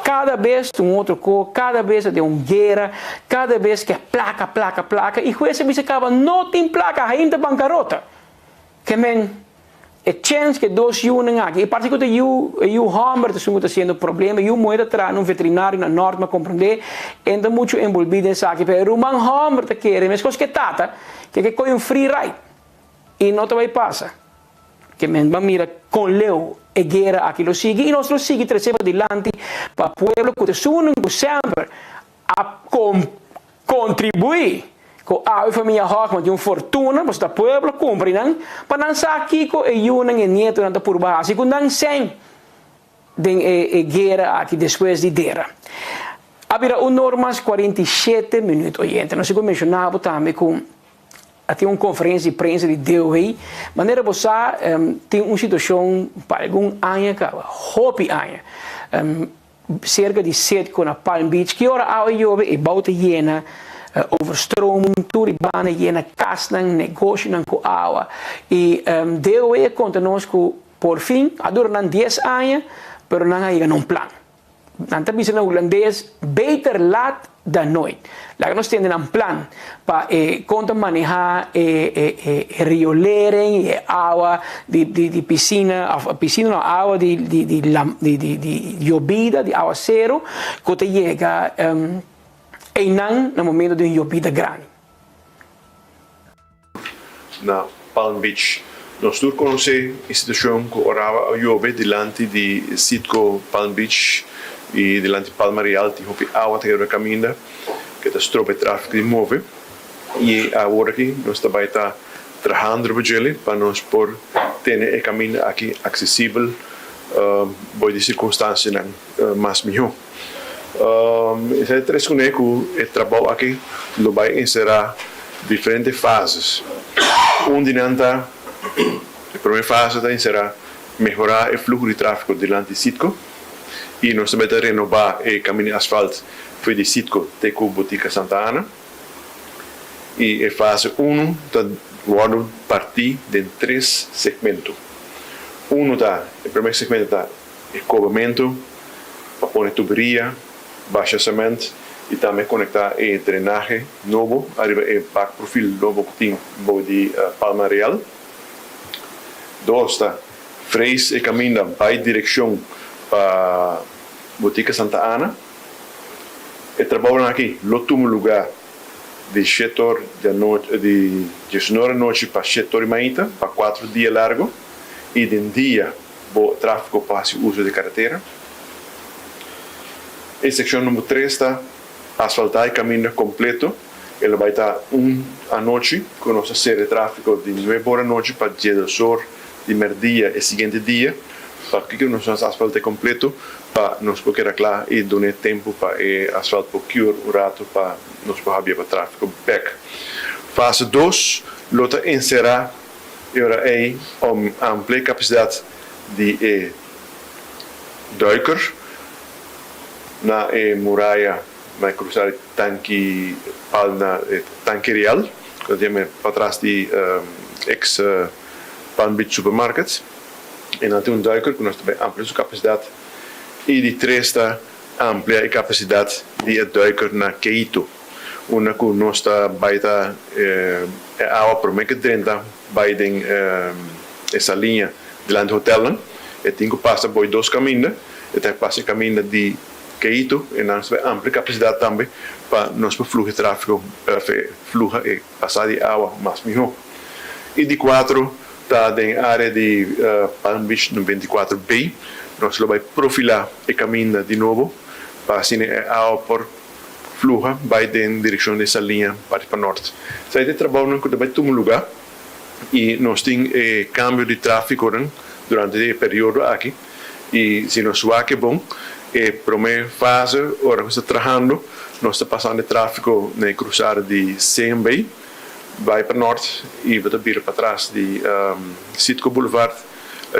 Speaker 19: kada bes ta un otro ko, kada bes ta den un guera, kada bes ke plaka, plaka, plaka, i hues a bisa kaba no tin plaka, hain ta bankarota. Ke men, E chens ku e dos yunan aki, e parse ku ta yu, e yu hòmber ta esun ku ta hasiendo problema, e yu muhé ta traha na un veterinario na nòrt, mi a komprendé, e no ta muchu enbolbí den esaki, pero e ruman hòmber ta kere, meskos ku e tata, ke ke kohe un free ride, i no ta bai pasa. Ke men ban mira kon leu e guera aki lo sigui i nos lo sigui trese padilanti pa pueblo ku ta esunnan ku semper a kontribuí ku awe famia Hochman tin un fortuna pasobra ta pueblo kumpra nan pa nan sa kiko e yunan e nietonan ta purba hasi ku nan sèn den e guera aki despues di dera. A bira un or mas 47 minüt oyente. Nos sigur menshona bo tambe ku A tin un konferensia di prensa di DOW. Manera bo sa, tin un situashon pa algun aña kaba, hopi aña, serka di Citgo na Palm Beach. Ki ora awa yobe e bou ta yena, overstroming, tur e banda yena kasnan, negoshonan ku awa. I DOW a konta nos ku por fin, a dura nan dies aña, pero nan a yega na un plan. Nan ta bisa na hulandes, Beter laat dan nooit. Laga nos tende nan plan pa e kon ta manehá e e riolering i e awa di di pisina òf pisina no awa di di di di di yobida di awaseru ku ta yega einan na momento di un yobida grandi.
Speaker 4: Na Palm Beach. Nos tur konosé e situashon ku oraba a yobe dilanti di Citgo Palm Beach i dilanti Palma Real tin hopi awa ta keda kaminda ke ta stroba e trafiko di move i awor aki nos ta bai ta trahando riba djele pa nos por tene e kaminda aki aksesibel bou di sirkunstansianan mas mihó. Esei ta tres kuné ku e trabou aki lo bai enserá diferente fases. Un di nan ta, e promé fase ta enserá mehorá e fluho di tráfiko dilanti Citgo i nos ta bai ta renobá e kaminda asfalt for di Citgo te ku Botica Santa Ana. I e fase unu ta wòrdu partí den tres segmento. Unu ta, e promé segmento ta E kobamentu pa pone tuberia, basha sement i tambe konektá e drenahe nobo ariba e bak profil nobo ku tin bou di Palma Real. Dos ta frees e kaminda bai direkshon pa Botica Santa Ana. E trabounan aki lo tuma lugá di shete or di anochi di diesnuebe anochi pa shete or di mainta pa kuater dia largu i den dia Bo tráfiko por hasi uso di karetera. E sekshon number tres ta asfaltá e kaminda kompleto. E lo bai ta un anochi ku nos ta sera e tráfiko di nuebe ora anochi pa diesdos or di mèrdia e siguiente dia. Pakiko nos no asfalt'é kompleto? Pa nos por keda kla i dun'é tempu pa e asfalt por cure un ratu pa nos por habia pa tráfiko bèk. Fase dos lo ta enserá. E ora ei om amplia e kapasidat di e duiker na e muraya na e krusá di Tanki Pal na e Tanki Real, ku ta yama patras di eks Palm Beach Supermarket. E nan tin un duiker ku nos ta bai amplia su kapasidat. I di tres ta amplia e kapasidat di e duiker na Keito. Unda ku nos ta bai ta e awa promé ke drenta bai den e saliña dilanti hotelnan e tin ku pasa boi dos kaminda, e ta pasa e kaminda di Keito e nan ta bai amplia kapasidat tambe pa nos por fluha e tráfiko fluha e pasada di awa mas mihó. I di kuatro ta den e área di Palm Beach 94 B nos lo bai profilá e kaminda di nobo pa asina e awa por Fluha bai den direkshon di Saliña parti pa nort. Esei ta e trabounan ku ta bai tuma lugá i nos tin e kambio di tráfikonan durante di e periodo aki i si nos wak e bon e promé fase ora ku nos ta trahando nos ta pasando e tráfiko na e krusada di CMB bai pa nort i bo ta bira patras di Citgo Boulevard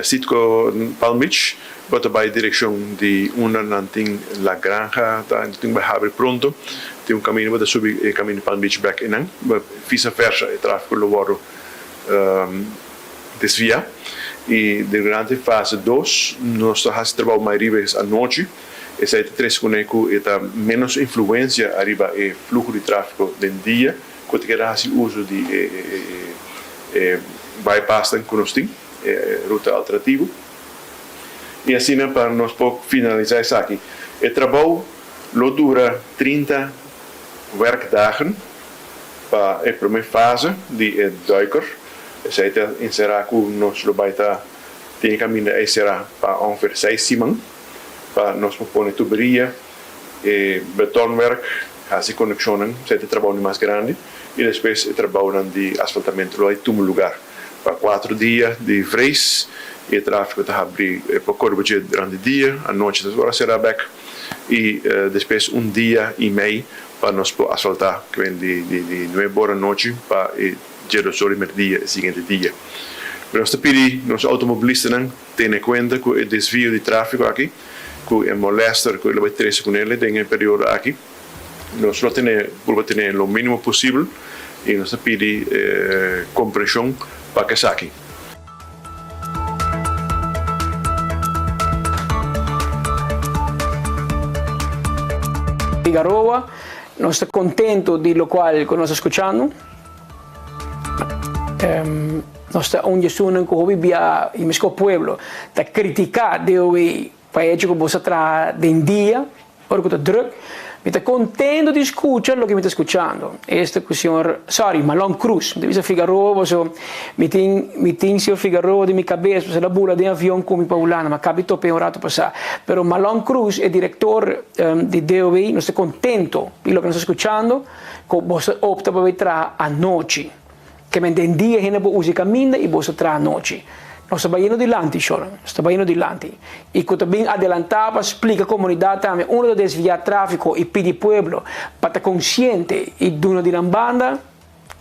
Speaker 4: Citgo Palm Beach bo ta bai direccion di unda nan tin La Granja ta tin bai habri pronto tin un camino bo ta subi e camino Palm Beach bek eynan vice versa e trafico lo wordo desvia y durante fase dos nos ta haci trabao mai riba es anochi esey ta trece cune cu e ta menos influencia ariba e fluho di trafico den dia cu ta keda haci uso di e bypassnan cu nos tin, e ruta alternativo. Y asina pa nos por finalisa esaki. E trabou lo dura 30 werkdagen pa e prome fase di e duiker. Esey ta encera cu nos lo bay ta. Tin e kaminda ei será pa ongeveer seis siman pa nos por pone tuberia, e betonwerk, hasi konekshonnan, esei ta e trabou di mas grandi, i despues e trabounan di asfaltamentu lo a tuma lugar pa kuater dia di vrees i e tráfiko ta habri pa kore bo dje durante dia, anochi ta ora será bèk i despues un dia i mei pa nos por asfaltá ku di di nuebe ora anochi pa e djedos ora i merdia e siguiente dia. Pero nos ta pidi nos outomobilistanan tene kuenta ku e desvio di tráfiko aki, ku e molèster ku e lo bai trese kuné den e periodo aki. Nos lo tene purba tene lo mínimo posibel i nos ta pidi komprenshon pa ku esaki.
Speaker 19: Figaroa, Nos ta contento di locual cu nos ta scuchando. Nos ta un di esunnan cu hopi bia y mesco pueblo ta critica DOW pa e hecho cu boso a traha den dia ora cu ta druk. Mi ta contento di scucha loke mi ta scuchando. Esta cu señor, sorry, Malon Cruz. Mi ta bisa Figaroa paso mi tin mi tin señor Figaroa den mi cabes paso el a bula den avion cu mi pa Hulanda. Mi a cabi tope un rato pasa. Pero Malon Cruz, e director di DOW, nos ta contento di loke nos ta scuchando cu boso a opta pa bay traha anochi. Ke men den dia hende por usa e kaminda i boso traha anochi. Nos ta bayendo dilanti, shornan. Nos ta bayendo dilanti. I ku ta bin adelantá pa splika komunidat tambe unda ta desviá tráfiko i pidi pueblo pa ta konsiente i duna di nan banda,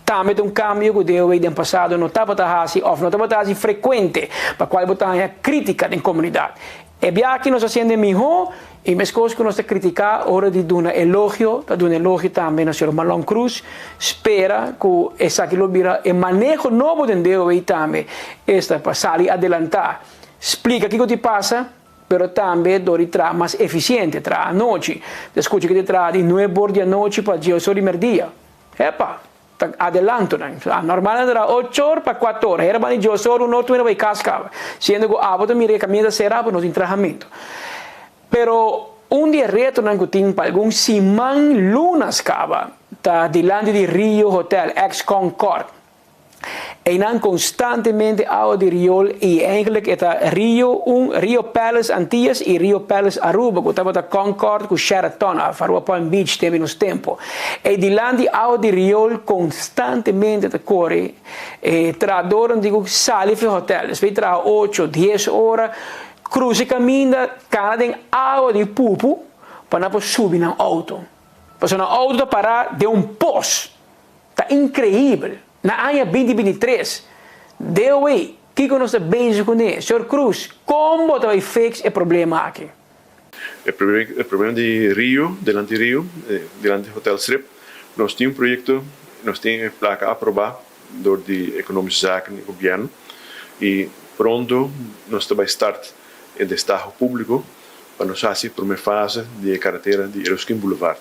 Speaker 19: tambe ta un kambio ku DOW den pasado no tabata hasi òf no tabata hasi frekuente, pa kual bo ta haña krítika den komunidat. E bia aki nos a siente mihó i meskos ku nos ta kritiká ora di duna elogio, ta duna elogio tambe na señor Marlon Cruz. Spera ku esaki lo bira e maneho nobo den DOW tambe, esta pa sali adelantá, splika kiko ti pasa, pero tambe dor di traha mas efisiente, traha anochi. Ta skucha ku ta traha di nuebe or di anochi pa dies or di merdia. Epa! Ta adelantonan. Normalmente ta ocho or pa cuatro or. Hera bani dios or un or tu mira bay cas caba. Siendo cu abo ta mira e caminda ta cera pa no tin trahamento. Pero un di e retonan cu tin pa algun siman lunas caba ta dilanti di Rio Hotel, ex Concord. Eynan constantemente awa di riool y eigenlijk e ta Rio un, Rio Palace Antillas y Rio Palace Aruba cu tabata Concord cu Sheraton of Aruba Point Beach den nos tempo. E dilanti awa di riool constantemente ta core. E trahadornan tin cu sali for e hotel. Despues di traha ocho, dies ora, cruza e caminda, cana den awa di pupu pa nan por subi nan auto. Pasobra nan auto ta para den un pos. Ta increibel! Na aña binti binti tres, DOW, kiko nos ta bezig kuné? Señor Cruz, kon bo ta bai fix e problema aki?
Speaker 4: E problema di Rio, dilanti Rio, dilanti Hotel Strip, nos tin un proyecto, nos tin e placa aproba door di Economische Zaken y Gobierno y pronto nos ta bai start e destaho publico pa nos haci e prome fase di e caretera di Eroskin Boulevard.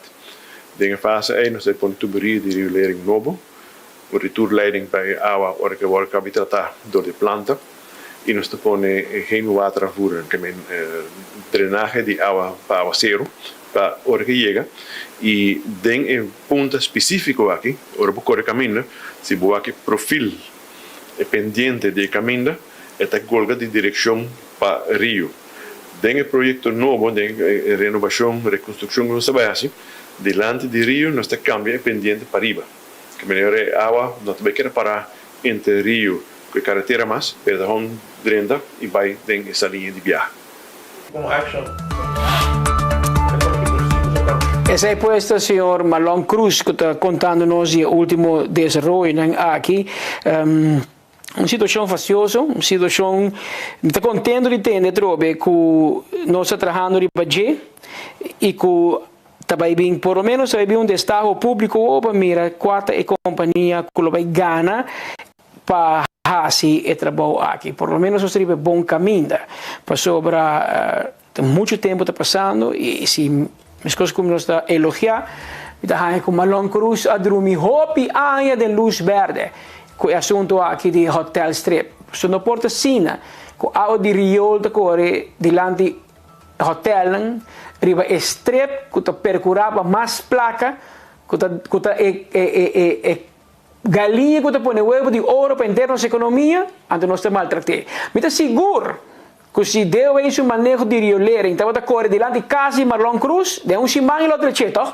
Speaker 4: Den e fase ei nos ta pone tuberia di riolering nobo, un retourleiding pa e awa ora ke wòrdu kabi tratá dor di planta i nos ta pone hemelwaterafvoerder, ke men drenahe di awa pa awaseru pa ora ke yega i den e punta spesífiko aki ora bo kore kaminda si bo wak e profil e pendiente di e kaminda e ta golga di direkshon pa rio. Den e proyekto nobo, den e renobashon, rekonstrukshon ku nos ta bai hasi, dilanti di rio nos ta kambia e pendiente pariba. Ke manera e awa no ta bai keda pará entre rio ku e karetera mas, pero ta hon drenta i bai den e saliña di biaha.
Speaker 19: Esei pues ta señor Marlon Cruz ku ta kontando nos di e ultimo desaroyonan aki. Un situacion fastioso, un situacion mi ta contento di tende atrobe cu nos ta trahando riba dje y cu ta bay bin por lo menos ta bay bin un destaho publico awo pa mira cua ta e compania cu lo bay gana pa haci e trabou aki. Por lo menos nos ta riba e bon caminda pasobra mucho tempo ta pasando y si mescos cu nos ta elogia mi ta haña cu Malon Cruz a drumi hopi aña den luz berde cu e asunto aki di Hotel Strip. Pasobra no por ta asina cu awa di riool ta core dilanti hotelnan riba e strip cu ta percura pa mas placa cu ta cu ta e e e e galiña cu ta pone huevo di oro pa henter nos economia, anto nos ta maltrate. Mi ta sigur. Ku si DOW su maneho di riolering tabata kore dilanti kas di Marlon Cruz, den un siman e lo trech'é, tòg?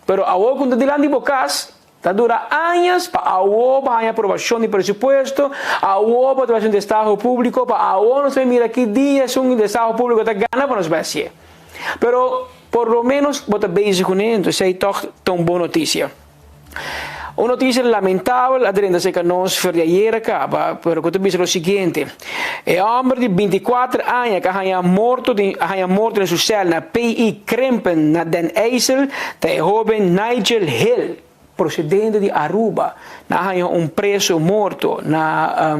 Speaker 19: Pero awor ku ta dilanti bo kas, ta dura añas pa awor bo haña aprobashon di presupuesto, awor bo ta bai hasi un destaho públiko, pa awor nos bai mira ki dia esun destaho públiko ta gana pa nos bai hasié. Pero por lo ménos bo ta bezig kuné, entonces esei tòg ta un bon notisia. Un noticia lamentabel a drenta cerca nos for di ayera caba, pero cu ta bisa lo siguiente, E homber di binticuater aña cu a haña morto den a haña morto den su cel na PI Krimpen na Den IJssel ta e hoben Nigel Hill, procedente di Aruba. Nan a haña un preso morto na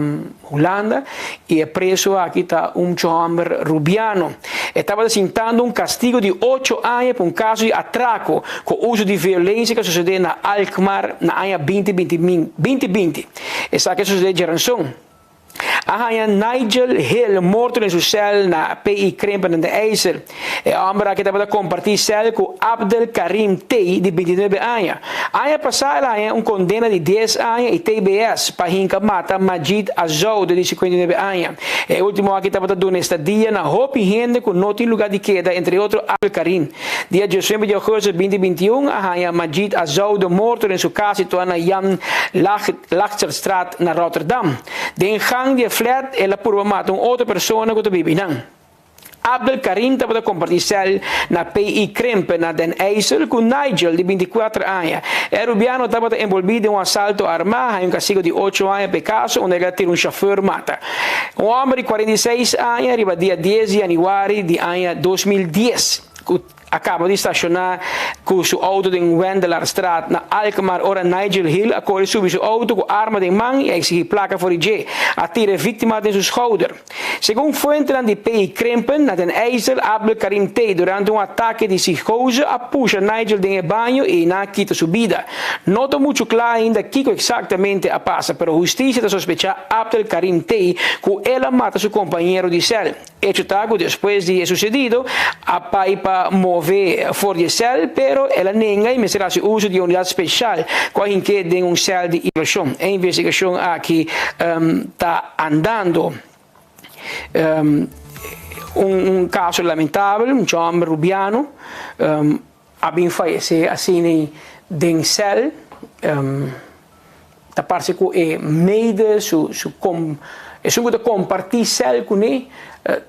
Speaker 19: Hulanda y e preso aki ta un mucho homber Rubiano. E tabata sintando un castigo di ocho aña pa un caso di atraco cu uso di violencia cu a sucede na Alkmaar na aña binti binti binti binti. Esaki a sucede djaranson. A haña Nigel Hill morto den su cel na PI Krimpen den IJssel. E homber aki tabata comparti cel cu Abdel Karim T. di bintinuebe aña. Aña pasá el a haña un condena di dies aña y tbs pa hinca mata Majid Azoud di 59 aña. E ultimo aki tabata duna estadia na hopi hende cu no tin lugar di keda, entre otro Abdel Karim. Dia diesnuebe di augustus binti bintiun a haña Majid Azoud morto den su cas situá na Jan Lachterstraat na Rotterdam. Den gang di e flat el a purba mata un otro persona cu ta biba einan. Abdel Karim tabata kompartí sèl na PI Krimpen na Den IJssel ku Nigel di bintikuater aña. E rubiano tabata enbolbí den un asalto armá, haña un kastigo di ocho aña pa e kaso unda el a tira un shofùr mata. Un hòmber di 46 aña riba dia dies di yanüari di aña 2010 ku a kaba di stashoná ku su outo den Wendelaarstraat na Alkmaar ora Nigel Hill a kore subi su outo ku arma den man i a eksigí plaka for di dje. A tira e víktima den su skouder. Segun fuentenan di PI Krimpen, na Den IJssel, Abdel Karim T. durante un atake di psicose a pusha Nigel den e baño i einan a kita su bida. No ta muchu kla ainda kiko eksaktamente a pasa, pero hustisia ta sospechá Abdel Karim T. ku el a mata su kompañero di sèl. Hecho ta ku despues di e susedido a pai pa move for di e sèl, pero el a nenga i mester hasi uso di e unidat speshal ku a hink'é den un sèl di isolashon. E investigashon aki ta andando. Un kaso lamentabel, un chòmber rubiano a bin fayesé asina den sèl. Ta parse ku e mede su su kom esun ku ta kompartí sèl kuné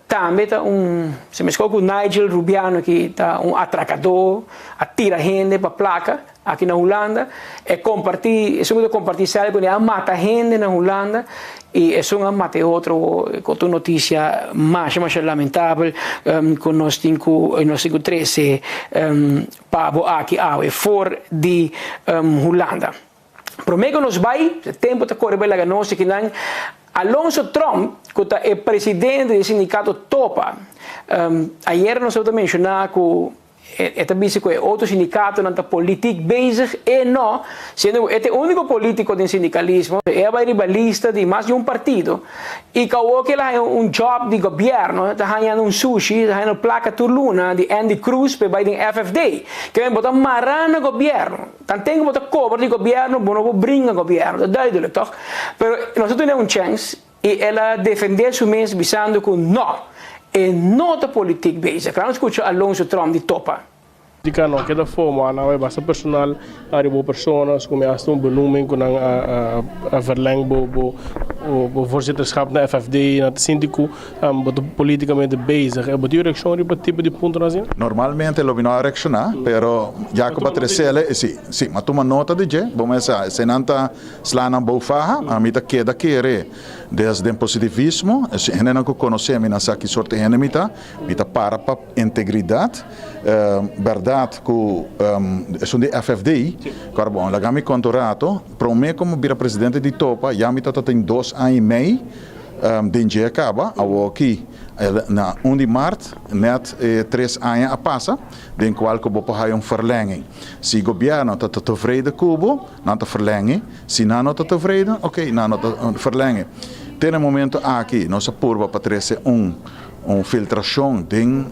Speaker 19: tambe ta un se meskó ku Nigel Rubiano ki ta un atrakadó a tira hende pa plaka aki na Hulanda e kompartí esun ku ta kompartí sèl kuné a mata hende na Hulanda i esun a mata e otro ku ta un notisia masha masha lamentabel ku nos tin ku nos tin ku trese pa bo aki awe for di Hulanda. Promé ku nos bai, e tempu ta kore bai laga nos akinan, Alonso Tromp, ku ta e presidente di e sindikato Topa, ayera nos tabata menshoná ku e ta bisa ku e otro sindikatonan ta politiek bezig, e no, siendo ku e ta e úniko polítiko den sindikalismo, e a bai riba lista di mas di un partido i ku awor ku el a haña un job di gobièrnu, ta hañando un sushi, ta hañando plaka tur luna di Andy Cruz pa e bai den FFD. Ke men bo ta mará na gobièrnu. Tanten ku bo ta kobra di gobièrnu, bo no por bringa gobièrnu. Ta duidelik, tòg? Pero nos a tene un chèns i el a defendé su mes bisando ku nò, e no ta politiek bezig. Laat nos skucha Alonso Tromp di Topa.
Speaker 5: Dika no keda fomo a nan bai basta personal ariba bo persona su mi hasta un benoeming ku nan a verleng bo bo bo voorzitterschap na FFD nan ta sinti ku Bo ta politikamente bezig e bo tin un reakshon riba tipo di puntonan asina?
Speaker 2: Normalmente lo mi no a reakshoná, pero ya ku bo a tresele, si, si, mi a tuma nota di dje, bo mester sa, eseinan ta slanan bou faha, ami ta keda kere des den positivismo, e hendenan ku konosé mi nan sa ki sorto hende mi ta, mi ta para pa integridat, bèrdat ku esun di FFD, kòrda bon, laga mi konta un rato, promé ku mi bira presidente di topa, ya mi tabata tin dos aña i mei, Den dje a kaba, awoki na un di mart net e tres aña a pasa, den kual ku bo por haya un verlenging. Si gobièrnu ta tevreden ku bo, nan ta verleng'e, si nan no ta tevreden, oké, nan no ta verleng'e. Te na e momento aki nos a purba pa trese un un filtrashon den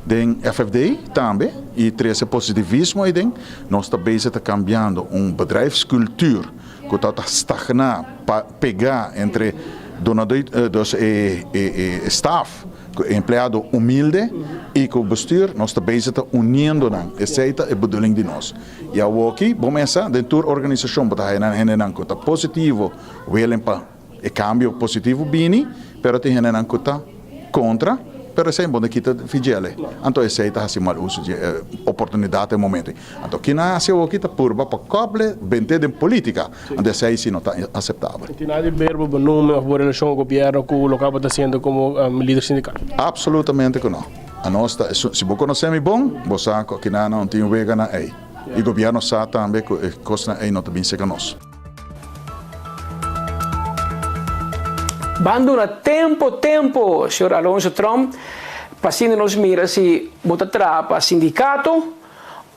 Speaker 2: den FFD tambe i trese positivismo aiden. Nos ta bezig ta kambiando un bedrijfscultuur ku ta ta stagná pa pegá entre. Dunadó dus e e staf ku e empleado humilde i ku bestuur nos ta bezig ta uniendo nan. Esei ta e bedoeling di nos. I awoki bo mesa den tur organisashon bo ta haya nan hendenan ku ta positivo willing pa e kambio positivo bini pero tin hendenan ku ta kontra pero esei bo no kita fidjele. Anto esei ta hasi mal uso di e oportunidat e momento ei. Anto kina hasi awoki ta purba pa kople bente den politika. Anto esei si no ta aseptabel.
Speaker 5: Tin nada di ber bo benoemen of bo relashon ku gobièrnu ku loke abo ta hasiendo komo lider sindikal?
Speaker 2: Absolutamente ku no. Anos ta esun, si bo konosé mi bon, bo sa ku akina no tin weganan ei. I gobièrnu sa tambe ku e kosnan ei no ta bin serka nos.
Speaker 19: Ban duna tempo tempo, señor Alonso Tromp, pa asina nos mira si bo ta traha pa sindikato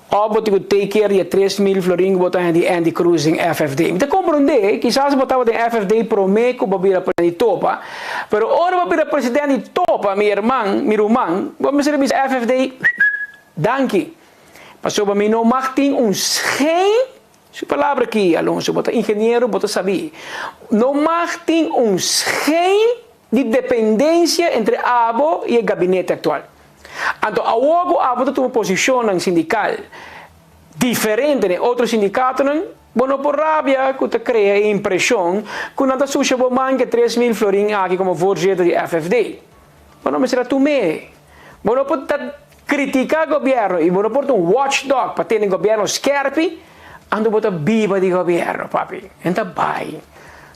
Speaker 19: Of bo tin ku take care di e 3000 florin ku bo ta haña di Andy Cruz den FFD. Mi ta komprondé, kisas bo tabata den FFD promé ku bo bira presidente di Topa, pero ora bo bira presidente di Topa, mi herman, mi ruman, bo mester a bisa FFD, Danki, pasobra mi no mag tin un schijn, su palabra aki, Alonso, bo ta ingeniero, bo ta sabí, no mag tin un schijn di dependensia entre abo i e gabinete aktual. Anto awor ku abo ta tuma posishonnan sindikal diferente den otro sindikatonan, bo no por rabia ku ta krea e impreshon ku nan ta susha bo man ke 3000 florin aki komo voorzitter di FFD. Bo no mester a tum'é. Bo no por ta kritiká gobièrnu i bo no por ta un watchdog pa tene gobièrnu skèrpi, anto bo ta biba di gobièrnu, papi. Nan ta bai.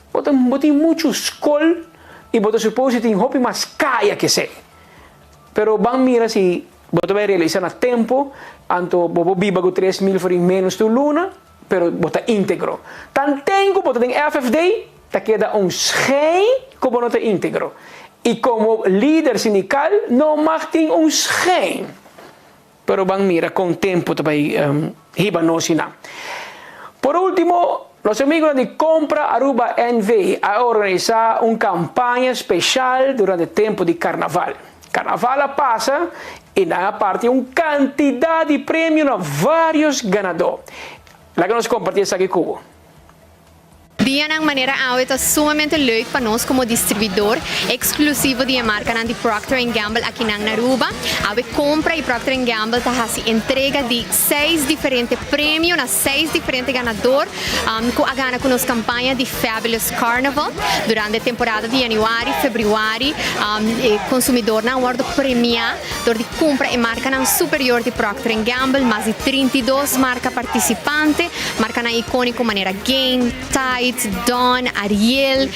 Speaker 19: Bo ta bo tin muchu skol i bo ta supos di tin hopi mas kaya ke esei. Pero ban mira si bo ta bai realisa na tempo, anto bo por biba ku 3000 florin menos tur luna, pero bo ta integro. Tanten ku bo ta den FFD, ta keda un schijn ku bo no ta integro. I komo lider sindikal no mag tin un schijn. Pero ban mira kon tempu ta bai hiba nos hinan. Por ultimo, nos amigunan di Compra Aruba NV a organisa un campaña special durante tempu di Carnaval. Carnaval a pasa y nan a parti un cantidad di premio na varios ganador. Laga nos comparti esaki cu bo.
Speaker 6: Dianan manera awe ta sumamente leuk pa nos como distribuidor exclusivo di e marcanan di Procter and Gamble akinan na Aruba. Awe compra y Procter and Gamble ta haci entrega di seis diferente premio na seis diferente ganador cu a gana cu nos campaña di Fabulous Carnival. Durante e temporada di januari, februari e consumidornan a wordo premia dor di cumpra e marcanan superior di Procter and Gamble, mas di 32 marca participante. Markanan ikóniko manera Gain, Tide, Dawn, Ariel,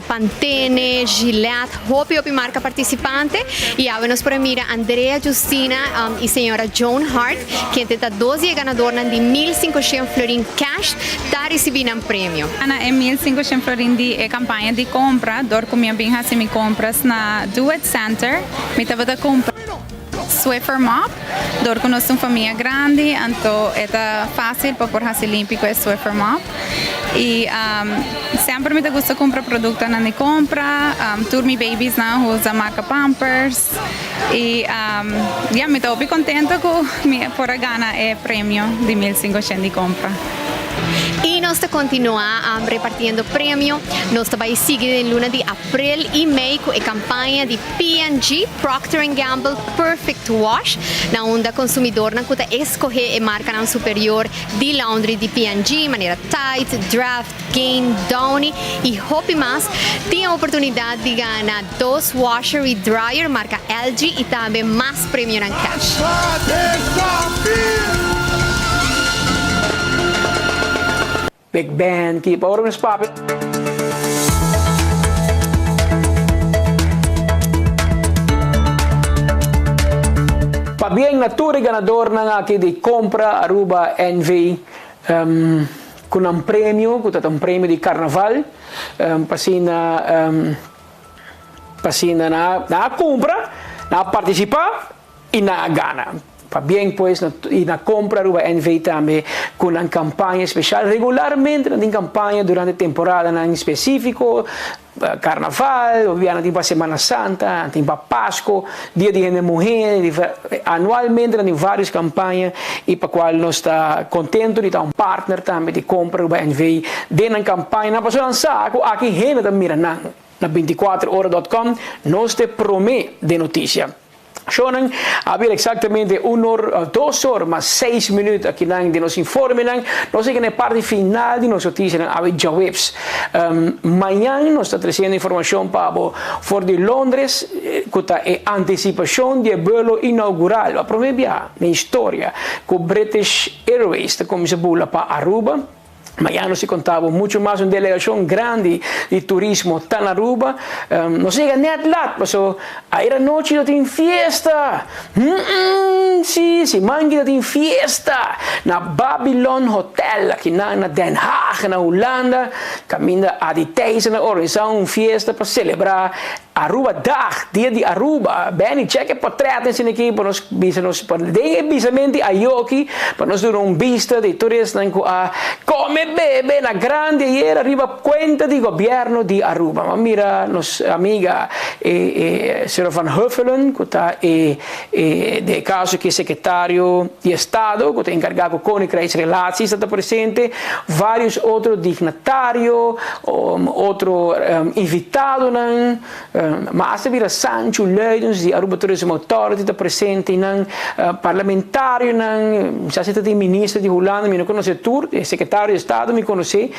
Speaker 6: Pantene, Gillette, hopi hopi marka partisipante. I awe nos por a mira Andrea Justina i señora Joan Hart, kende ta dos di e ganadornan di 1500 florin cash, ta risibí nan premio.
Speaker 22: Gana e 1500 florin di e kampaña di kompra dor ku mi a bin hasi mi kompras na Do It Center. Mi tabata kumpra. Swiffer mop, dor ku nos ta un famia grandi anto e ta fásil pa por hasi limpi ku e Swiffer mop. I semper mi ta gusta kumpra produktonan di kompra, tur mi babiesnan usa marka Pampers i ya mi ta hopi kontento ku mi por a gana e premio di 1500 di kompra.
Speaker 6: I nos ta kontinuá repartiendo premio. Nos ta bai sigui den luna di aprel i mei ku e kampaña di P&G, Procter and Gamble, Perfect Wash, na unda consumidornan cu ta escoge e marcanan superior di laundry di P&G, manera Tide, Draft, Gain, Downy y hopi mas, tin e oportunidad di gana dos washer y dryer marca LG y tambe mas premionan cash.
Speaker 19: Big Ben ki pa ora nos papia. Pabien na tur e ganadornan aki di Compra Aruba NV cu nan premio cu ta ta un premio di carnaval pa asina pa asina nan a cumpra nan a participa y nan a gana. Pabien pues na y na Compra Aruba NV tambe cu nan campaña special. Regularmente nan tin campaña durante temporadanan specifico. Carnaval, hopi biaha nan tin pa Semana Santa, nan tin pa Pasco, Dia di Hende Muhé, anualmente nan tin varios campaña y pa cual nos ta contento di ta un partner tambe di Compra Aruba NV den nan campañanan pasobra nan sa cu aki hende ta mira nan na binticuater ora dot com, nos ta e prome den noticia. Shownan a bira exactamente un or, dos or mas seis minuut akinan den nos informenan. Nos yega na e parti final di nos noticianan awe djaweps. Mañan nos ta treciendo informacion pa bo for di Londres cu ta e anticipacion di e buelo inaugural pa prome bia den historia cu British Airways ta cuminsa bula pa Aruba. Mañana nos ta conta bo mucho mas un delegacion grandi di turismo ta na Aruba. Nos yega net lat paso ayer anochi ta tin fiesta. Mm si, siman ki ta tin fiesta na Babylon Hotel aki na na Den Haag na Hulanda caminda Adi Thijssen a organisa un fiesta pa celebra Aruba Dag, Dia di Aruba. Benny, check e portret esei aki pa nos bisa nos pa den e bisamenti ayoki pa nos duna un bista di tur esnan ku a kome bebe na grandi ayer ariba kuenta di gobièrnu di Aruba. M'a mira nos amiga e e señor Van Huffelen ku ta e e den e kaso aki sekretario di estado ku ta enkargá ku Koninkrijksrelaties ta ta presente, varios otro dignatario, otro invitadonan, ma hasta bira Sancho Luidens di Aruba Tourism Authority ta presente einan, parlamentarionan, mi sa si ta tin minister di Hulanda, mi no conoce tur, e secretario di estado mi conoce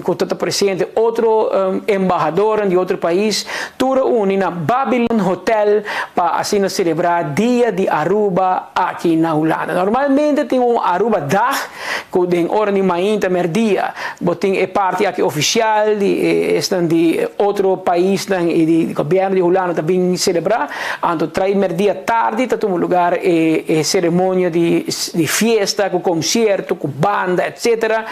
Speaker 19: cu ta ta presente, otro embahadornan di otro pais, tur a uni na Babylon Hotel pa asina celebra Dia di Aruba aki na Hulanda. Normalmente tin un Aruba Dag Ku den ora di mainta merdia bo tin e parti aki ofisial di esnan di otro paisnan i di gobièrnu di Hulanda ta bin selebrá. Anto trai merdia tardi ta tuma lugar e e seremonia di di fiesta ku konsierto, ku banda etsetera.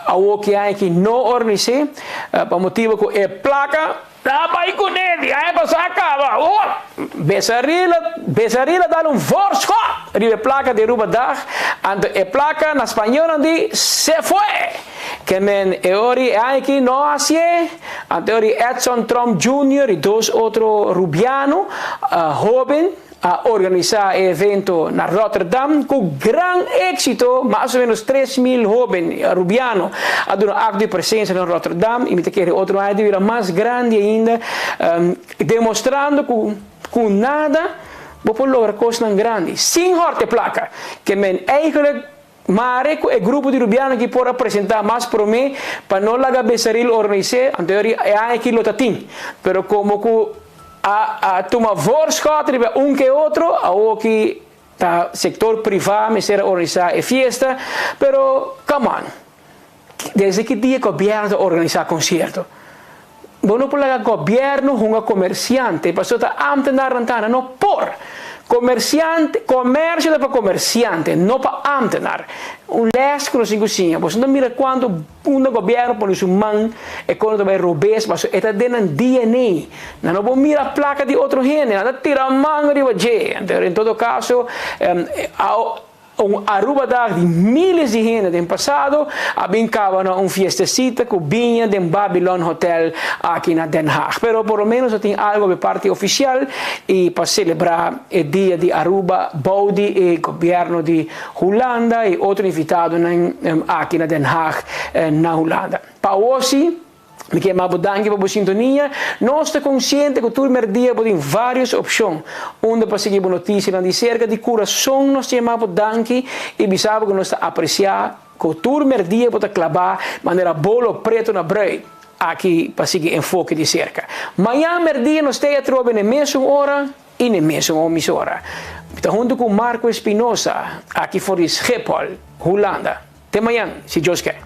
Speaker 19: Awor ki aña ki no organis'é pa motibu ku e plaka. Ta bai kuné di aña pasá kaba. Oh! Besaril a Besaril a dal un voorschot riba e plaka di Aruba Dag, anto e plaka na spañó nan di se fue! Ke men e ori e aña aki no hasié, anto e ori Edson Tromp Junior i dos otro rubiano hoben, A organisá e evento na Rotterdam ku gran éksito, mas o ménos 3000 hóben arubiano a duna akto di presensia na Rotterdam i mi ta kere otro aña ta bira mas grandi ainda, demostrando ku ku nada bo por logra kosnan grandi sin hòrte plaka. Ke men eigentlik mare ku e grupo di rubiano aki por a presentá mas promé pa no laga Besaril organis'é, anto e aña aki lo ta tin, pero komo ku a a tuma voorschot riba un ke otro, awoki ta sektor privá mester a organisá e fiesta, pero come on, desde ki dia gobièrnu ta organisá konsierto? Bo no por laga gobièrnu hunga komersiante, pasobra ta ámtenarnan ta, nan no por. Komersiante, komersio ta pa komersiante, no pa ámtenar. Un lès ku nos tin ku siña. Boso no ta mira kuantu unda gobièrnu pone su man e kono ta bai robes, pasobra e ta den nan DNA. Nan no por mira plaka di otro hende, nan ta tira man riba dje. Anto, en todo kaso, Un Arubadag di miles di hende den pasado a bin caba na un fiestecita cu biña den Babylon Hotel aki na Den Haag. Pero por lo menos a tin algo be parti oficial y pa celebra e dia di Aruba bou di e gobierno di Hulanda y otro invitadonan aki na Den Haag na Hulanda. Pa awor si. Mi ke yama bo danki pa bo sintonia. Nos ta konsiente ku tur merdia bo tin vários opshon unda pa sigui bo notisianan di serka. Di kurason nos ta yama bo danki i bisa bo ku nos ta apresiá ku tur merdia bo ta klabá manera bolo pretu na brùit aki pa sigui Enfoke di Serka. Mañan merdia nos t'ei atrobe na e mesun ora i na e mesun omisora. Mi ta huntu ku Marco Espinosa aki for di Schiphol, Hulanda. Te mañan, si Dios ke.